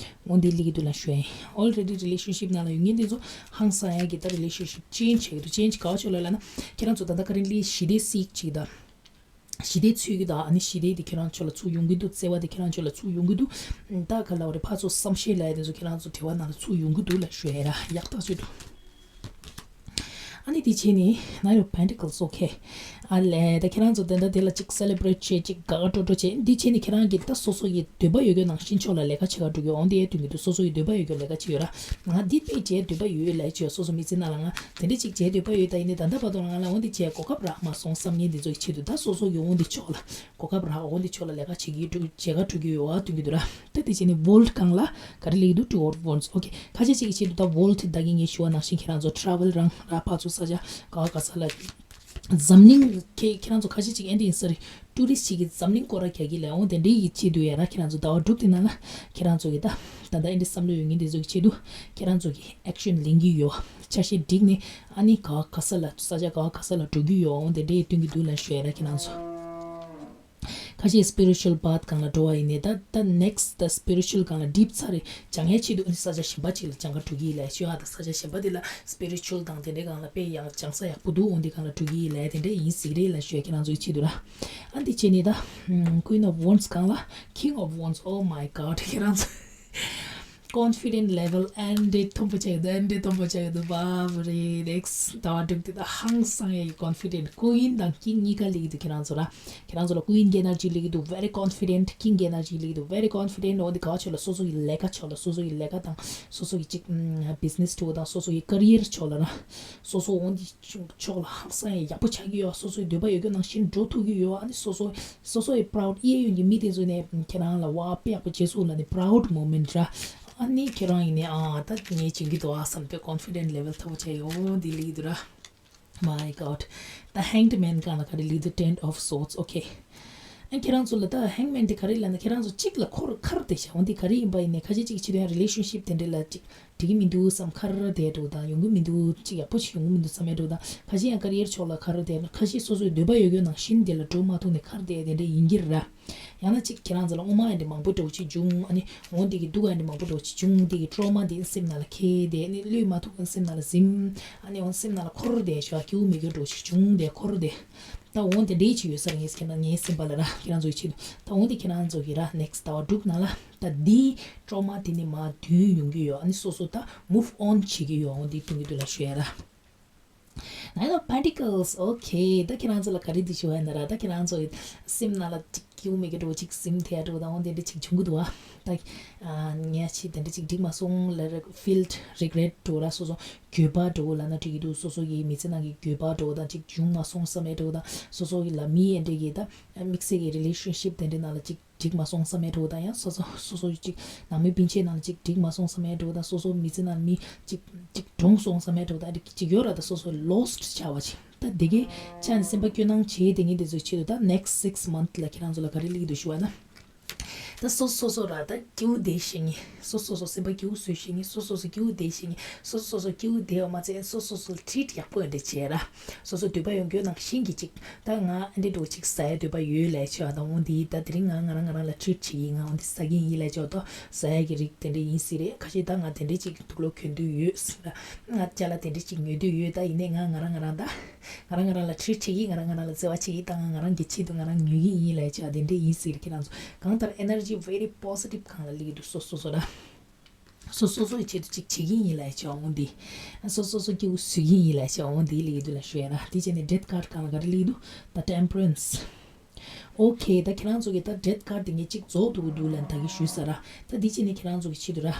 འོ་འདི་སླེབས་ཀྱི་འདུག་ལབ་ཞུ་ཡ་ཡིན། ཨོལ་རེ་ཌི་རི་ལེ་ཤན་ཤིབ་ནང་ལ་ཡོད་མཁན་དེ་ཚོ་ཧང་སང་ཡ་གི་ད་རི་ལེ་ཤན་ཤིབ་ཅེན་ཇི་བྱེད་ཀྱི་འདུག་ཅེན་ཇི་ག་བ་ཕྱོགས་ལ་ལབ་ན། ཁྱེད་རང་ཚོ་ད་ལྟ་ཀ་རེན་ཊི་ལི་ཞི་བདེ་སིག་ཅིག་དང་། ཞི་བདེ་འཚོལ་གྱི་དང་། ཨ་ནི་ཞི་བདེ་དེ་ཁྱེད་རང་ཚོ་ལ་ཚུར་ཡོང་གི་འདུག་བརྩེ་བ་དེ་ཁྱེད་རང་ཚོ་ལ་ཚུར་ཡོང་གི་འདུག་ད་ག་ལབ་རེད། ཕར་ཚུར་བསམ་ཤེས་ལབ་ཡ་དེ་ཚོ་ཁྱེད་རང་ཚོ་འབྲེལ་བ་ནང་ལ་ཚུར་ཡོང་གི་འདུག་ལབ་ཞུ་ཡ་ར། ཡག་ཐག་ཆོད་འདུག་ཨ་ནི་དེ་བྱས་ནས་Nine of Pentacles། ཨོ་ཁེ། ཨ་ལས། ད་ཁྱེད་རང་ཚོ་དེ་འདྲ་དེ་ལ་ཅིག་སེ་ལེ་བྷི་རེཊ་བྱེད། ཅིག་དགའ་དགའ་སྤྲོ་སྤྲོ་བྱེད། འདི་བྱས་ནས་ཁྱེད་རང་གིས་ད་སོ་སོ་ཡི་འདོད་པ་ཡོད་རྒྱུ་ནང་བཞིན་ཕྱོགས་ལ་ལས་ཀ་བྱེད་ག་འགྲོ་རྒྱུ་འོ་འདི་ཡ་སྟོན་གྱི་འདུག་སོ་སོ་ཡི་འདོད་པ་ཡོད་རྒྱུ་ལས་ཀ་བྱེད་ཡོད་ར། ང་འདི་དཔེ་བྱེད་འདོད་པ་ཡོད་ལབ་བྱས། སོ་སོ་མི་ཚེ་ནང་ལ་ང་དེ་འདྲ་ཅིག་བྱེད་འདོད་པ་ཡོད། ད་ཡིན་ནའི་ད་ལྟ་བར་དུ་ང་ལ་འོ་འདི་བྱས་གོ་སྐབས་རག་མ་སོང་བསམ་མཁན་འདི་ཚོ་ཡི་ཆེད་དུ་ད་སོ་སོ་ཡི་འོ་འདི་ཕྱོགས་ལ་གོ་སྐབས་རག་འོ་འདི་ཕྱོགས་ལ་ལས་ཀ་བྱེད་ཀྱི་འགྲོ་བྱེད་ག་འགྲོ་གི་ཡོད་པ་སྟོན་གྱི་འདུག་ར། ད་དེ་བྱས་ནས་ཝོལ་ཊི་སྒང་ལ་ག་རེ་སླེབས་ཀྱི་འདུག Two of Wands། ཨོ་ཁེ། ཁ་ཤས་ཅིག་གི་ཆེད་དུ་ད་ཝོལ་ཊི་ད་གིན་ངས་ཞུ་བ་ནང་བཞིན་ཁྱེད་རང་ཚོ་ཊ་ཝེལ་རང་ར་ཕར་ཚུར་ས་ཆ་ག་བ་ག་ས་ལ། འཛམ་གླིང་ཁྱེད་ཁྱེད་རང་ཚོ་ཁ་ཤས་ཅིག་ཨེ་འདྲ་ཡིན་ས་རེད། ཊུ་རི་སི་ཊི་ཅིག་གིས་འཛམ་གླིང་སྐོར་ར་རྒྱག་གི་ལས་འོང་དེ་འདྲའི་ཡི་ཆེད་དུ་ཡ་ར། ཁྱེད་རང་ཚོ་ཟླ་བ་དྲུག་དེ་ནང་ལ་ཁྱེད་རང་ཚོ་གི་ད་ད་ལྟ་ཨེ་འདྲ་བསམ་བློ་ཡོད་མཁན་དེ་ཚོ་གི་ཆེད་དུ་ཁྱེད་རང་ཚོ་གི་ཨེག་ཤན་ལེན་གྱི་ཡོད། ཆ་ཤས་བསྒྲིགས་ནས་ཨ་ནི་ག་བ་ག་ས་ལ་ས་ཆ་ག་བ་ག་ས་ལ་འགྲོ་གི་ཡོད་འོང་དེ་འདྲའི་སྟོན་གྱི་འདུག་ལབ་ཞུ་ཡ་ར། ཁྱེད་རང་ཚོ། ཁ་ཤས་སི་པི་རི་ཅུ་ཨལ་པཱཐ་སྒང་ལ་འགྲོ་བ་ཡིན་ནའི་ད་ད་ནེག་སི་ཊི་ད་སི་པི་རི་ཅུ་ཨལ་སྒང་ལ་ཌིབ་ཚར་རེ་སྦྱང་ཡའི་ཆེད་དུ་ཨ་ནི་ས་ཆ་གཞན་པ་ཅིག་ལ་སྦྱང་ག་འགྲོ་གི་ཡིན་ལབ་ཞུ་ཡ། ད་ས་ཆ་གཞན་པ་དེ་ལ་སི་པི་རི་ཅུ་ཨལ་དང་དེ་འདྲའི་སྒང་ལ་དཔེ་ཡག་སྦྱང་ས་ཡག་པོ་འདུག་འོ་འདི་སྒང་ལ་འགྲོ་གི་ཡིན་ལབ་དེ་འདྲ་ཡིན་སྲིད་རེད་ལབ་ཞུ་ཡ་ཁྱེད་རང་ཚོའི་ཆེད་དུ་ར། ཨ་འདི་བྱས་ནས་ད་Queen of Wands སྒང་ལ་King of Wands། Oh my God ཁྱེད་རང་ཚོ། ཀོན་ཕི་ཌེན་ཊི་ལེ་ཝལ་ཨེ་འདྲའི་མཐོན་པོ་ཆགས་ཡོད། ཨེ་འདྲའི་མཐོན་པོ་ཆགས་ཡོད། བ་བ་རེད། ནེག་སི་ཊི་ཟླ་བ་དྲུག་དེ་ད་ཧང་སང་ཡ་ཡི་ཀོན་ཕི་ཌེན་ཊི། ཀུ་ཡིན་དང་ཀིང་གཉིས་ཀ་སླེབས་ཀྱི་འདུག་ཁྱེད་རང་ཚོ་ར། ཁྱེད་རང་ཚོ་ལ་ཀུ་ཡིན་གྱི་ཨེ་ནར་ཇི་སླེབས་ཀྱི་འདུག very confident། ཀིང་གི་ཨེ་ནར་ཇི་སླེབས་ཀྱི་འདུག very confident། འོ་འདི་ག་བ་ཆོག་ལ་སོ་སོ་ཡི་ལས་ཀ་ཆོག་ལ་སོ་སོ་ཡི་ལས་ཀ་དང་སོ་སོ་ཡི་ཅིག་བི་ཛི་ནེ་སི་འདྲ་བོ་དང་སོ་སོ་ཡི་ཀེ་རི་ཡར་ཆོག་ལ་ར། སོ་སོ་འོ་འདི་ཕྱོགས་ལ་ཧང་སང་ཡ་ཡག་པོ་ཆགས་ཀྱི་ཡོད། སོ་སོའི་འདོད་པ་ཡོད་རྒྱུ་ནང་བཞིན་འགྲོ་ཐུབ་ཀྱི་ཡོད། ཨ་ནི་སོ་སོ་སོ་སོ་ཡི་པ་རའུ་ཌི་གཡས་གཡོན་གྱི་མི་དེ་ཚོ་ནས་ཁྱེད་རང་ལ་ཝ་དཔེ་ཡག་པོ་བྱས་སོང་ལབ་ནས་པ་རའུ་ཌི་མོ་མེན་ཊི་ར། ཨ་ནི་ཁྱེད་རང་ཡིན་ནའི་ཨ་ད་ངས་བྱེད་ཀྱི་འདུག་ཨ་བསམ་སྟེ་ཀོན་ཕི་ཌེན་ཊི་ལེ་ཝལ་མཐོ་པོ་བྱས་ཡོང་འདི་ལི་འདུག་ར། My God. ད་Hanged Man སྒང་ལ་ག་རེ་ལབ་འདུག Ten of Swords. Okay. ཨ་ཁྱེད་རང་ཚོ་ལ་ད་Hanged Man དེ་ག་རེ་ལབ་ན། ཁྱེད་རང་ཚོ་གཅིག་ལ་འཁོར་ཁར་བསྡད་ཤག་འོ་འདི་ག་རེ་ཡིན་པ་ཡིན་ནའི་ཁ་ཤས་གཅིག་ཕྱི་དོན་relationship དེ་འདྲ་ལ་གཅིག་འགྲིག་གི་མི་འདུག་བསམ་ཁར་བསྡད་འགྲོ་དང་། ཡོང་གི་མི་འདུག་གཅིག་ཡག་པོ་ཞིག་ཡོང་གི་མི་འདུག་བསམ་ཡ་འགྲོ་དང་། ཁ་ཤས་ཡང་career ཕྱོགས་ལ་ཁར་བསྡད། ཁ་ཤས་སོ་སོའི་འདོད་པ་ཡོད་ཡོད་ནང་བཞིན་དེ་ལ་འགྲོ་མ་ཐུབ་ནས་ཁར་བསྡད་དེ་འདྲ་ཡིན་གྱི་རེད་ར། ཡང་ན་གཅིག་ཁྱེད་རང་ཚོ་ལ་དབུ་མ་ཡ་འདྲ་མང་པོ་འདྲ་བོ་ཅིག་བྱུང་། ཨ་ནི་འོ་འདི་གི་སྡུག་ཡ་འདྲ་མང་པོ་འདྲ་བོ་ཅིག་བྱུང་། འདི་གི་trauma འདི་སེམས་ནང་ལ་འཁྱེར་དེ། ཨ་ནི་གློད་མ་ཐུབ་སེམས་ནང་ལ་ཟིན། ཨ་ནི་འོ་སེམས་ནང་ལ་འཁོར་བསྡད་ཤག་སྐྱིད་པོ་མེད་རྒྱུ་འདྲ་བོ་ཅིག་བྱུང་། དེ་འཁོར་དེ། ད་འོ་དེ་འདྲའི་ཅིག་ཡོད་ས་རེད། ངས་ཁྱེད་རང་ངའི་སེམས་པ་ལ་ར། ཁྱེད་རང་ཚོ་ཡི་ཆེད་དུ། ད་འོ་འདི་ཁྱེད་རང་ཚོ་གི་ར་next ཟླ་བ་དྲུག་ནང་ལ་ད་འདི་trauma འདི་ནི་མར་ཐོན་ཡོང་གི་ཡོད། ཨ་ནི་སོ་སོ་ད་move on བྱེད་ཀྱི་ཡོད། འོ་འདི་སྟོན་གྱི་འདུག་ལབ་ཞུ་ཡ་ར། Nine of Pentacles. Okay. ད་ཁྱེད་རང་ཚོ་ལ་ག་རེ་འདུག་ཞུ་བ་ཡིན་ན་ར། ད་ཁྱེད་རང་ཚོ་སེམས་ནང་ལ་གཅིག་སྐྱིད་པོ་མེད་མཁན་འདྲ་བོ་གཅིག་ཟིན་ཐལ་འདྲ་བོ་དང་འོ་དེ་འདྲ་གཅིག་བྱུང་གི་འདུག་བ། ད་ཨ་ངས་ཅིག་དེ་འདྲ་གཅིག་འགྲིག་མ་སོང་ལབ་ར། feel regret འདྲ་བོ་ར། སོ་སོ་འགྱོད་པ་འདྲ་བོ་ལབ་ན་འགྲིག་གི་འདུག་སོ་སོ་གི་མི་ཚེ་ནང་གི་འགྱོད་པ་འདྲ་བོ་དང་། གཅིག་བྱུང་མ་སོང་བསམ་ཡ་འདྲ་བོ་དང་། སོ་སོ་གི་ལ་མི་ཨེ་འདྲ་གི་ད་དམིགས་བསལ་གྱི་relationship དེ་འདྲའི་ནང་ལ་གཅིག་འགྲིག་མ་སོང་བསམ་ཡ་འདྲ་བོ་དང་། ཡང་སོ་སོ་སོ་སོ་གཅིག་ནང་མི་སྤུན་མཆེད་ནང་ལ་གཅིག་འགྲིག་མ་སོང་བསམ་ཡ་འདྲ་བོ་དང་། སོ་སོ་མི་ཚེ་ནང་ལ་མི་གཅིག་གཅིག་གྲོངས་སོང་བསམ་ཡ་འདྲ་བོ་དང་། གཅིག་ཡོད་ར། ད་སོ་སོ་lost ཆགས་པ་ཅིག་ད་དེ་གའི་ཆ་ནས་སེམས་པ་སྐྱོ་སྣང་བྱེད་བསྡད་མཁན་དེ་ཚོའི་ཆེད་དུ་ད་next six month ལ་ཁྱེད་རང་ཚོ་ལ་ག་རེ་སླེབས་ཀྱི་འདུག་ཞུ་བ་ན། ད་སོ་སོ་སོ་ར་ད་སྐྱིད་པོ་བསྡད་ཤེས་མཁན། སོ་སོ་སོ་སེམས་པ་སྐྱིད་པོ་བཟོ་ཤེས་མཁན། སོ་སོ་སོ་སྐྱིད་པོ་བསྡད་ཤེས་མཁན། སོ་སོ་སོ་སྐྱིད་པོ་བསྡད་པ་མ་ཚད་སོ་སོ་སོ་treat ཡག་པོ་འདྲ་བྱས་ར། སོ་སོ་འདོད་པ་ཡོད་རྒྱུ་ནང་བཞིན་གྱི་ཅིག་ད་ང་ཨ་འདྲ་འདྲ་བོ་ཅིག་ཟ་ཡ་འདོད་པ་ཡོད་ལབ་བྱས་པ་དང་། འོ་འདི་ད་དེ་རིང་ང་ང་རང་ང་རང་ལ་treat བྱེད་ཀྱི་ཡིན། ང་འོ་འདི་ཟ་གི་ཡིན་ལབ་བྱས་པ་དང་། ཟ་ཡ་གི་རིགས་དེ་འདྲ་ཡིན་སྲིད་རེད། ཁ་ཤས་ད་ང་དེ་འདྲ་ཅིག་དུག་ལོག་གྱོན་འདོད་ཡོད་ཟེར་ལ། ང་ཅ་ལག་དེ་འདྲ་ཅིག་ཉོ་འདོད་ཡོད། ད་ཡིན་ནའི་ང་ང་རང་ང་རང་ད་ང་རང་ང་རང་ལ་treat བྱེད་ཀྱི། ང་རང་ང་རང་ལ་བརྩེ་བ་བྱེད་ཀྱི། ད་ང་ང་རང་གི་ཆེད་དུ་ང་རང་ཉོ་གི་ཡིན་ལབ་བྱས་པ་དེ་འདྲ་ཡིན་སྲིད་རེད། ཁྱེད་རང་ཚོ་གང་ལྟར་energy very positive སྒང་ལ་སླེབས་ཀྱི་འདུག་སོ་སོ་སོ་ར། སོ་སོ་སོ་ཡི་ཆེད་དུ་ཅིག་བྱེད་ཀྱི་ཡིན་ལབ་བྱས་པ་འོ་འདི། སོ་སོ་སོ་སྐྱིད་པོ་བཟོ་གི་ཡིན་ལབ་བྱས་པ་འོ་འདི་སླེབས་ཀྱི་འདུག་ལབ་ཞུ་ཡ་ར། དེ་བྱས་ནས་death card སྒང་ལ་ག་རེ་སླེབས་ཀྱི་འདུག་ད་temperance. Okay. ད་ཁྱེད་རང་ཚོ་གི་ད་death card དེ་ངས་ཅིག་རྫོགས་འགྲོ་གི་འདུག་ལབ་ད་གི་ཞུས་ས་ར། ད་དེ་བྱས་ནས་ཁྱེད་རང་ཚོ་གི་ཆེད་དུ་ར།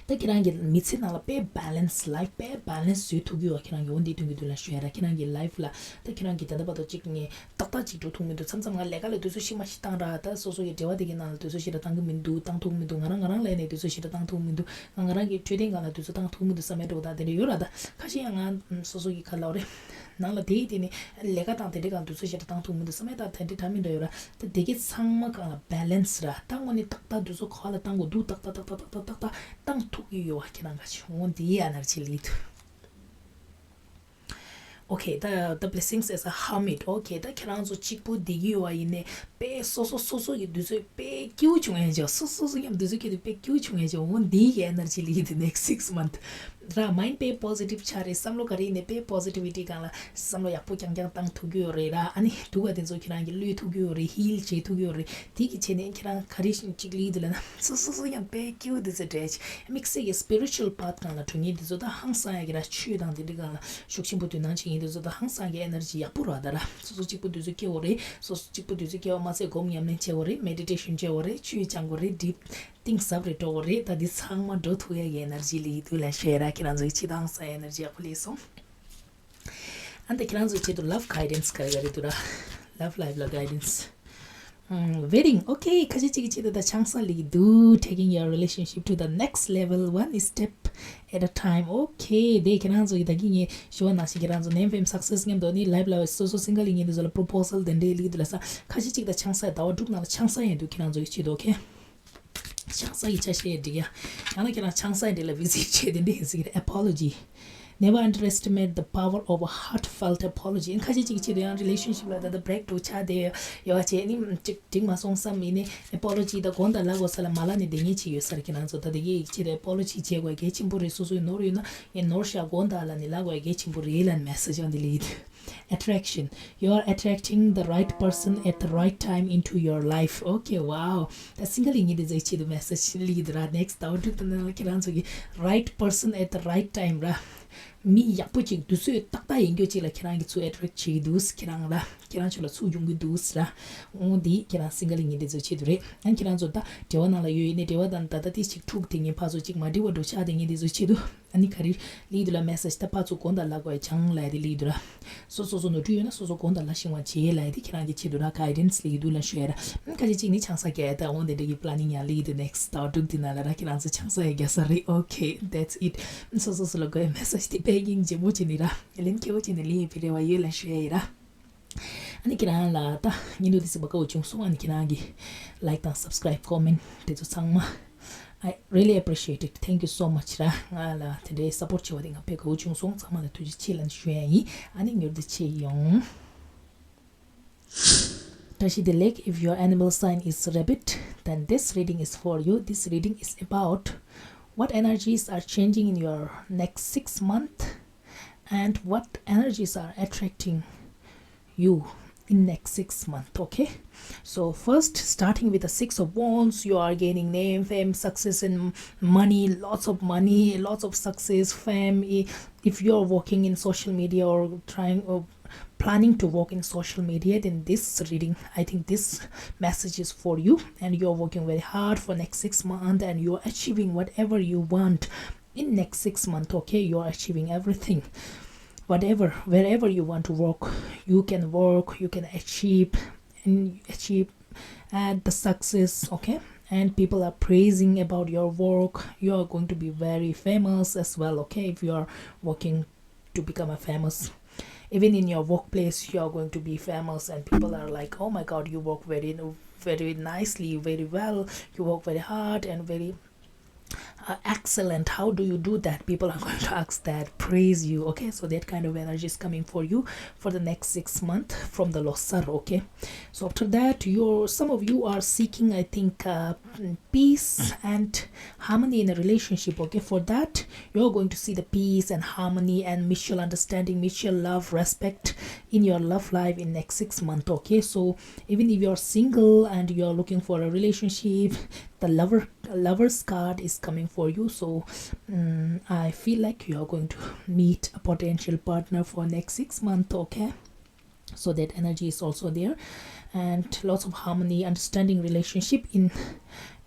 ད་ཁྱེད་རང་གི་མི་ཚེ་ནང་ལ་དཔེ་balance, life དཔེ་balance བཟོ་ཐུབ་ཀྱི་ཡོད། ཁྱེད་རང་གི་འོ་འདི་སྟོན་གྱི་འདུག་ལབ་ཞུ་ཡ་ར། ཁྱེད་རང་གི་life ལ་ད་ཁྱེད་རང་གི་ད་ལྟ་བར་དུ་ཅིག་ངས་ཏག་ཏག་ཅིག་འགྲོ་ཐུབ་མི་འདུག་མཚམས་མཚམས་ང་ལས་ཀ་ལ་དུས་ཚོད་ཞེ་མ་ཞིག་བཏང་ར། ད་སོ་སོ་གི་འབྲེལ་བ་དེ་གའི་ནང་ལ་དུས་ཚོད་ཞེ་དྲག་བཏང་གི་མི་འདུག་བཏང་ཐུབ་མི་འདུག་ང་རང་ང་རང་ལ་ནས་དུས་ཚོད་ཞེ་དྲག་བཏང་ཐུབ་མི་འདུག་ང་ང་རང་གི་འཕྲོད་བསྟེན་སྒང་ལ་དུས་ཚོད་བཏང་ཐུབ་མི་འདུག་བསམ་ཡ་འདྲ་བོ་དང་དེ་འདྲ་ཡོད་ར། ད་ཁ་ཤས་ཡང་ང་སོ་སོ་གི་ག་ལབ་རེད། ནང་ལ་དེའི་དེ་ནི་ལས་ཀ་དང་དེ་འདྲའི་སྒང་དུས་ཚོད་ཞེ་དྲག་བཏང་ཐུབ་མི་འདུག་བསམ་ཡ་ད་དེ་འདྲའི་འདྲ་མི་འདྲ་ཡོད་ར། ད་དེ་གའི་ཚང་མ་སྒང་ལ་balance ར། ད་དངོས་གནས་ཏག་ཏག་དུས་ཚོད་ག་ལ་བཏང་དགོས་འདུག་ཏག་ཏག་བཏང་ཐུབ་ཀྱི་ཡོད་བ། ཁྱེད་རང་ག་ཆུང་འོ་འདི་ཡ་ནར་ཅི་ལི་དུ། Okay, the, the blessings as a hermit. Okay, ད་ཁྱེད་རང་ཚོ་གཅིག་པུ་བསྡད་ཀྱི་ཡོད་པ་ཡིན་ནའི་དཔེ་སོ་སོ་སོ་སོ་གི་དུས་ཚོད་དཔེ་སྐྱིད་པོ་བྱུང་ཡ་ཅིག་སོ་སོ་སོ་མཉམ་དུས་ཚོད་སྐྱིད་དུས་དཔེ་སྐྱིད་པོ་བྱུང་ཡ་ཅིག་འོ་འདི་ཡ་ནར་ཅི་ལི་དུ་next six month ར། mind དཔེ་positive ཆགས་རེད། བསམ་བློ་ག་རེ་ཡིན་ནའི་དཔེ་positivity སྒང་ལ་བསམ་བློ་ཡག་པོ་རྐྱང་རྐྱང་བཏང་ཐུབ་ཀྱི་ཡོད་རེད་ར། ཨ་ནི་སྡུག་པ་དེ་ཚོ་ཁྱེད་རང་གིས་བློས་ཐུབ་ཀྱི་ཡོད་རེད། heal བྱེད་ཐུབ་ཀྱི་ཡོད་རེད། དེ་གི་ཆེད་ནས་ཁྱེད་རང་ག་རེ་ཅིག་ལི་དུ་ལ་ན་སོ་སོ་སོ་ཡང་དཔེ་སྐྱིད་པོ་དེ་ཚོ་འདྲ་ཅིག་དམིགས་བསལ་གྱི་spiritual path སྒང་ལ་འགྲོ་མཁན་དེ་ཚོ་ད་ཧང་སང་ཡ་གི་ར། ཆོས་དང་དེ་འདྲ་སྒང་ལ་ཤུགས་ཆེན་པོ་དོ་སྣང་བྱེད་མཁན་དེ་ཚོ་ད་ཧང་སང་གི་energy ཡག་པོ་ར། ད་ར་སོ་སོ་གཅིག་པུ་དུས་ཚོད་སྐྱེལ་བ་རེད། སོ་སོ་གཅིག་པུ་དུས་ཚོད་སྐྱེལ་བ་མ་ཟད་སྒོམ་ཉམས་ལེན་བྱེད་དགོས་རེད། meditation བྱེད་དགོས་རེད། ཆོས་སྦྱང་དགོས་རེད། deep གཏིང་ཟབ་རེ་འགྲོ་དགོས་རེད། ད་འདི་ཚང་མ་འགྲོ་ཐུབ་ཡ་གི་energy ལི་དུ་ལ་ཤེས་ར། ཁྱེད་རང་ཚོ་གི་ཆེད་དུ་ཧང་སང་energy ཡག་པོ་ལི་སོང་། ཨ་ནི་ད་ཁྱེད་རང་ཚོའི་ཆེད་དུ་love guidance ག་རེ་ག་རེ་འདུག་ར། Love life ལ་guidance. ཨམ། wedding. Okay, ཁ་ཤས་ཅིག་གི་ཆེད་དུ་ད་ཆང་ས་ལེགས་འདུག taking your relationship to the next level, one step at a time. Okay, དེ་ཁྱེད་རང་ཚོ་གི་ད་གིན་ངས་ཞུ་བ་ནང་བཞིན་ཁྱེད་རང་ཚོ་name fame success མཉམ་དུ་ནི་life ལ་སོ་སོ་single ཡིན་མཁན་དེ་ཚོ་ལ་proposal དེ་འདྲའི་ལེགས་འདུག་ལ་ས། ཁ་ཤས་ཅིག་ད་ཆང་ས་ཟླ་བ་དྲུག་ནང་ལ་ཆང་ས་ཡིན་འདུག་ཁྱེད་རང་ཚོ་གི་ཆེད་དུ། Okay. ཆང་ས་ཡི་ཆ་ཤས་འགྲིག་ཡ། ཡང་ན་ཁྱེད་རང་ཆང་ས་འདི་ལ་visit བྱས་དེ་འདྲ་ཡིན་ཟེར་གྱི་རེད། Apology. Never underestimate the power of a heartfelt apology. ཁ་ཤས་ཅིག་ཆེད་དུ་ཡང་relationship ལ་ད་ལྟ་break འགྲོ་ཆགས་བསྡད་ཡོད་པ་བྱས་ནི་ཅིག་འགྲིག་མ་སོང་བསམ་ཡིན་ནི་apology ད་དགོངས་དག་ལབ་དགོས་ས་ལ་མ་ལབ་ནས་བསྡད་མཁན་ཅིག་ཡོད་ས་རེད། ཁྱེད་རང་ཚོ་ད་ལྟ་ཡིག་ཆེད་དུ་apology བྱེད་དགོས་གལ་ཆེན་པོ་རེད། སོ་སོའི་ནོར་ཡོད་ན་ངས་ནོར་བཞག་དགོངས་དག་ལབ་ནས་ལབ་དགོས་གལ་ཆེན་པོ་རེད་ལབ་ནས་message ཡང་འདི་ལ་ཡིན། Attraction. You are attracting the right person at the right time into your life. Okay, wow. ད་single ཡིན་མཁན་དེ་ཚོའི་ཆེད་དུ་message ལི་དུ་ར། next ཟླ་བ་དྲུག་དང་ནང་ལ་ཁྱེད་རང་ཚོ་གི་right person at the right time ར། མི་ཡག་པོ་ཅིག་དུས་ཚོད་ཏག་ཏག་ཡིན་རྒྱུ་ཅིག་ལ་ཁྱེད་རང་གི་ཚུར་attract བྱེད་ཀྱི་འདུག་ཁྱེད་རང་ལ་ཁྱེད་རང་ཚོ་ལ་ཚུར་ཡོང་གི་འདུག་ར། འོ་འདི་ཁྱེད་རང་single ཡིན་མཁན་དེ་ཚོའི་ཆེད་དུ་རེད། ཨ་ཁྱེད་རང་ཚོ་ད་འབྲེལ་བ་ནང་ལ་ཡོད་ཡིན་ནའི་འབྲེལ་བ་དང་ད་ལྟ་དེ་ཅིག་འཁྲུག་བསྡད་མཁན་ཕར་ཚུར་ཅིག་མ་འགྲིག་པ་འགྲོ་ཆགས་བསྡད་མཁན་དེ་ཚོའི་ཆེད་དུ། ཨ་ནི་ག་རེ་ལི་དུ་ལ་message ད་ཕར་ཚུར་དགོངས་དག་ལབ་དགོས་ཡ་ཅང་ལབ་ཡ་དེ་ལི་དུ་ར། སོ་སོ་སོ་ནོར་འཁྲུལ་ཡོད་ན་སོ་སོ་དགོངས་དག་ལབ་ཤེས་པ་བྱེད་ལབ་ཡ་དེ་ཁྱེད་རང་གི་ཆེད་དུ་ར། guidance ལི་དུ་ལ་ཞུ་ཡ་ར། ཁ་ཅིག་ཅིག་ནི་ཆང་ས་རྒྱག་ཡ་ད་འོང་དེ་འདྲ་གི་planning ཡང་ལི་དུ་next ཟླ་བ་དྲུག་དེ་ནང་ལ་ར་ཁྱེད་རང་ཚོ་ཆང་ས་ཡ་རྒྱག་ས་རེད། Okay, that's it. སོ་སོ་སོ་ལ་དགོས་ཡ་message དེ། ཡིན་ཇེ་མོ་ཅི་ནི་ར། ལན་ཁེ་བོ་ཅི་ནི་ལིན་ཡི་བི་རེ་བ་ཡོད་ལ་ཤོད་ཡི་ར། ཨ་ནི་ཁྱེད་རང་ལ་ད་ཉིན་དུ་དེ་སི་བ་ཀའོ་བྱུང་སོང་། ཨ་ནི་ཁྱེད་རང་གི་like དང་subscribe comment དེ་ཚོ་ཚང་མ། I really appreciate it. Thank you so much ར། ང་ལ་དེ་འདྲའི་support བྱེད་པ་དེ་ང་དཔེ་དགའ་བོ་བྱུང་སོང་། ཚང་མ་ལ་ཐུགས་རྗེ་ཆེ་ལན་ཞུ་ཡ་ཡིན། ཨ་ནི་མྱུར་དུ་ཆེ་ཡོང་། བཀྲ་ཤིས་བདེ་ལེགས། If your animal sign is rabbit, then this reading is for you. This reading is about what energies are changing in your next six months and what energies are attracting you in next six months, okay? So first, starting with the Six of Wands, you are gaining name, fame, success, and money, lots of money, lots of success, fame. I- If you're working in social media or trying or planning to work in social media, then this reading, I think this message is for you, and you're working very hard for next six months, and you're achieving whatever you want in next six months, okay? You're achieving everything. Whatever, wherever you want to work, you can work, you can achieve, and achieve at the success, okay? And people are praising about your work. You are going to be very famous as well, okay? If you are working to become a famous, even in your workplace, you are going to be famous, and people are like, "Oh my God, you work very, very nicely, very well. You work very hard and very uh, excellent. How do you do that?" People are going to ask that, praise you, okay? So that kind of energy is coming for you for the next six months from the Losar, okay? So after that, you're, some of you are seeking, I think, uh, peace and harmony in a relationship, okay? For that, you're going to see the peace and harmony and mutual understanding, mutual love, respect in your love life in next six months, okay? So even if you're single and you're looking for a relationship, the lover, lover's card is coming for you. So um, I feel like you are going to meet a potential partner for next six months, okay? So that energy is also there, and lots of harmony, understanding relationship in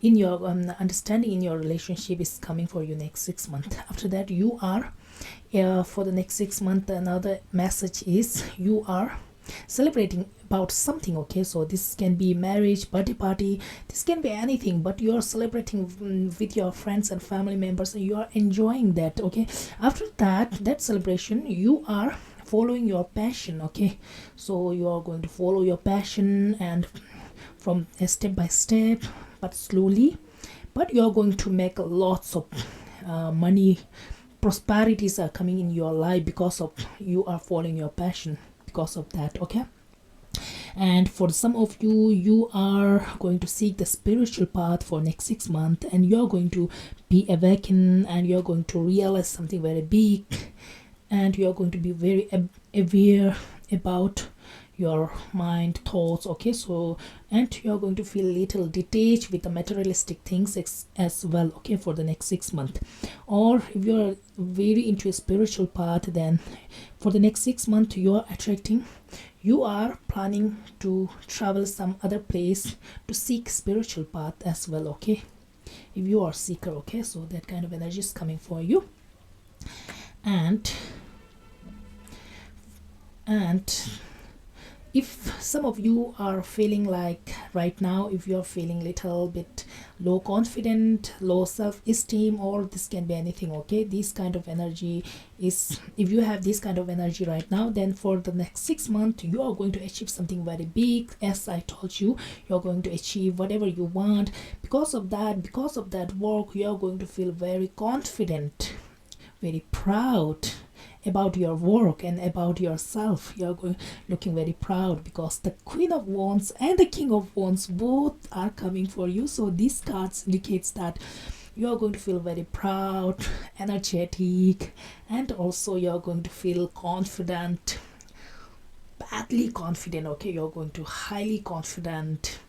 in your um, understanding in your relationship is coming for you next six months. After that, you are uh, for the next six months, another message is you are celebrating about something, okay? So this can be marriage, birthday party, this can be anything, but you are celebrating mm, with your friends and family members, and you are enjoying that, okay? After that, that celebration, you are following your passion, okay? So you are going to follow your passion and from a step by step, but slowly, but you are going to make lots of uh, money. Prosperities are coming in your life because of you are following your passion, because of that, okay? And for some of you, you are going to seek the spiritual path for next six months, and you're going to be awakened, and you're going to realize something very big, and you're going to be very ab- aware about your mind thoughts, okay? So and you're going to feel a little detached with the materialistic things ex- as well, okay, for the next six months. Or if you're very into a spiritual path, then for the next six months, you're attracting, you are planning to travel some other place to seek spiritual path as well, okay? If you are seeker, okay? So that kind of energy is coming for you. And and if some of you are feeling like right now, if you are feeling little bit low confident, low self esteem, or this can be anything, okay? This kind of energy is, if you have this kind of energy right now, then for the next six months you are going to achieve something very big. As I told you, you are going to achieve whatever you want. Because of that, because of that work, you are going to feel very confident, very proud about your work and about yourself. You are going looking very proud because the Queen of Wands and the King of Wands both are coming for you. So these cards indicates that you are going to feel very proud, energetic, and also you are going to feel confident, badly confident, okay? You are going to highly confident,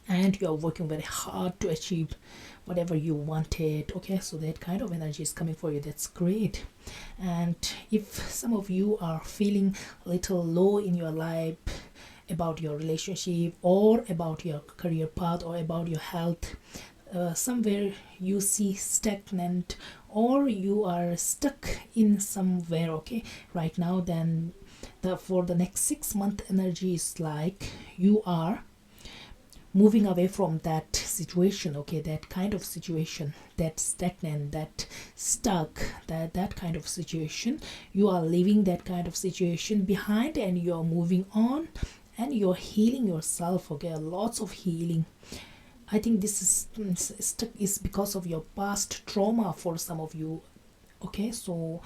and you are working very hard to achieve whatever you wanted, okay? So that kind of energy is coming for you. That's great. And if some of you are feeling a little low in your life about your relationship or about your career path or about your health, uh, somewhere you see stagnant or you are stuck in somewhere, okay, right now, then the for the next six month energy is like you are moving away from that situation, okay, that kind of situation, that stagnant, that stuck, that, that kind of situation. You are leaving that kind of situation behind and you are moving on and you're healing yourself, okay, lots of healing. I think this is mm, s- stuck is because of your past trauma for some of you. Okay, so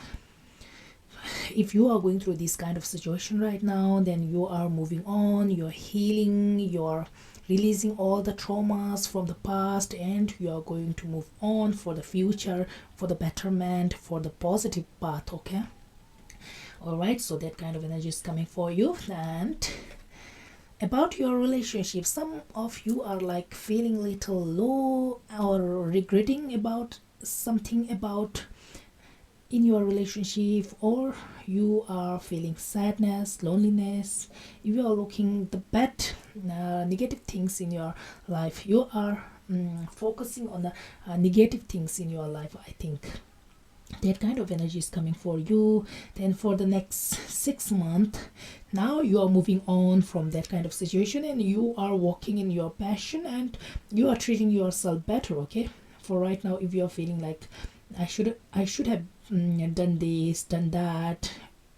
if you are going through this kind of situation right now, then you are moving on, you're healing, you're releasing all the traumas from the past, and you are going to move on for the future, for the betterment, for the positive path, okay? All right, so that kind of energy is coming for you. And about your relationship, some of you are like feeling little low or regretting about something about in your relationship, or you are feeling sadness, loneliness. If you are looking the bad, uh, negative things in your life, you are mm, focusing on the uh, negative things in your life, I think. That kind of energy is coming for you. Then for the next six months, now you are moving on from that kind of situation and you are walking in your passion and you are treating yourself better, okay? For right now, if you are feeling like I should I should have mm, done this, done that,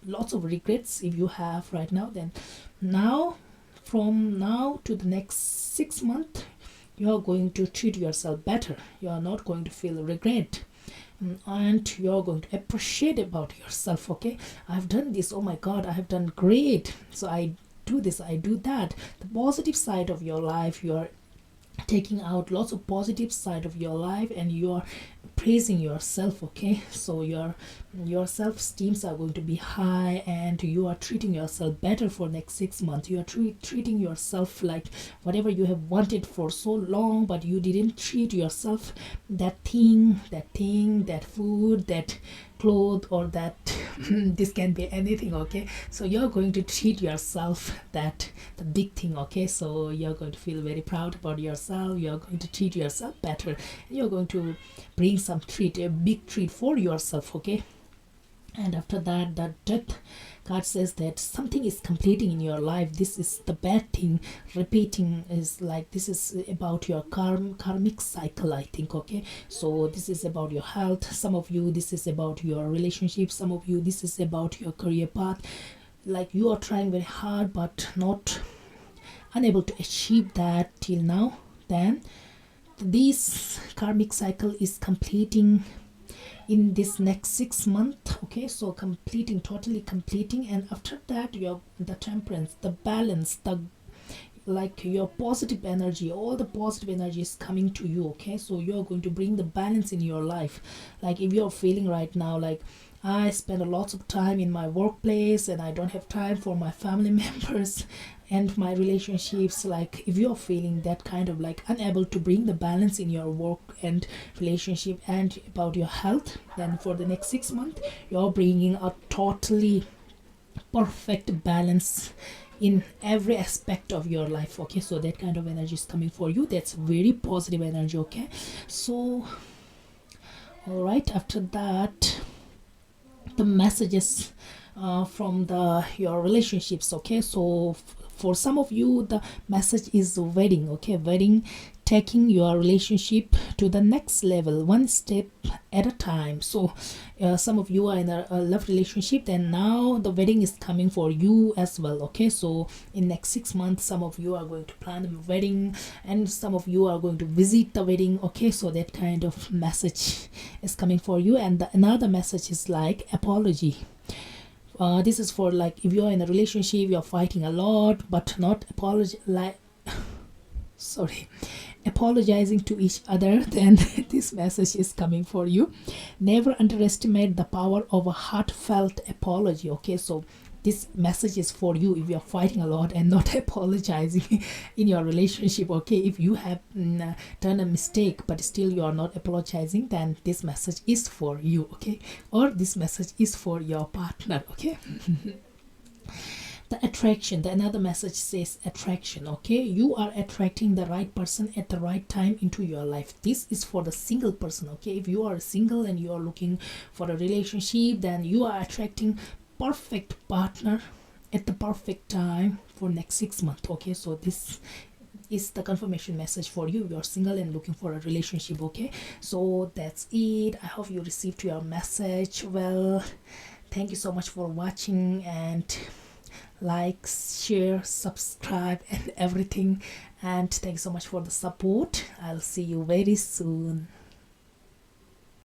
lots of regrets if you have right now, then now, from now to the next six months, you are going to treat yourself better. You are not going to feel regret. Mm, and you are going to appreciate about yourself, okay? I've done this, oh my God, I have done great. So I do this, I do that. The positive side of your life, you are taking out lots of positive side of your life and you are praising yourself, okay? So your your self esteems are going to be high and you are treating yourself better for next six months. You are tre- treating yourself like whatever you have wanted for so long, but you didn't treat yourself, that thing, that thing, that food, that cloth, or that this can be anything, okay? So you're going to treat yourself that the big thing, okay? So you're going to feel very proud about yourself. You're going to treat yourself better. You're going to bring some treat, a big treat for yourself, okay? And after that, the death card says that something is completing in your life. This is the bad thing. Repeating is like, this is about your karm karmic cycle, I think, okay? So this is about your health. Some of you, this is about your relationship. Some of you, this is about your career path. Like, you are trying very hard but not unable to achieve that till now. Then this karmic cycle is completing in this next six months, okay? So completing, totally completing. And after that, your the temperance, the balance, the like your positive energy, all the positive energy is coming to you, okay? So you're going to bring the balance in your life. Like, if you're feeling right now like, I spend a lot of time in my workplace and I don't have time for my family members and my relationships. Like, if you're feeling that kind of like unable to bring the balance in your work and relationship and about your health, then for the next six months, you're bringing a totally perfect balance in every aspect of your life, okay? So that kind of energy is coming for you. That's very positive energy, okay? So, all right, after that, the messages uh, from the your relationships, okay? So f- for some of you, the message is wedding, okay? Wedding, taking your relationship to the next level, one step at a time. So uh, some of you are in a, a love relationship, then now the wedding is coming for you as well, okay? So in next six months, some of you are going to plan a wedding and some of you are going to visit the wedding, okay? So that kind of message is coming for you. And the, another message is like apology. Uh, this is for like if you're in a relationship, you're fighting a lot but not apology, like, sorry, apologizing to each other, then this message is coming for you. Never underestimate the power of a heartfelt apology, okay? So this message is for you if you're fighting a lot and not apologizing in your relationship, okay? If you have mm, uh, done a mistake but still you are not apologizing, then this message is for you, okay? Or this message is for your partner, okay? The attraction, the another message says attraction, okay? You are attracting the right person at the right time into your life. This is for the single person, okay? If you are single and you are looking for a relationship, then you are attracting perfect partner at the perfect time for next six months, okay? So this is the confirmation message for you. You're single and looking for a relationship, okay? So that's it. I hope you received your message. Well, thank you so much for watching, and like, share, subscribe, and everything. And thank you so much for the support. I'll see you very soon.